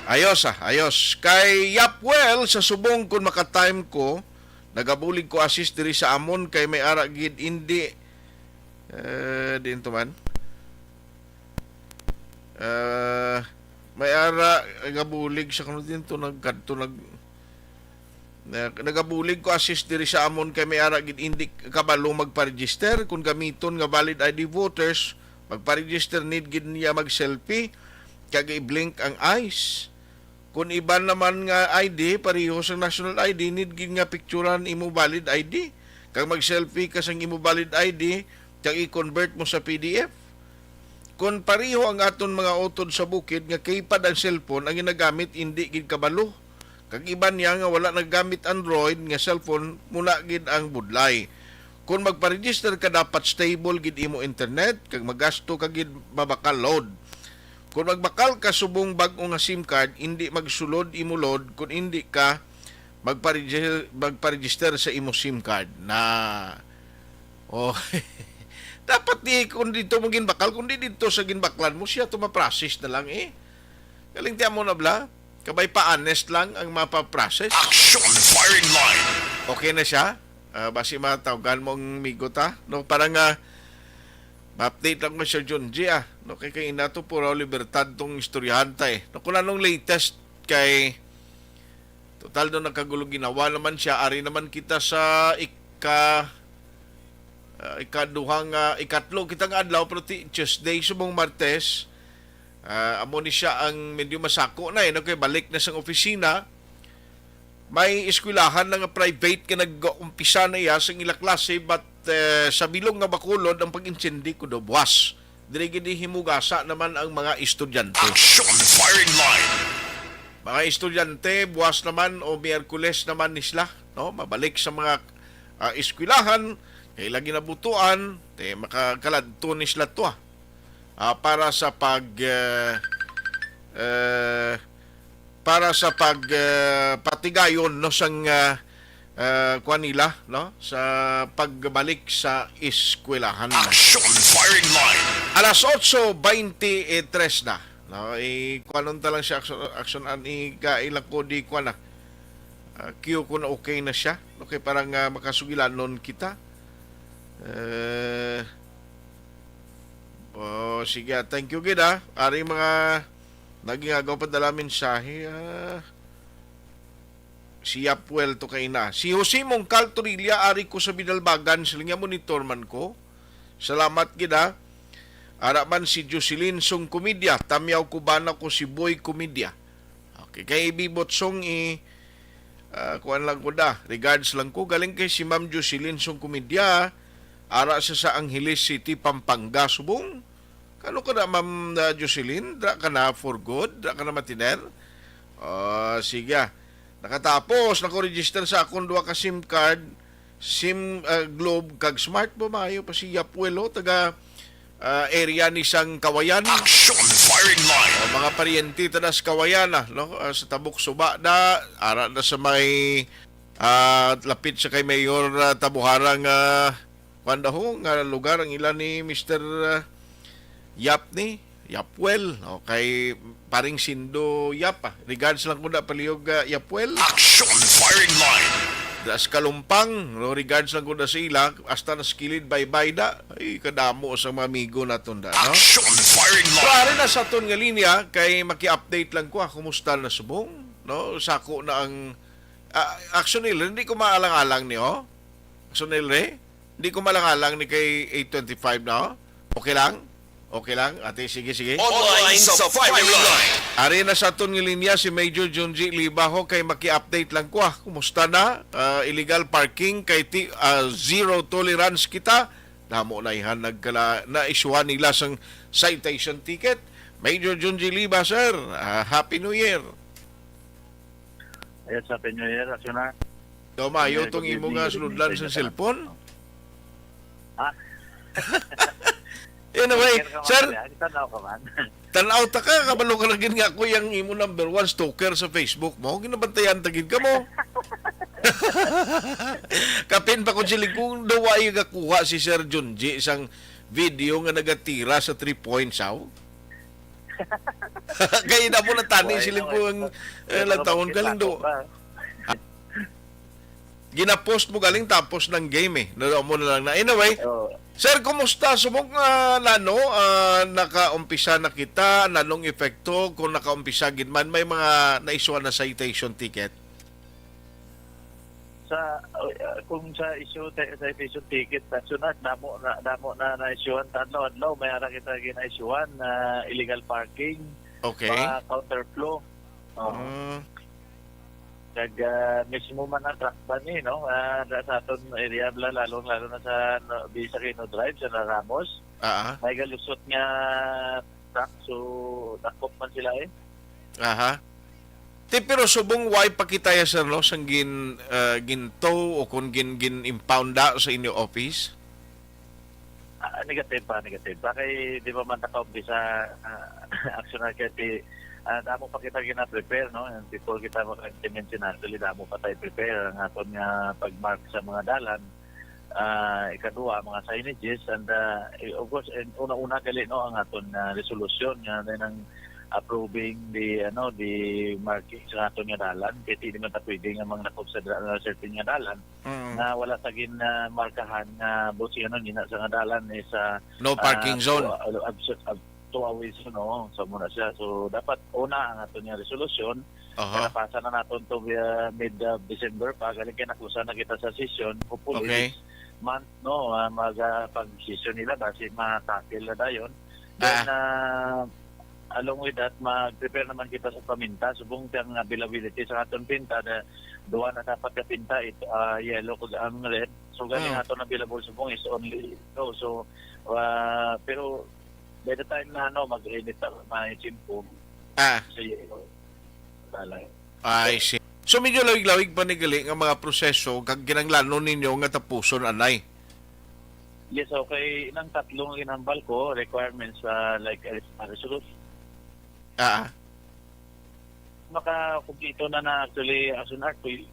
Ayos, ah, ayos. Kay Yapwel, sa subong, kung makatime ko, nagabulig ko assist diri sa amon, kay may ara gid, indi, eh, diin to man? Ah, may ara, nagabulig sa kuno din to, nagkadto, nag-, na-, nagabulig ko assist diri sa amon kay may ara gid indi kabalo magpa-register. Kung gamiton nga valid I D voters, magpa-register, need gid niya mag-selfie, kag i-blink ang eyes. Kung iban naman nga I D, pareho sa national I D, need gid nga picturan imo valid I D, kag mag-selfie ka sang imo valid I D, kag i-convert mo sa P D F. Kon pareho ang aton mga utod sa bukid nga keypad ang cellphone ang ginagamit, indi gid kabalo. Kag iban niya nga wala nagamit Android nga cellphone, muna gid ang budlay. Kon magpa-register ka, dapat stable gid imo internet, kag magasto ka gid mabakal load. Kung magbakal ka subong bag-o nga SIM card, hindi magsulod imo load kung hindi ka magpa-regi-, magpa-register sa imo SIM card na, oh, dapat di kung dito mo ginbakal, kundi dito sa ginbaklan mo, siya to ma-process na lang eh. Galing tiyan mo na bla? Kabay pa honest lang ang mapa-process. Action firing line. Okay na siya. Ah, basi matawgan mo ang migo ta. No, para nga ma-update lang mo, Sir Junji, ah. No, kay, kay ina to, puro libertad tong istoryahan ta eh. No, kung anong latest kay total no, nagkagulo ginawa naman siya. Ari naman kita sa ika, ah, ikaduhang, ah, ikatlo kita nga adlaw, pero ti-, Tuesday, subong Martes, ah, amo ni siya ang medyo masako na eh. No, kay balik na sang opisina. May eskwelahan na nga private nga nag-umpisa na iya sa ila klase, but, eh, sa bilog nga Bacolod ang pag-insindi ko do buwas. Diri gid himugasa naman ang mga estudyante. Action firing line. Mga estudyante, buwas naman o Miyerkules naman ni sila, no? Mabalik sa mga, ah, eskwelahan, kay lagi nabutuan, te makakaladto ni sila to, ah. Ah, para sa pag, eh, eh, para sa pag, eh, patigayon, no, sang, ah, ah, kuwan nila, no, sa pagbalik sa eskwelahan. Action firing line. Alas otso beintitres na, no, i-, kuwanon ta lang siya, action, action an i-, ka-, ilang ko di kuwan na. Ah, Q ko na okay na siya. Okay, para nga makasugilanon kita. Eh, oh, sige, ah, thank you gid, ah. Ari mga naging agaw pa dala mensahe, ah. Si Yapwel to kay na. Si Jose Mongcal Torilla, ari ko sa Binalbagan, sila nga monitor man ko. Salamat gid, ah. Ara man si Jocelyn Song Comedia, Tamyaw Cubana ko si Boy Comedia. Okay, kay Bibot Song i, ah, kuan lang ko da. Regards lang ko. Galing kay si Ma'am Jocelyn Song Comedia. Ara sa sa Angeles City, Pampanga, subong. Kano ka na, Ma'am, ah, Jocelyn? Dra ka na for good? Dra ka na matiner? Ah, sige, ah. Nakatapos, nako-register sa akong duha ka SIM card, SIM, ah, Globe, kag Smart. Maayo pa si Yapwel, oh, taga, ah, area ni sang Kawayan. Action firing line. Oh, mga paryente ta na sa Kawayan, ah, no? Ah, sa Tabok Suba na, ara na sa may, ah, lapit sa kay Mayor, ah, Tabuharang, ah, kuwan daw nga lugar ang ila ni Mister, ah, Yap ni, Yapwel. Okay, paring Sindo Yap, ah. Regards lang ko na palihog, ah, Yapwel. Action firing line. Das Kalumpang, no, regards lang ko na sa ila, hasta na sa kilid, bye-bye da. Ay, kadamo sa mga amigo naton da, no? Action firing line. So, ari na sa aton nga linya, kay maki-update lang ko, ah, kumusta na subong, no? Sako na ang, ah, Action Hill, hindi ko maalang-alang ni, oh. Action Hill, eh? Hindi ko maalang-alang ni kay eight twenty-five na, oh. Okay lang? Okay lang? Ate, sige, sige. Online sa firing line. Ari na sa aton nga linya si Major Junji Libaho kay maki-update lang ko, ah. Kumusta na? Ah, illegal parking kay ti-, ah, zero tolerance kita. Damo na ihan nagkala-, na-issuehan nila sang citation ticket. Major Junji Liba, sir. Ah, Happy New Year. Yes, Happy New Year, Asuna. Ikaw, maayo Happy tong New imo Year, nga Happy New sulodlan Year sa sa cellphone? Ha? Anyway, Stalker ka man sir, pala. Ay, tanaw ka man. Tanaw ta ka, kabalo ka na gid nga ako yung imo number one stalker sa Facebook mo. Ginabantayan ta gid ka mo. Kapin pa ko siling kung daw ay gakuha si Sir Junji isang video nga nagatira sa three points, aw. Kaya na mo natani Why siling naman? Kung, eh, Wala lang taon ka ka lang do. Ba? Ginapost mo galing tapos ng game eh. Nalo mo na lang na. Anyway, Oo. Sir, kumusta? Subong, ah, nano, ah, nakaumpisa na kita, nanong epekto, kung nakaumpisa gid man, may mga naisuhan na citation ticket? Sa, uh, kung sa issue, sa citation ticket, sa sunod, damo na, damo na na-issuehan. Adlaw-adlaw, may ara kita gina-issuehan na illegal parking, Okay. Mga counterflow. Oo. Mm. Kag, ah, mismo man ang truck ban ni, no? Ah, da sa aton area, bla, lalong-lalo na sa, no, Bisa Aquino Drive, sa Ramos. Ah, ah. May galusot nga truck, so dakop man sila, eh. Aha. Ti, pero subong way pakita ya, sir, no? Sang gin, ah, gintow o kung gin, gin-impound da sa inyo office? Ah, negative pa, negative pa. Kay di pa man nakaumpisa, ah, action na kay ti-, ah, damo pa kita gina-prepare, no? And before kita maka-implement sina, actually, damo pa tayo prepare. Ang aton nga pag-mark sa mga dalan, ah, ikaduha, mga signages, and, ah, eh, of course, and una-una gali, no, ang aton nga resolusyon nga na nang approving the, ano, the marking sa aton nga dalan. Kay di naman ta pwede nga manglakop sa dra-, certain nga dalan Mm. na wala sa gin, ah, markahan nga buot silingon, ano, nina sa nga dalan is, ah, No ah, parking zone. two, ah, abs-, ab-, two hours, no? So, muna siya. So, dapat una ang aton nga resolusyon. Aha. Kalapasan na naton to, ah, mid, ah, December pa. Galing kay nakusa na kita sa session. Hopefully Okay. this month, no, ah, mag, ah, pag-session nila, basi ma-tackle na dayon. Then, Ah. ah, along with that, mag-prepare naman kita sa paminta. Subong ang availability sa aton pinta, na duha na dapat ka pinta, it, ah, yellow kag ang red. So, gani Hmm. aton available subong is only yellow. So, ah, pero by the time na, ano, mag-init na, may tiyempo, Ah. sa yellow. Wala lang. I see. So, medyo lawig-lawig pa ni gali nga mga proseso kag kinahanglanon ninyo nga tapuson anay? Yes, okay. Nang tatlo nga ginhambal ko, requirements, ah, like, eh, resolution. Ah. Makakumpleto na na actually, as an art, eh.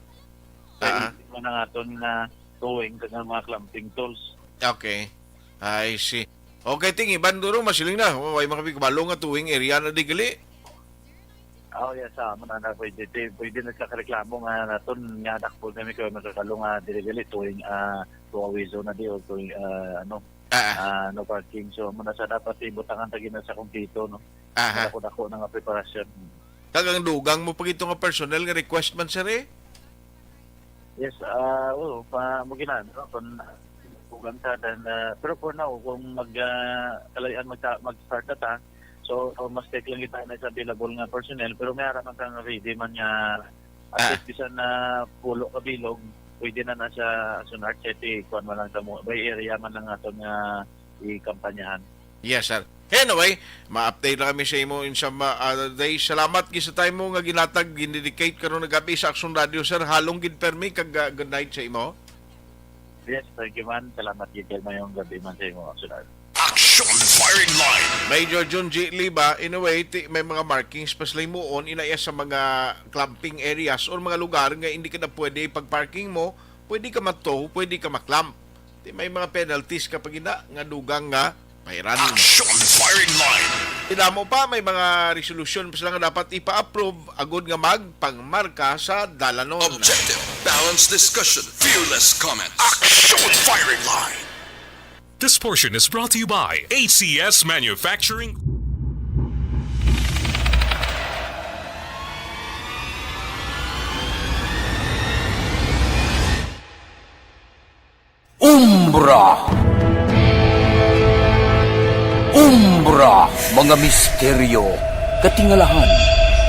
Ah. Kaya man ang aton nga towing kag ang mga clamping tools. Okay. I see. Okay, ting, iban duro, masiling na. Oh, ay, makapigkabalo nga towing area na di gali. Oh, yes, ah, amo na, na, pwede, ti-, pwede na sa reklamo nga naton nga dakpol kami kay magkakalo nga dili gali tuwing, ah, two-way zone na di o tuwing, ah, ano, Ah, ah. ah, no parking. So, amo na sa dapat ibutangan ta gina sa kumpleto, no? Aha. Dako-dako na nga preparasyon. Kag ang dugang mo pa gito nga personnel nga request man, sir, eh? Yes, ah, oo, pa, mo gina, no? Kung, kung sa, then, ah, pero for now, kung mag, ah, kalayan, mag, mag-start na ta, so, so, mas take lang kita na sa available nga personnel, pero may ara man kang ready man nga, at Ah. least, bisan na pulo ka bilog, pwede na na siya as an art city, kuwan man lang sa mo, by area man lang aton nga ikampanyahan. Yes, sir. Anyway, ma-update lang kami sa imo in some, uh, other days. Salamat gid sa time mo nga ginhatag, gindedicate karon nga gabi sa Aksyon Radio, sir. Halong gid permi kag, uh, good night sa imo. Yes, thank you, man. Salamat gid kay mayong gabi man sa imo, Aksyon Radio. Action Firing Line. Major Jun G. Liba, in a way, ti-, may mga markings pa sila himuon, ina iya sa mga clamping areas or mga lugar nga hindi ka na pwede pag-parking mo, pwede ka mato, pwede ka maklamp. Ti may mga penalties ka pa gina nga dugang nga pahiran. Action Firing Line. Ti damo pa, may mga resolusyon pa sila nga dapat ipa-approve agud nga magpangmarka sa dalanon. Objective, balanced discussion, fearless comments. Action Firing Line. This portion is brought to you by A C S Manufacturing. Umbra. Umbra, mga misteryo, katingalahan,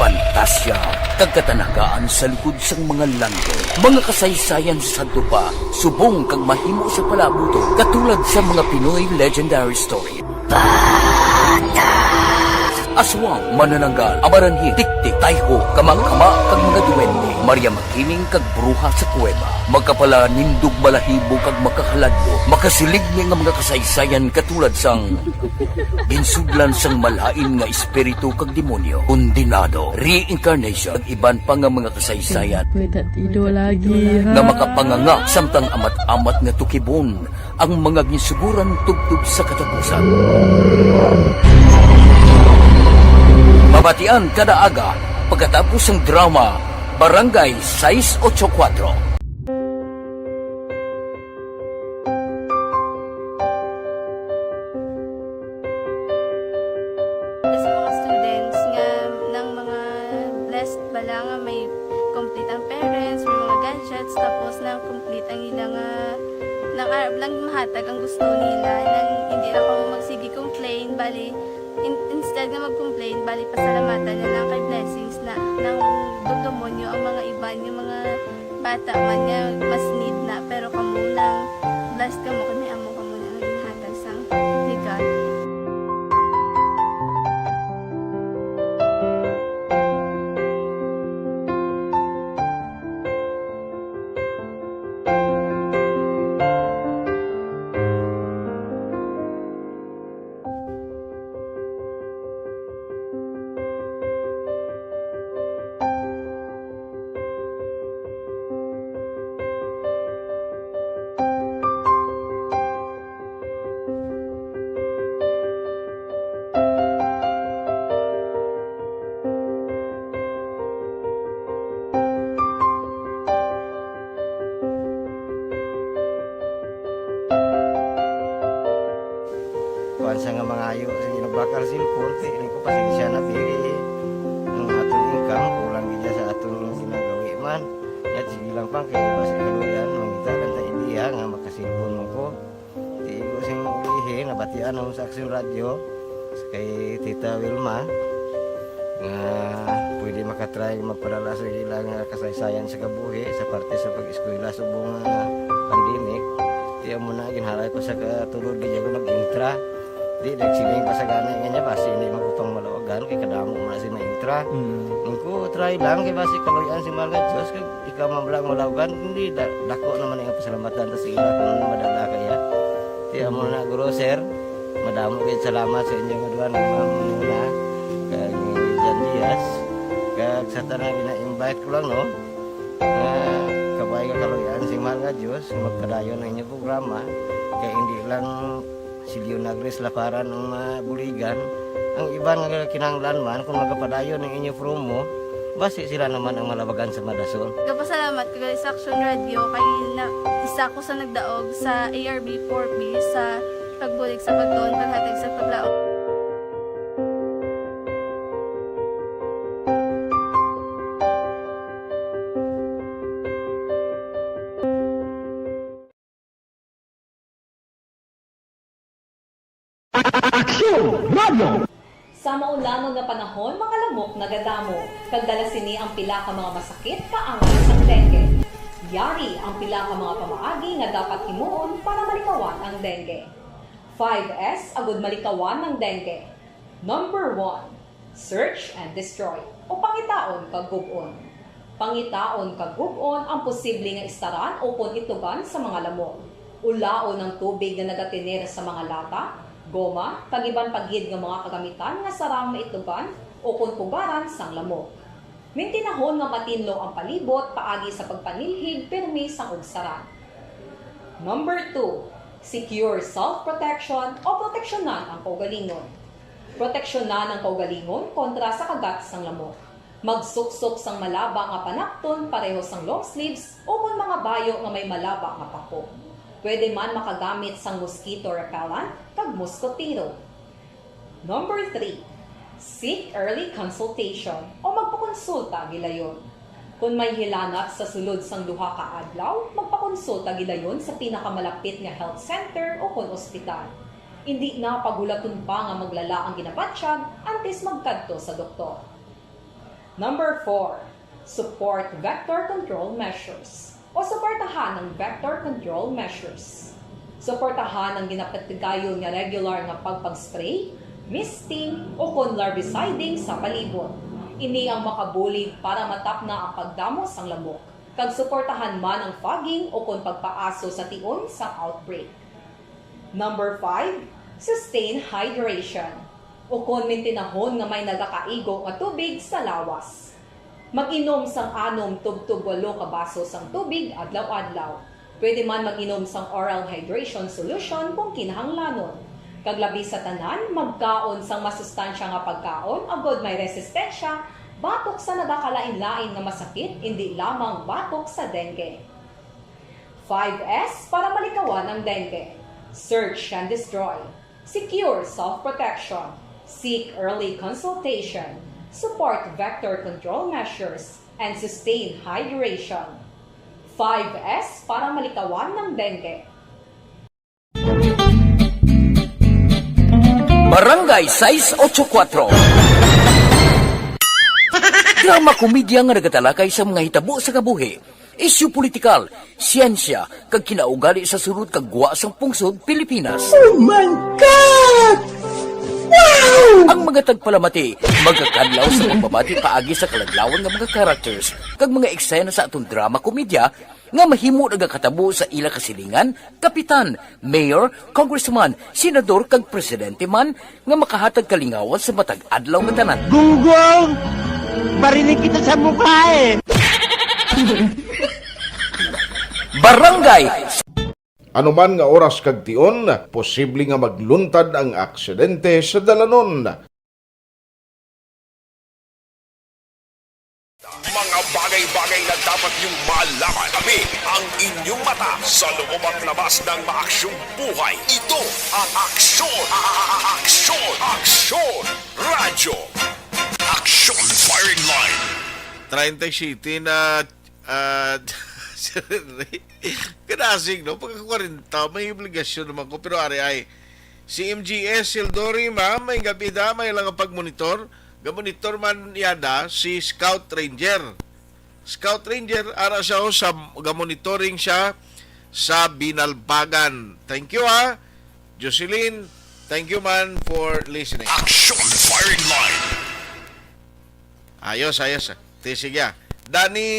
pantasya, kag katanagaan sa likod sang mga langit. Mga kasaysayan sa sadto pa, subong kag mahimo sa palaabuton, katulad sa mga Pinoy legendary story. Aswang, manananggal, amaranhil, tiktik, tayho, kama-kama, kag mga duwende, Maria Makiling, kag bruha sa kuweba. Makapalanindog balahibo kag makahaladlo, makasiligni nga mga kasaysayan katulad sang ginsudlan sang malain nga espiritu kag demonyo, kondenado, reincarnation, kag iban pa nga mga kasaysayan May tatido lagi, ha? nga makapanganga samtang amat-amat nga tukibon ang mga ginsuguran tubtob sa katapusan. Mabatian kada aga pagkatapos sang drama Barangay sais ocho kuwatro. Sa mga students nga, nang mga blessed bala nga may complete ang parents, may mga gadgets, tapos nang complete ang ila nga, nang arab lang mahatag ang gusto nila, nang hindi lang kamo magsige complain, bali, in-, instead nga mag-complain, bali, pasalamatan na lang kay blessings na, nang dumdumo nyo ang mga iban, yung mga bata man nga mas need na, pero kamo nang blessed kamo kay may amo kamo na nga ginhatag sang legal. Sa nga mangayo, sige, nagbakal cellphone, ti, ini ko, pasensya na, ti, ang aton income, kulang gid sa aton ginagawi man. Yat, sige lang, pang, kay basi kaluyan, mangita lang ta idea nga makasilpon mo ko. Ti, ko sing ulihi, nabatian ako sa Action Radio, kay Tita Wilma, nga pwede makatry magpadala sa ila nga kasaysayan sa kabuhi sa parte sa pag-eskwela subong nga pandemic. Ti amo na, ginhalay ko sa katulod, di ako nag-intra. Di, nagsiling pa sa gani nga niya, basi hindi man ko pang malawagan, kay kadamo man si ma-intra. Mm. Ang ko, try lang, kay basi kaluyan si Mahal nga Diyos, kay ikaw man lang malawagan, hindi, da-, dako naman ang pasalamatan ta sa ila kung ano madala kaya. Ti amo na, guro, sir, madamo kayo salamat sa inyo nga duha ni Ma'am Nuna, kag ni Jan Diaz, kag sa tanan gina-invite ko lang, no, nga kabay nga kaluyan si Mahal nga Diyos, magpadayon ang inyong programa, kay hindi lang si Leonagres Laparan ang mabuligan, ang iban nga kinahanglan man kung magapadayon ang inyo promo, basi sila naman ang malawagan sa madason. Gapasalamat ko gali sa Action Radio kay na, isa ko sa nagdaog sa A R B four B sa pagbulig sa pagtuon, paghatag sa paglaom. Aksyon Radio! Sa maulanon nga panahon, mga lamok nagadamo, kag dala sini ang pila ka mga masakit kaangay sang dengue. Yari ang pila ka mga pamaagi nga dapat himuon para malikawan ang dengue. Five S agud malikawan ang dengue. Number one, search and destroy, o pangitaon kag gub-on. Pangitaon kag gub-on ang posible nga istaran ukon itugan sa mga lamok. Ulaon ang tubig nga nagatener sa mga lata, goma, kag iban pa gid nga mga kagamitan nga sarang maitugan ukon pugaran sang lamok. Mintinahon nga matinlo ang palibot paagi sa pagpanilhig pirmi sang ugsaran. Number two, secure self-protection o proteksyonan ang kaugalingon. Proteksyonan ang kaugalingon kontra sa kagat sang lamok. Magsuksok sang malaba nga panakton pareho sang long sleeves ukon mga bayo nga may malaba nga pako. Pwede man makagamit sang mosquito repellent kag moskotero. Number three, seek early consultation o magpakonsulta gilayon. Kon may hilanat sa sulod sang duha ka adlaw, magpakonsulta gilayon sa pinakamalapit nga health center ukon ospital. Indi na paghulaton pa nga maglala ang ginabatyag antes magkadto sa doktor. Number four, support vector control measures o suportahan ang vector control measures. Suportahan ang ginapatigayon nga regular nga pagpag-spray, misting, ukon larviciding sa palibot. Ini ang makabulig para matapna ang pagdamo sang lamok, kag suportahan man ang fogging ukon pagpaaso sa tion sang outbreak. Number five, sustain hydration, ukon mintinahon nga may nagakaigo nga tubig sa lawas. Mag-inom sang anom tubtob walo ka baso sang tubig adlaw-adlaw. Pwede man mag-inom sang oral hydration solution kung kinahanglanon. Kag labi sa tanan, magkaon sang masustansya nga pagkaon agod may resistensya batok sa nagakalain-lain nga masakit, indi lamang batok sa dengue. Five S para malikawan ang dengue. Search and destroy. Secure self-protection. Seek early consultation. Support vector control measures. And sustain hydration. Five S para malikawan ang dengue. Barangay sais ocho kuwatro. Drama komedya nga nagatalakay sa mga hitabo sa kabuhi, isyu politikal, siyensya, kag kinaugali sa sulod kag gwa sang pungsod Pilipinas. Oh my God! Wow! Ang mga tagpalamati magakadlaw sa pagbabati paagi sa kaladlawan nga mga characters kag mga eksena sa aton drama komedya nga mahimo nagakatabo sa ila kasilingan, kapitan, mayor, congressman, senador, kag presidente man nga makahatag kalingawan sa matag adlaw nga tanan. Gunggong! Barinig kita sa mukha eh! Barangay. Anuman nga oras kag tion, posible nga magluntad ang aksidente sa dalanon. Mga bagay-bagay na dapat niyong malaman. Kami ang inyong mata sa loob at labas ng maaksyong buhay. Ito ang Aksyon! Aksyon! Aksyon! Radyo! Aksyon Firing Line! Treinta y siete na, ah, kadasig, no? Pagka kwarenta, may obligasyon naman ko. Pero ari ay, si M G S Sildori, ma'am, may gabi da, may lang ang pagmonitor. Gamonitor man yada si Scout Ranger. Scout Ranger, ara siya, oh, sa, gamonitoring siya sa Binalbagan. Thank you, ha. Jocelyn, thank you man for listening. Aksyon Firing Line! Ayos, ayos. Ti, sige, ah. Danny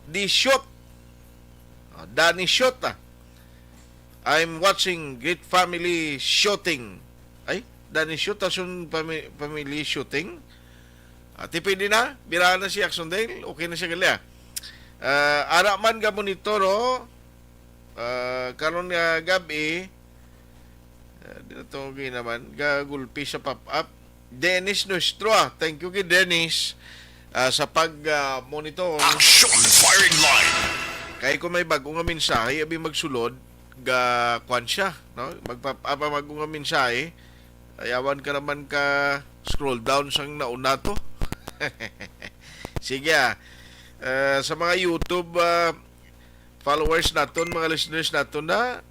Dishot. Oh, Danny Shot, ah. I'm watching Great Family Shooting. Ay, Danny Shot, ah, sun fami- family shooting. Ah, ti pwede na? Bira na si Aksyon Dale. Okay na siya gali, ah. Ah, ara man ga monitor, oh. Ah, karon nga gabi, ah, di na to okay naman. Gagulpi sa pop-up. Dennis Nuestro, ah. Thank you kay Dennis, ah, sa pag, ah, monitor. Aksyon Firing Line! Kay kung may bago nga mensahe, abi magsulod, ga kwan siya, no? Magpap-, apa bago nga mensahe, ayawan ka naman ka scroll down sang nauna to. Sige, ah. Eh, sa mga YouTube, ah, followers naton, mga listeners naton na,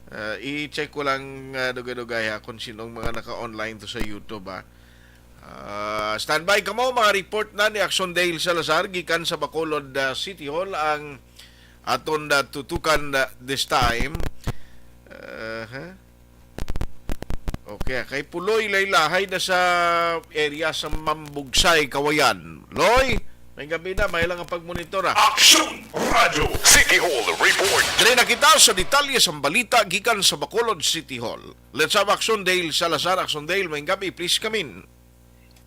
ah, i-check ko lang, ah, dugay-dugay, ha, kung sinong mga naka-online to sa YouTube, ha. Ah, standby kamo, mga report na ni Aksyon Dale Salazar gikan sa Bacolod, ah, City Hall ang aton, ah, tutukan, ah, this time. Ah, ha? Okay, kay Puloy laylahay na sa area sa Mambugsay, Kawayan. Loy, may gabi na, may lang ang pagmonitor, ah. Aksyon! Radyo City Hall Report! Diri na kita sa detalye sang balita gikan sa Bacolod City Hall. Let's have Aksyon Dale Salazar. Aksyon Dale, may gabi, please come in.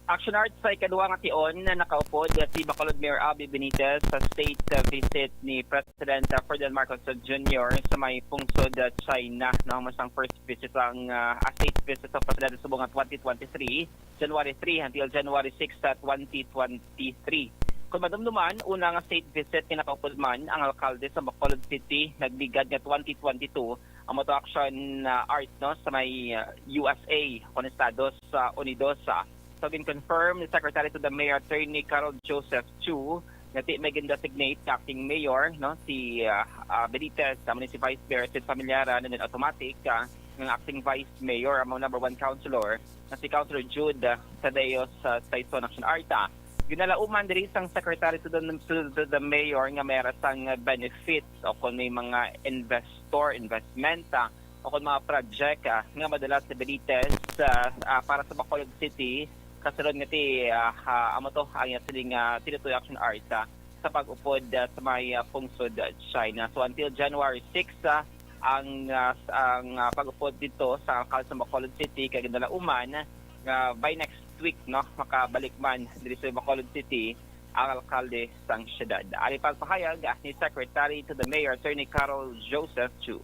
Action Art, sa ikaduha nga tion na nakaupod si Bacolod Mayor Abby Benitez sa state visit ni President Ferdinand Marcos Junior sa may pungsod China, no? Mas ang first visit ang ah, ah, state visit sa presidente subong nga twenty twenty-three, January three until January six sa twenty twenty-three. Kung madumduman, una nga state visit nga nakaupod man ang alkalde sa Bacolod City, nagligad nga twenty twenty-two, ang moto action ah, art, no, sa may ah, U S A, kon Estados ah, Unidos. Ah, so, gin-confirm ni Secretary to the Mayor Attorney Carol Joseph Chu nga ti may gin-designate nga acting mayor, no, si ah, ah, Benitez, amo ni si Vice Mayor Sid Familiaran, and then automatic ah, nga acting vice mayor, amo number one councilor, nga si Councilor Jude ah, Tadeos sa Saison Action Art. Ah, ginalauman diri sang Secretary to the, to, to the Mayor nga may ara sang benefits o kung may mga investor, investment, ah, o kung mga project ah, nga madala sa Benitez ah, ah, para sa Bacolod City, kasulod nga ti ah, ah, amo to ang iya siling ah, tinutoy action art ah, sa pag-upod ah, sa may ah, pungsod ah, China. So until January six ah, ang ah, ang ah, pag-upod dito sa alkalde sa Bacolod City kay ginalauman nga by next week, no, makabalik man diri sa Bacolod City ang alkalde sang syudad. Ari pagpahayag ah, ni Secretary to the Mayor Attorney Carol Joseph Chu.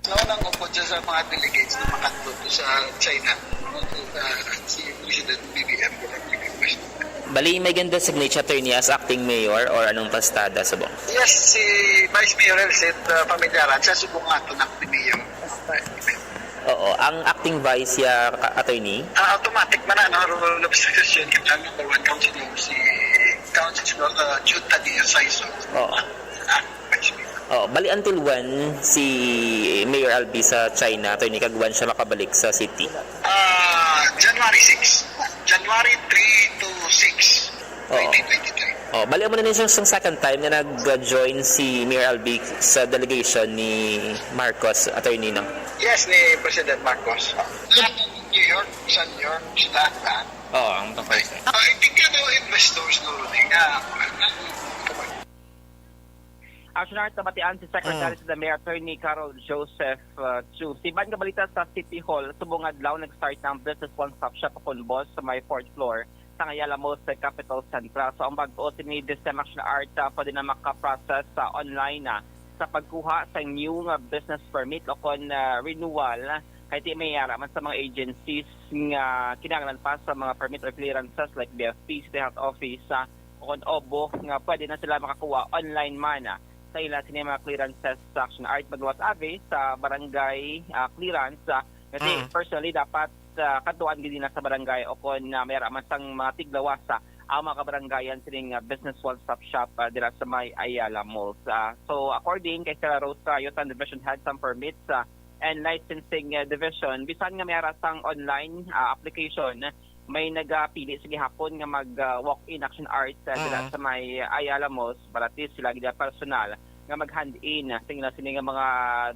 Naunang upod siya sa mga delegates na makadto sa China. Uh, si President B B M, Republic of China. Bali, may ganda signature attorney as acting mayor or anong pastada subong? Yes, si Vice Mayor Elsit, uh, pamilyaran siya, subong nga ito ng mayor. Oo, ang acting vice ya ka- attorney? Ah, automatic man na, no? Rule of succession, kailangan number one councilor si Councilor uh, Jude Tadeo Saiso. Oo. Ah, Vice Mayor. Oh, bali until when si Mayor Albi sa China, attorney, kag when siya makabalik sa city? Ah, January six. January three to six, Oo. twenty twenty-three. Oh, bali mo na ni siyang second time nga nag-join si Mayor Albi sa delegation ni Marcos, attorney, no? Yes, ni President Marcos. Lahat ng New York, San York, sila, lahat. Oo, ang first time. Ah, I think ano, investors no, nga, Action Art, nabatian si Secretary to the Mayor Attorney Carol Joseph uh, Chu. Sa iban nga balita sa City Hall, subong adlaw nag-start na ang Business One Stop Shop o kon BOSS sa may fourth floor sang Ayala Mall sa Capitol Central. So ang bag-o sini this time Action Art, uh, pwede na makaprocess sa online na sa pagkuha sa new nga business permit o kon uh, renewal kay ti may ara man sa mga agencies nga kinahanglan pa sa mga permit or clearances like B F P, City Health Office, uh, o kon obo nga pwede na sila makakuha online man, ah, sa ila sini mga clearances sa Action Art, magluwas abi sa barangay, ah, clearance, ah, kasi Mm. personally dapat, ah, kadtuan gid na sa barangay o kon, ah, may ara man sang mga tiglawas, ah, ang mga kabarangayan sining, ah, Business One Stop Shop, ah, dira sa may Ayala Malls. Ah, so according kay Sarah Rose Rayos, ang Division Head sang Permits, ah, and Licensing, ah, Division, bisan nga may ara sang online, ah, application, may nagapili sa gihapon nga mag, ah, walk-in Action Art, ah, dira Mm. sa may Ayala Malls, balati sila gid personal nga mag-hand in, ah, sa ila sini nga mga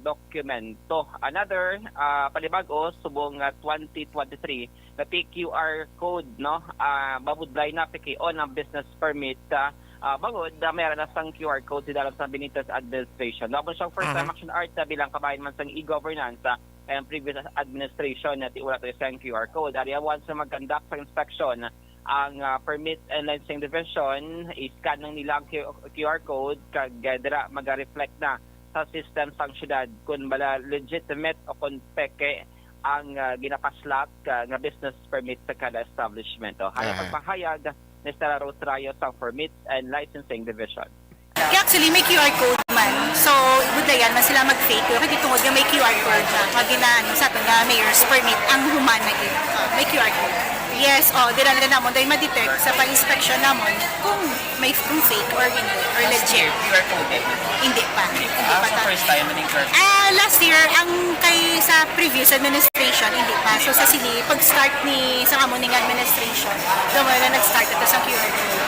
dokumento. Another, ah, palibag-o, subong nga twenty twenty-three, na P Q R code, no? Ah, mabudlay na, piki-on ang business permit, ah, ah, bangod, ah, may ara na sang Q R code sa dalom sa Benitez administration. No, siya first time Mhm. Action Art, ah, bilang kabahin man sang e-governance, ah, ang previous administration na ti wala to sang Q R code. Ari, once na mag-conduct sa inspection ang, ah, Permit and Licensing Division, i-scan lang nila ang Q-, Q R code kag, ah, dira maga-reflect na sa system sang syudad kung bala legitimate o kung peke ang, ah, ginapaslak, ah, nga business permit sa kada establishment. O, haya Aha. pagpahayag ni Sarah Rose Rayos sang Permits and Licensing Division. Kaya actually, may Q R code man. So, budlayan man sila mag-fake. Pero kay tungod nga may Q R code na, nga ginaano sa aton nga mayor's permit, ang human na gid. May Q R code. Yes, oh, dira na namon, dahil ma-detect sa pag-inspection namon kung may, kung fake or hindi, or legit. Q R code eh. Hindi pa. Hindi Ah, pa so ta- first time na yung Q R code? Ah, last year, ang kay sa previous administration, hindi pa. So, sa sini, pag-start ni, sa amo ning administration, doon na nag-start ito sa Q R code.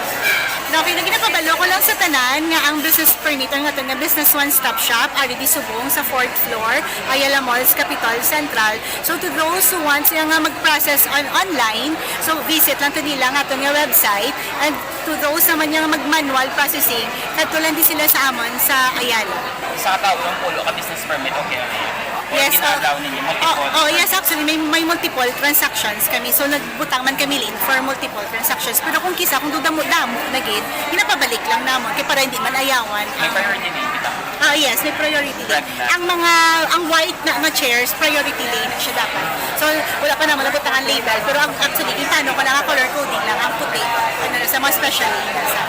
Okay, na ginapabalo ko lang sa tanan nga ang business permit, ang aton nga Business One Stop Shop, ari di subong sa fourth floor, Ayala Malls, Capitol Central. So, to those who want siya nga mag-process on online, so visit lang to nila nga aton nga website. And to those naman nga mag-manual processing, kadto lang di sila sa amon sa Ayala. Sa katao, yung pulo ka business permit, okay na yun? Or Yes, gina-allow oh. ninyo, multiple? Oh, oh, yes, actually, may, may multiple transactions kami. So, nagbutang man kami link for multiple transactions. Pero kung kisa, kung damo-damo na gid, ginapabalik lang namon. Kaya para hindi man ayawan. May ang priority name, kita? Ah, yes, may priority lane. Regular. Ang mga, ang white na nga chairs, priority lane na siya dapat. So, wala pa naman nabutangan label, pero ang, actually, yung tano ko lang, color coding lang, ang puti, ano, sa mga special lane na sa,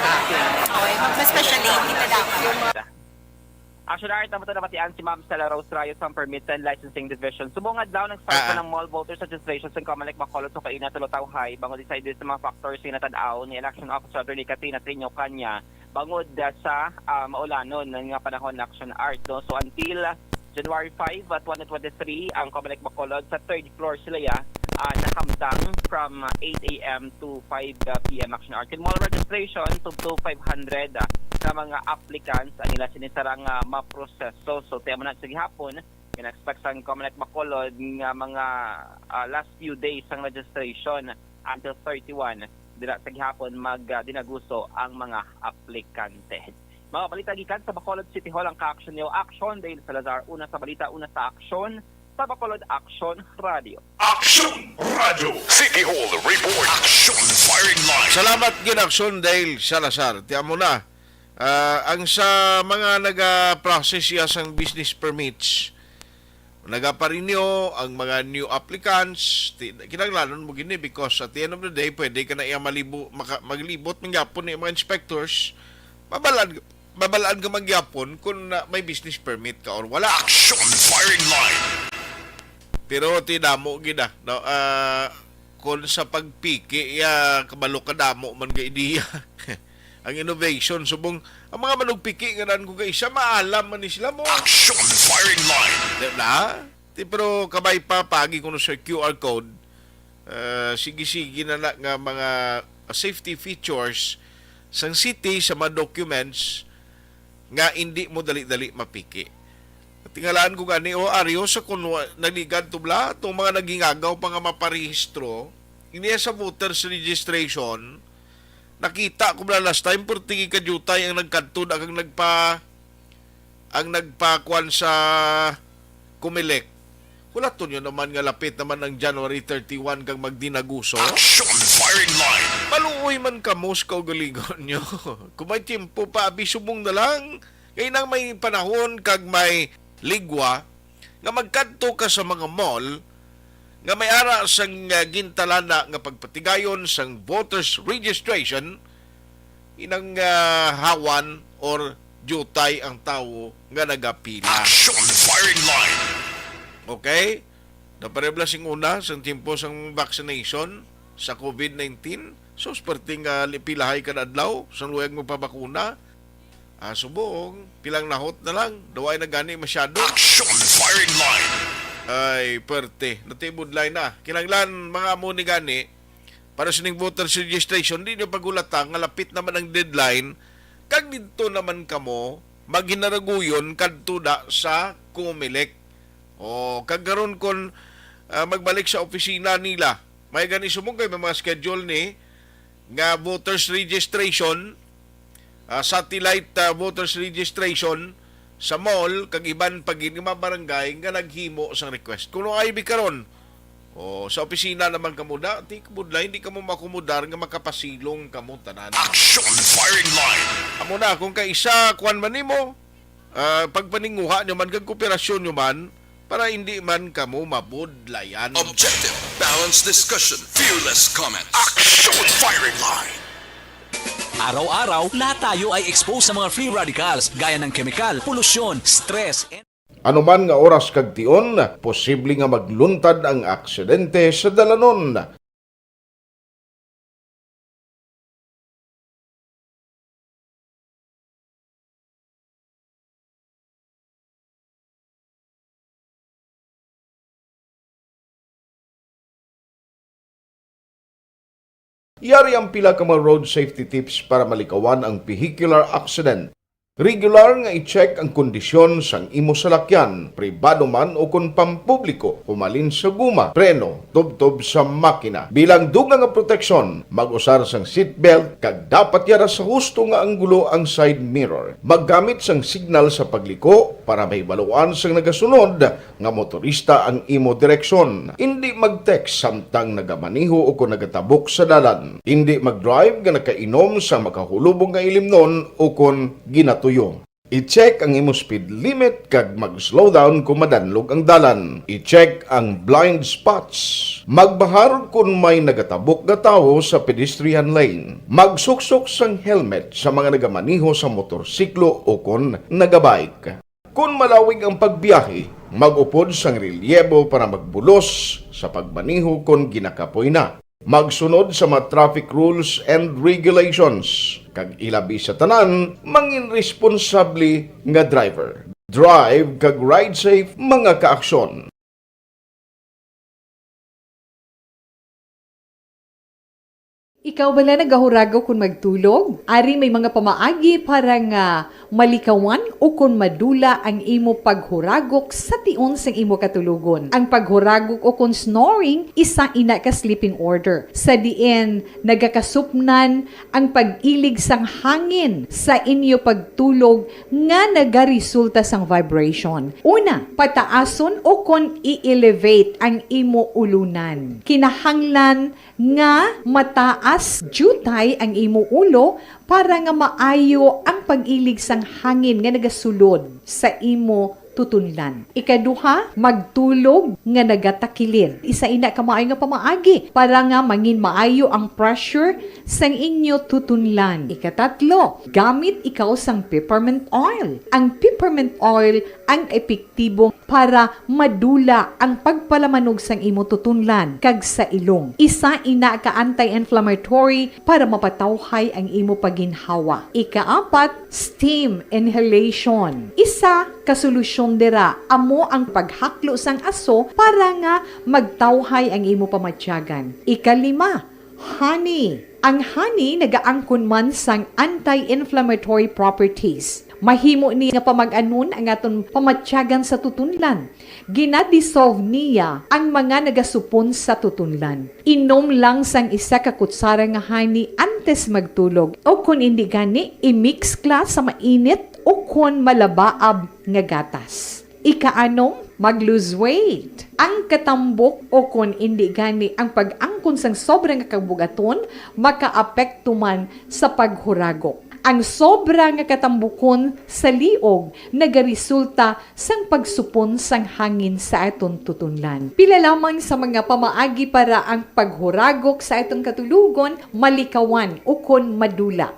okay, mag-, mas special lane kita dapat. Action Art, ang ito nabatian si Ma'am Stella Rose Rayos sang Permits and Licensing Division. Subong adlaw, nag-start Ah. na ng mall voters registration sa Comelec Bacolod sa kaina sa Lutawhay. Bangod sa idis sa mga factors, sinatad-aw ni Election Officer Attorney Katrina Triño Caña, bangod, ah, sa, ah, maulanon nga panahon, Action Art, no? So, until, ah, January five, ah, twenty twenty-three, ang Comelec Bacolod sa third floor sila ya, ah, nakamtang from, ah, eight a m to five p m, Action Art. Kay mall registration, tubtob five hundred, ah, ka mga applicants ang ila sini sarang, ah, maproseso. So, tiyan mo na sa gihapon, gina-expect sang Comelec Bacolod nga mga, ah, last few days ang registration until thirty-one. Dira sa gihapon mag, ah, dinaguso ang mga aplikante. Mga balita gikan sa Bacolod City Hall, ang ka-action niyo, Action Dale Salazar, una sa balita, una sa aksyon, sa Bacolod Action Radio. Action Radio. City Hall Report. Action Firing Line. Salamat gid, Action Dale Salazar. Tiyan mo na. Ah, ang sa mga naga-process ya sang business permits, nagaparinyo ang mga new applicants, ti-, kinahanglanon mo gini because at the end of the day, pwede ka na iya malibo-, maka-, maglibot man gyapon ni mga inspectors, mabalaan, mabalaan ka man gyapon kung, ah, may business permit ka or wala. Action Firing Line. Pero ti damo gid, ah, no? Ah, kung sa pagpiki, ya, kabalo ka damo man nga ideya. Ang innovation, subong, ang mga manugpiki nga nan ko kay isa, maalam man ni sila mo. Action Firing Line. Di na? Ti, pero kabay pa, pagi kuno sa Q R code, ah, sige-sige na na nga mga safety features sang city sa mga documents nga indi mo dali-dali mapiki. Tingalaan ko gani, o, Ario, sa kunwa, naligad to bla, itong mga nagingagaw pa nga maparehistro, iniya sa voters registration, nakita ko bla last time, purtigi ka jutay ang nagkadto, ang nagpa-, ang nagpakuan sa Comelec. Hulaton nyo naman nga lapit naman ang January thirty-one kag magdinaguso. Action Firing Line. Maluoy man kamo sa kaugalingon nyo. Kung may tiyempo pa, abi subong na lang. Kay nang may panahon kag may ligwa nga magkadto ka sa mga mall nga may ara sang, ah, gintalana nga pagpatigayon sang voters registration, inang, ah, hawan or diutay ang tawo nga nagapila. Action firing line. Okay? Naparebla sing una, sang tiyempo sang vaccination sa COVID nineteen. So, perting, ah, pilahay kada adlaw, sang luyag mo pabakuna. Ah, subong, pilang nahot na lang. Daw ay na gani masyado. Action firing line. Ay, perte. Natibudlay na. Kinanglan, mga amo ni gani, para sining voters registration, di nyo pagulata nga lapit naman ang deadline, kag didto naman kamo maghinaraguyon kadto da sa Comelec. O, kag karon kon, ah, magbalik sa opisina nila, may gani subong kay may mga schedule ni nga voters registration, ah, satellite, ah, voters registration sa mall, kag iban pa gid nga mga barangay nga naghimo sang request. Kuno ay bi karon, o, sa opisina naman kamo da, ti kabudlay, hindi kamo makumudar nga makapasilong kamo tanan. Action firing line. Amo na, kung kaisa, kuwan man nimo, ah, pagpaninguha nyo man, kag kooperasyon nyo man, para hindi man kamo mabudlayan. Objective, balanced discussion, fearless comment. Action firing line. Araw-araw, lahat tayo ay exposed sa mga free radicals gaya ng kemikal, polusyon, stress, and Anuman nga oras kag tion, posible nga magluntad ang aksidente sa dalanon. Yari ang pila ka mga road safety tips para malikawan ang vehicular accident. Regular nga i-check ang kondisyon sang imo salakyan, pribado man o kon pampubliko, humalin sa guma, preno, tubtob sa makina. Bilang dugang nga proteksyon, mag-usar sang seatbelt kag dapat yara sa husto nga anggulo ang side mirror. Maggamit sang signal sa pagliko para mahibaluan sang nagasunod nga motorista ang imo direksyon. Indi mag-text samtang nagamaneho o kon nagatabok sa dalan. Indi mag-drive nga nakainom sa makahulubong nga ilimnon o kon ginatuyo. I-check ang imo speed limit kag mag-slow down kon madanlog ang dalan. I-check ang blind spots. Magbahar kon may nagatabok nga tawo sa pedestrian lane. Magsuksok sang helmet sa mga nagamaneho sa motorsiklo o kon nagabike. Kon malawig ang pagbiyahe, mag-upod sang relyebo para magbulos sa pagmaneho kon ginakapoy na. Magsunod sa mga traffic rules and regulations, kag ilabi sa tanan, mangin responsable nga driver. Drive kag ride safe, mga kaaksyon. Ikaw bala nagahuragok kon magtulog? Ari may mga pamaagi para nga malikawan o kon madula ang imo paghuragok sa tion sang imo katulogon. Ang paghuragok o kon snoring, isa ina ka sleeping order, sa diin nagakasupnan ang pag-ilig sang hangin sa inyo pagtulog nga nagaresulta sang vibration. Una, pataason o kon i-elevate ang imo ulunan. Kinahanglan nga mataas diutay ang imo ulo para nga maayo ang pag-ilig sang hangin nga nagasulod sa imo tutunlan. Ikaduha, magtulog nga nagatakilid. Isa ina ka maayo nga pamaagi para nga mangin maayo ang pressure sang inyo tutunlan. Ikatatlo, gamit ikaw sang peppermint oil. Ang peppermint oil ang epektibo para madula ang pagpalamanog sang imo tutunlan kag sa ilong. Isa ina ka anti-inflammatory para mapatawhay ang imo paginhawa. Ikaapat, steam inhalation. Isa ka solusyon dira amo ang paghaklo sang aso para nga magtawhay ang imo pamatyagan. Ikalima, honey. Ang honey nagaangkon man sang anti-inflammatory properties. Mahimo ni nga pamag-anon ang aton pamatyagan sa tutunlan. Ginadissolve niya ang mga nagasupon sa tutunlan. Inom lang sang isa ka kutsara nga honey antes magtulog, o kon indi gani, i-mix kla sa mainit o kon malabaab nga gatas. Ikaanom, mag-lose weight. Ang katambok o kon indi gani ang pag-angkon sang sobra nga kabugaton makaapekto man sa paghuragok. Ang sobra nga katambukon sa liog nagaresulta sang pagsupon sang hangin sa aton tutunlan. Pila lamang sa mga pamaagi para ang paghuragok sa aton katulogon malikawan ukon madula.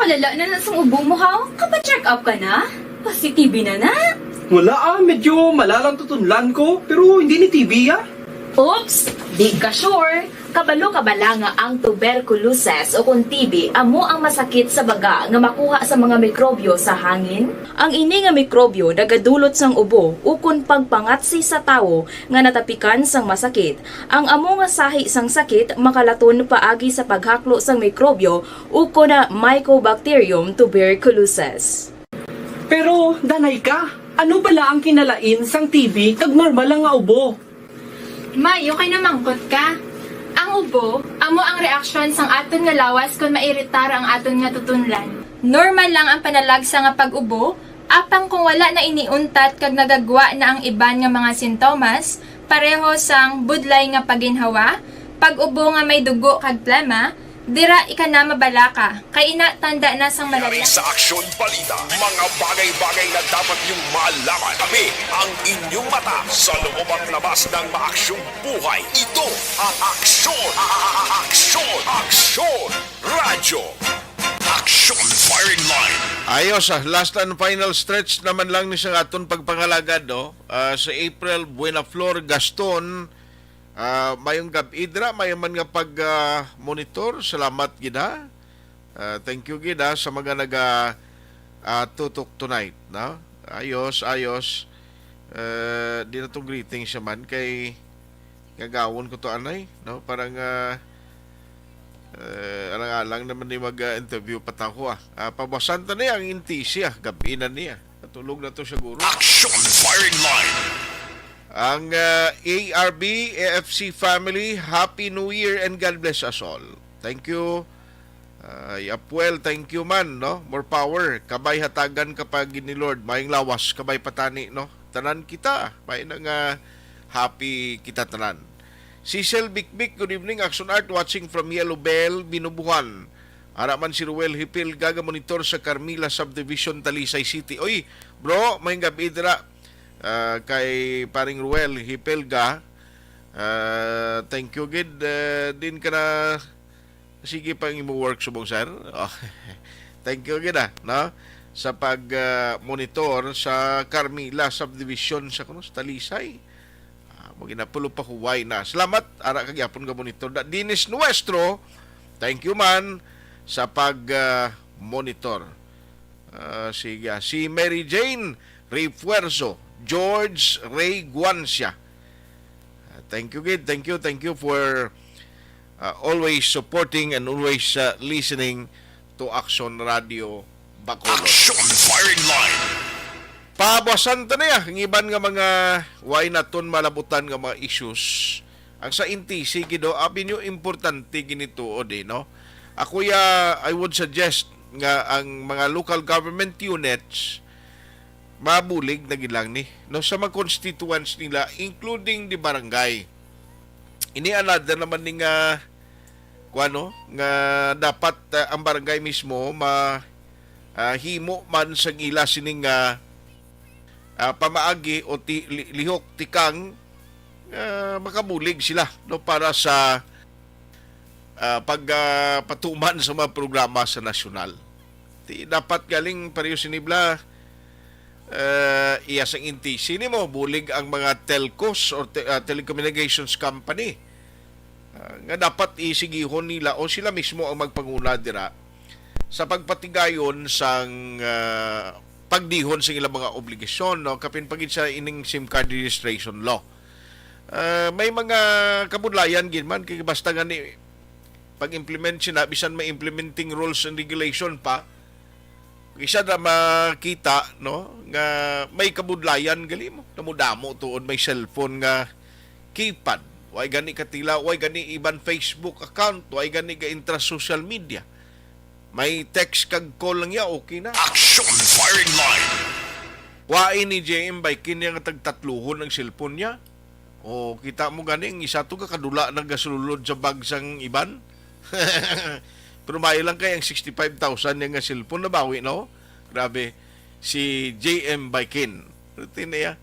Palala na na sang ubo mo, ha? Kapa-check up ka na? Pasi-T B na na? Wala, ah, medyo malalang tutunlan ko, pero hindi ni T B, ah. Oops! Di ka sure? Kabalo ka bala nga ang tuberculosis o kon T B amo ang masakit sa baga nga makuha sa mga mikrobyo sa hangin? Ang ini nga mikrobyo nagadulot sang ubo ukon pagpangatsi sa tawo nga natapikan sang masakit. Ang amo nga sahi sang sakit makalaton paagi sa paghaklo sang mikrobyo ukon na Mycobacterium tuberculosis. Pero, danay ka, ano bala ang kinalain sang T B kag normal lang nga ubo? May, okay na mangkot ka. Ang ubo, amo ang reaksyon sang aton nga lawas kon mairitar ang aton nga tutunlan. Normal lang ang panalagsa nga pag-ubo, apang kung wala na ini untat kag nagagwa na ang iban nga mga sintomas, pareho sang budlay nga paginhawa, pag-ubo nga may dugo kag plema, dira ika na mabalaka, kay ina tanda na sang Yari malala. Sa Aksyon Balita, mga bagay-bagay na dapat niyong malaman. Kami ang inyong mata sa loob at labas ng maaksyong buhay. Ito ang Aksyon, Aksyon, Aksyon Radyo. Aksyon Firing Line. Ayos, ah, last and final stretch naman lang ni sa aton pagpangalagad, no? Ah, sa April Buenaflor Gaston, ah, mayong gab-i dira, mayo man nga pag, ah, monitor. Salamat gid, ha. Ah, thank you gid, ha, sa mga naga, ah, tutok tonight, no? Ayos, ayos. Eh, di na tong greeting siya man kay gagawon ko to, anay, no? Parang, ah, eh, alang-alang naman ni mag, ah, interview pa ta ko, ah. Ah, pabasan ta niya ang intisi, ah. Gabi na niya. Natulog na to siguro. Action Firing Line. Ang, ah, A R B, A F C family, Happy New Year and God bless us all. Thank you. Ay, Apwel, thank you man, no? More power. Kabay hatagan ka pa gid ni Lord. Mayong lawas, kabay patani, no? Tanan kita. May na nga happy kita tanan. Cecil Bikbik, good evening. Action Art watching from Yellow Bell, Binubuhan. Ara man si Ruel Hipil, gaga monitor sa Carmila Subdivision, Talisay City. Oy, bro, mayong gabi dira. Ah, kay paring Ruel Hipil ga. Ah, thank you gid. Ah, din ka na Sige pa ang imo work subong, sir. Oh. Thank you gid, ah, no? Sa pag, ah, monitor sa Carmila Subdivision sa, kuno, sa Talisay. Ah, mo ginapulo pa huway na. Salamat, ara ka gyapon nga monitor. Da, Dennis Nuestro, thank you man sa pag, ah, monitor. Ah, sige, ah. Si Mary Jane Refuerzo, George Ray Guancia. Ah, thank you, gid. Thank you, thank you for, ah, always supporting and always, ah, listening to Aksyon Radio Bacolod. Action Firing Line. Pabasan ta na ya, ang iban nga mga way naton malabutan nga mga issues. Ang sa intisi gid, oh, abi niyo, importante gini tuod, eh, no? Ako ya, I would suggest nga ang mga local government units mabulig na gid lang ni, no, sa mga constituents nila, including the barangay. Ini another naman ni nga, kuwano, nga dapat, ah, ang barangay mismo ma, ah, himo man sa ila sining, ah, ah, pamaagi o ti-, li-, lihok tikang, ah, makabulig sila, no, para sa, ah, pag, ah, patuman sa mga programa sa nasyonal. Ti, dapat galing pareho sinibla, ah, iya sang intisi nimo, bulig ang mga telcos or te-, ah, telecommunications company, ah, nga dapat isigihon nila o sila mismo ang magpanguna dira sa pagpatigayon sang, ah, pagdihon sa ilang mga obligasyon, no? Kapin pa gid sa ining SIM card registration law. Ah, may mga kabudlayan gid man, kay basta nga ni pag-implement sila, bisan may implementing rules and regulation pa, isa na makita, no, nga may kabudlayan gali mo. Damo-damo tuod may cellphone nga keypad. Way gani katila, way gani iban Facebook account, way gani ga-intra social media. May text kag call lang ya, okay na. Action Firing Line. Wain ni J M Baikin niya nga tagtatluhon ang cellphone niya. O, kita mo gani, ang isa to ka kadula nagasulod sa bag sang iban. Pero maayo lang kay ang sixty-five thousand niya nga cellphone nabawi, no? Grabe, si J M Baikin. Pero tinaya,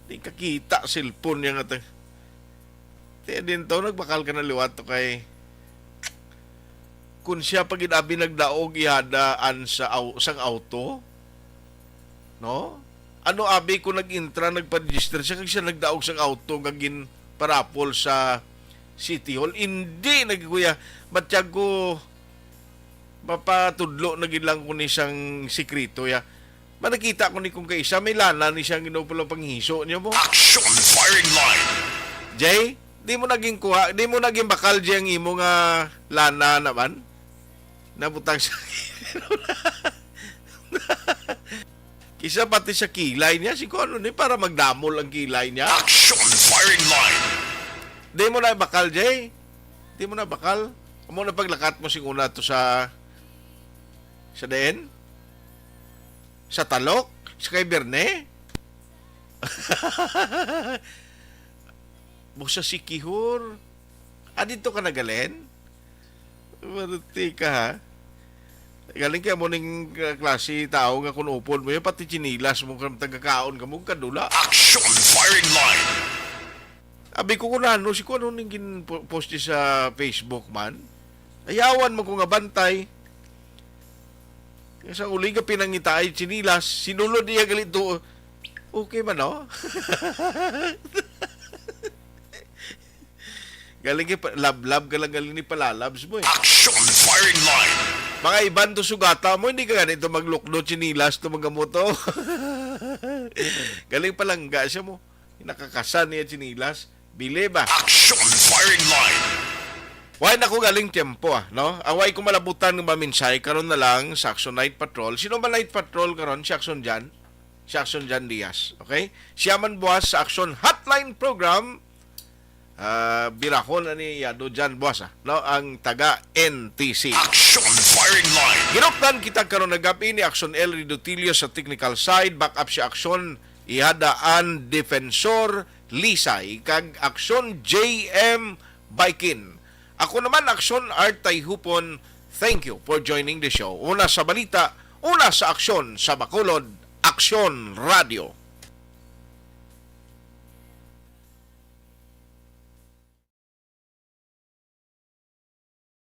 di kakita cellphone niya nga ta-, Ti din to, nagbakal ka na liwat to kay Kung siya pa gid abi nagdaog ihadaan sa au-, sang auto, no? Ano abi kung nag-intra, nagpa-register siya, kag siya nagdaog sang auto nga ginparapol sa City Hall? Hindi na gid, kuya. Batyag ko, mapatudlo na gid lang ko ni sang sikreto, ya. Manakita ko ni kung kaisa, may lana ni siya ang ginupulong panghiso niya mo. Action firing line. Jay, di mo naging kuha, di mo naging bakal, Jay, ang imo nga lana naman? Nabutang sa Kisa pati sa kilay niya, si kuno ni para magdamol ang kilay niya. Action firing line. Di mo na bakal, Jay? Di mo na bakal? Amo na paglakat mo sing una to sa, sa diin? Sa Talok? Sa kay Berne? Mo sa Sikihor? Ah, dito ka nagalin? Maruti ka, ha? Galing kay mo ning, uh, klase tao nga kung upod mo yan, pati chinilas mo, kung tagakaon ka mo, kadula. Action firing line. Abi ko kung ano, si kuno ning gin-, po-, post sa Facebook man. Ayawan mo ko nga bantay. Sa uli nga pinangitaay chinilas, sinulod niya gali to. Okay man, no? Galing kay pa-, lablab ka lang, galing ni palalabs mo eh. Action firing line. Mga iban to sugata mo, hindi ka ganito maglukdo, chinilas to, magamoto. Galing palangga siya mo. Nakakasan niya chinilas. Bili ba? Action firing line. Why na ko galing tiyempo, ah, no? Away ko malabutan ng maminsahe karon na lang sa Action Night Patrol. Sino ba Night Patrol karon? Si Action Jan? Si Action Jan Diaz, okay? Siya man buwas sa Action Hotline Program. Ah, birahon na ni Yado Jan buwas, ah, no? Ang taga N T C. Action firing line. Ginupdan kita karon nagabi ni Action L Ridotilio sa technical side, back up si Action Ihadaan Defensor Lisay, kag Action J M Baikin. Ako naman, Action Art Tayhupon. Thank you for joining the show. Una sa balita, una sa aksyon sa Bacolod, Aksyon Radio.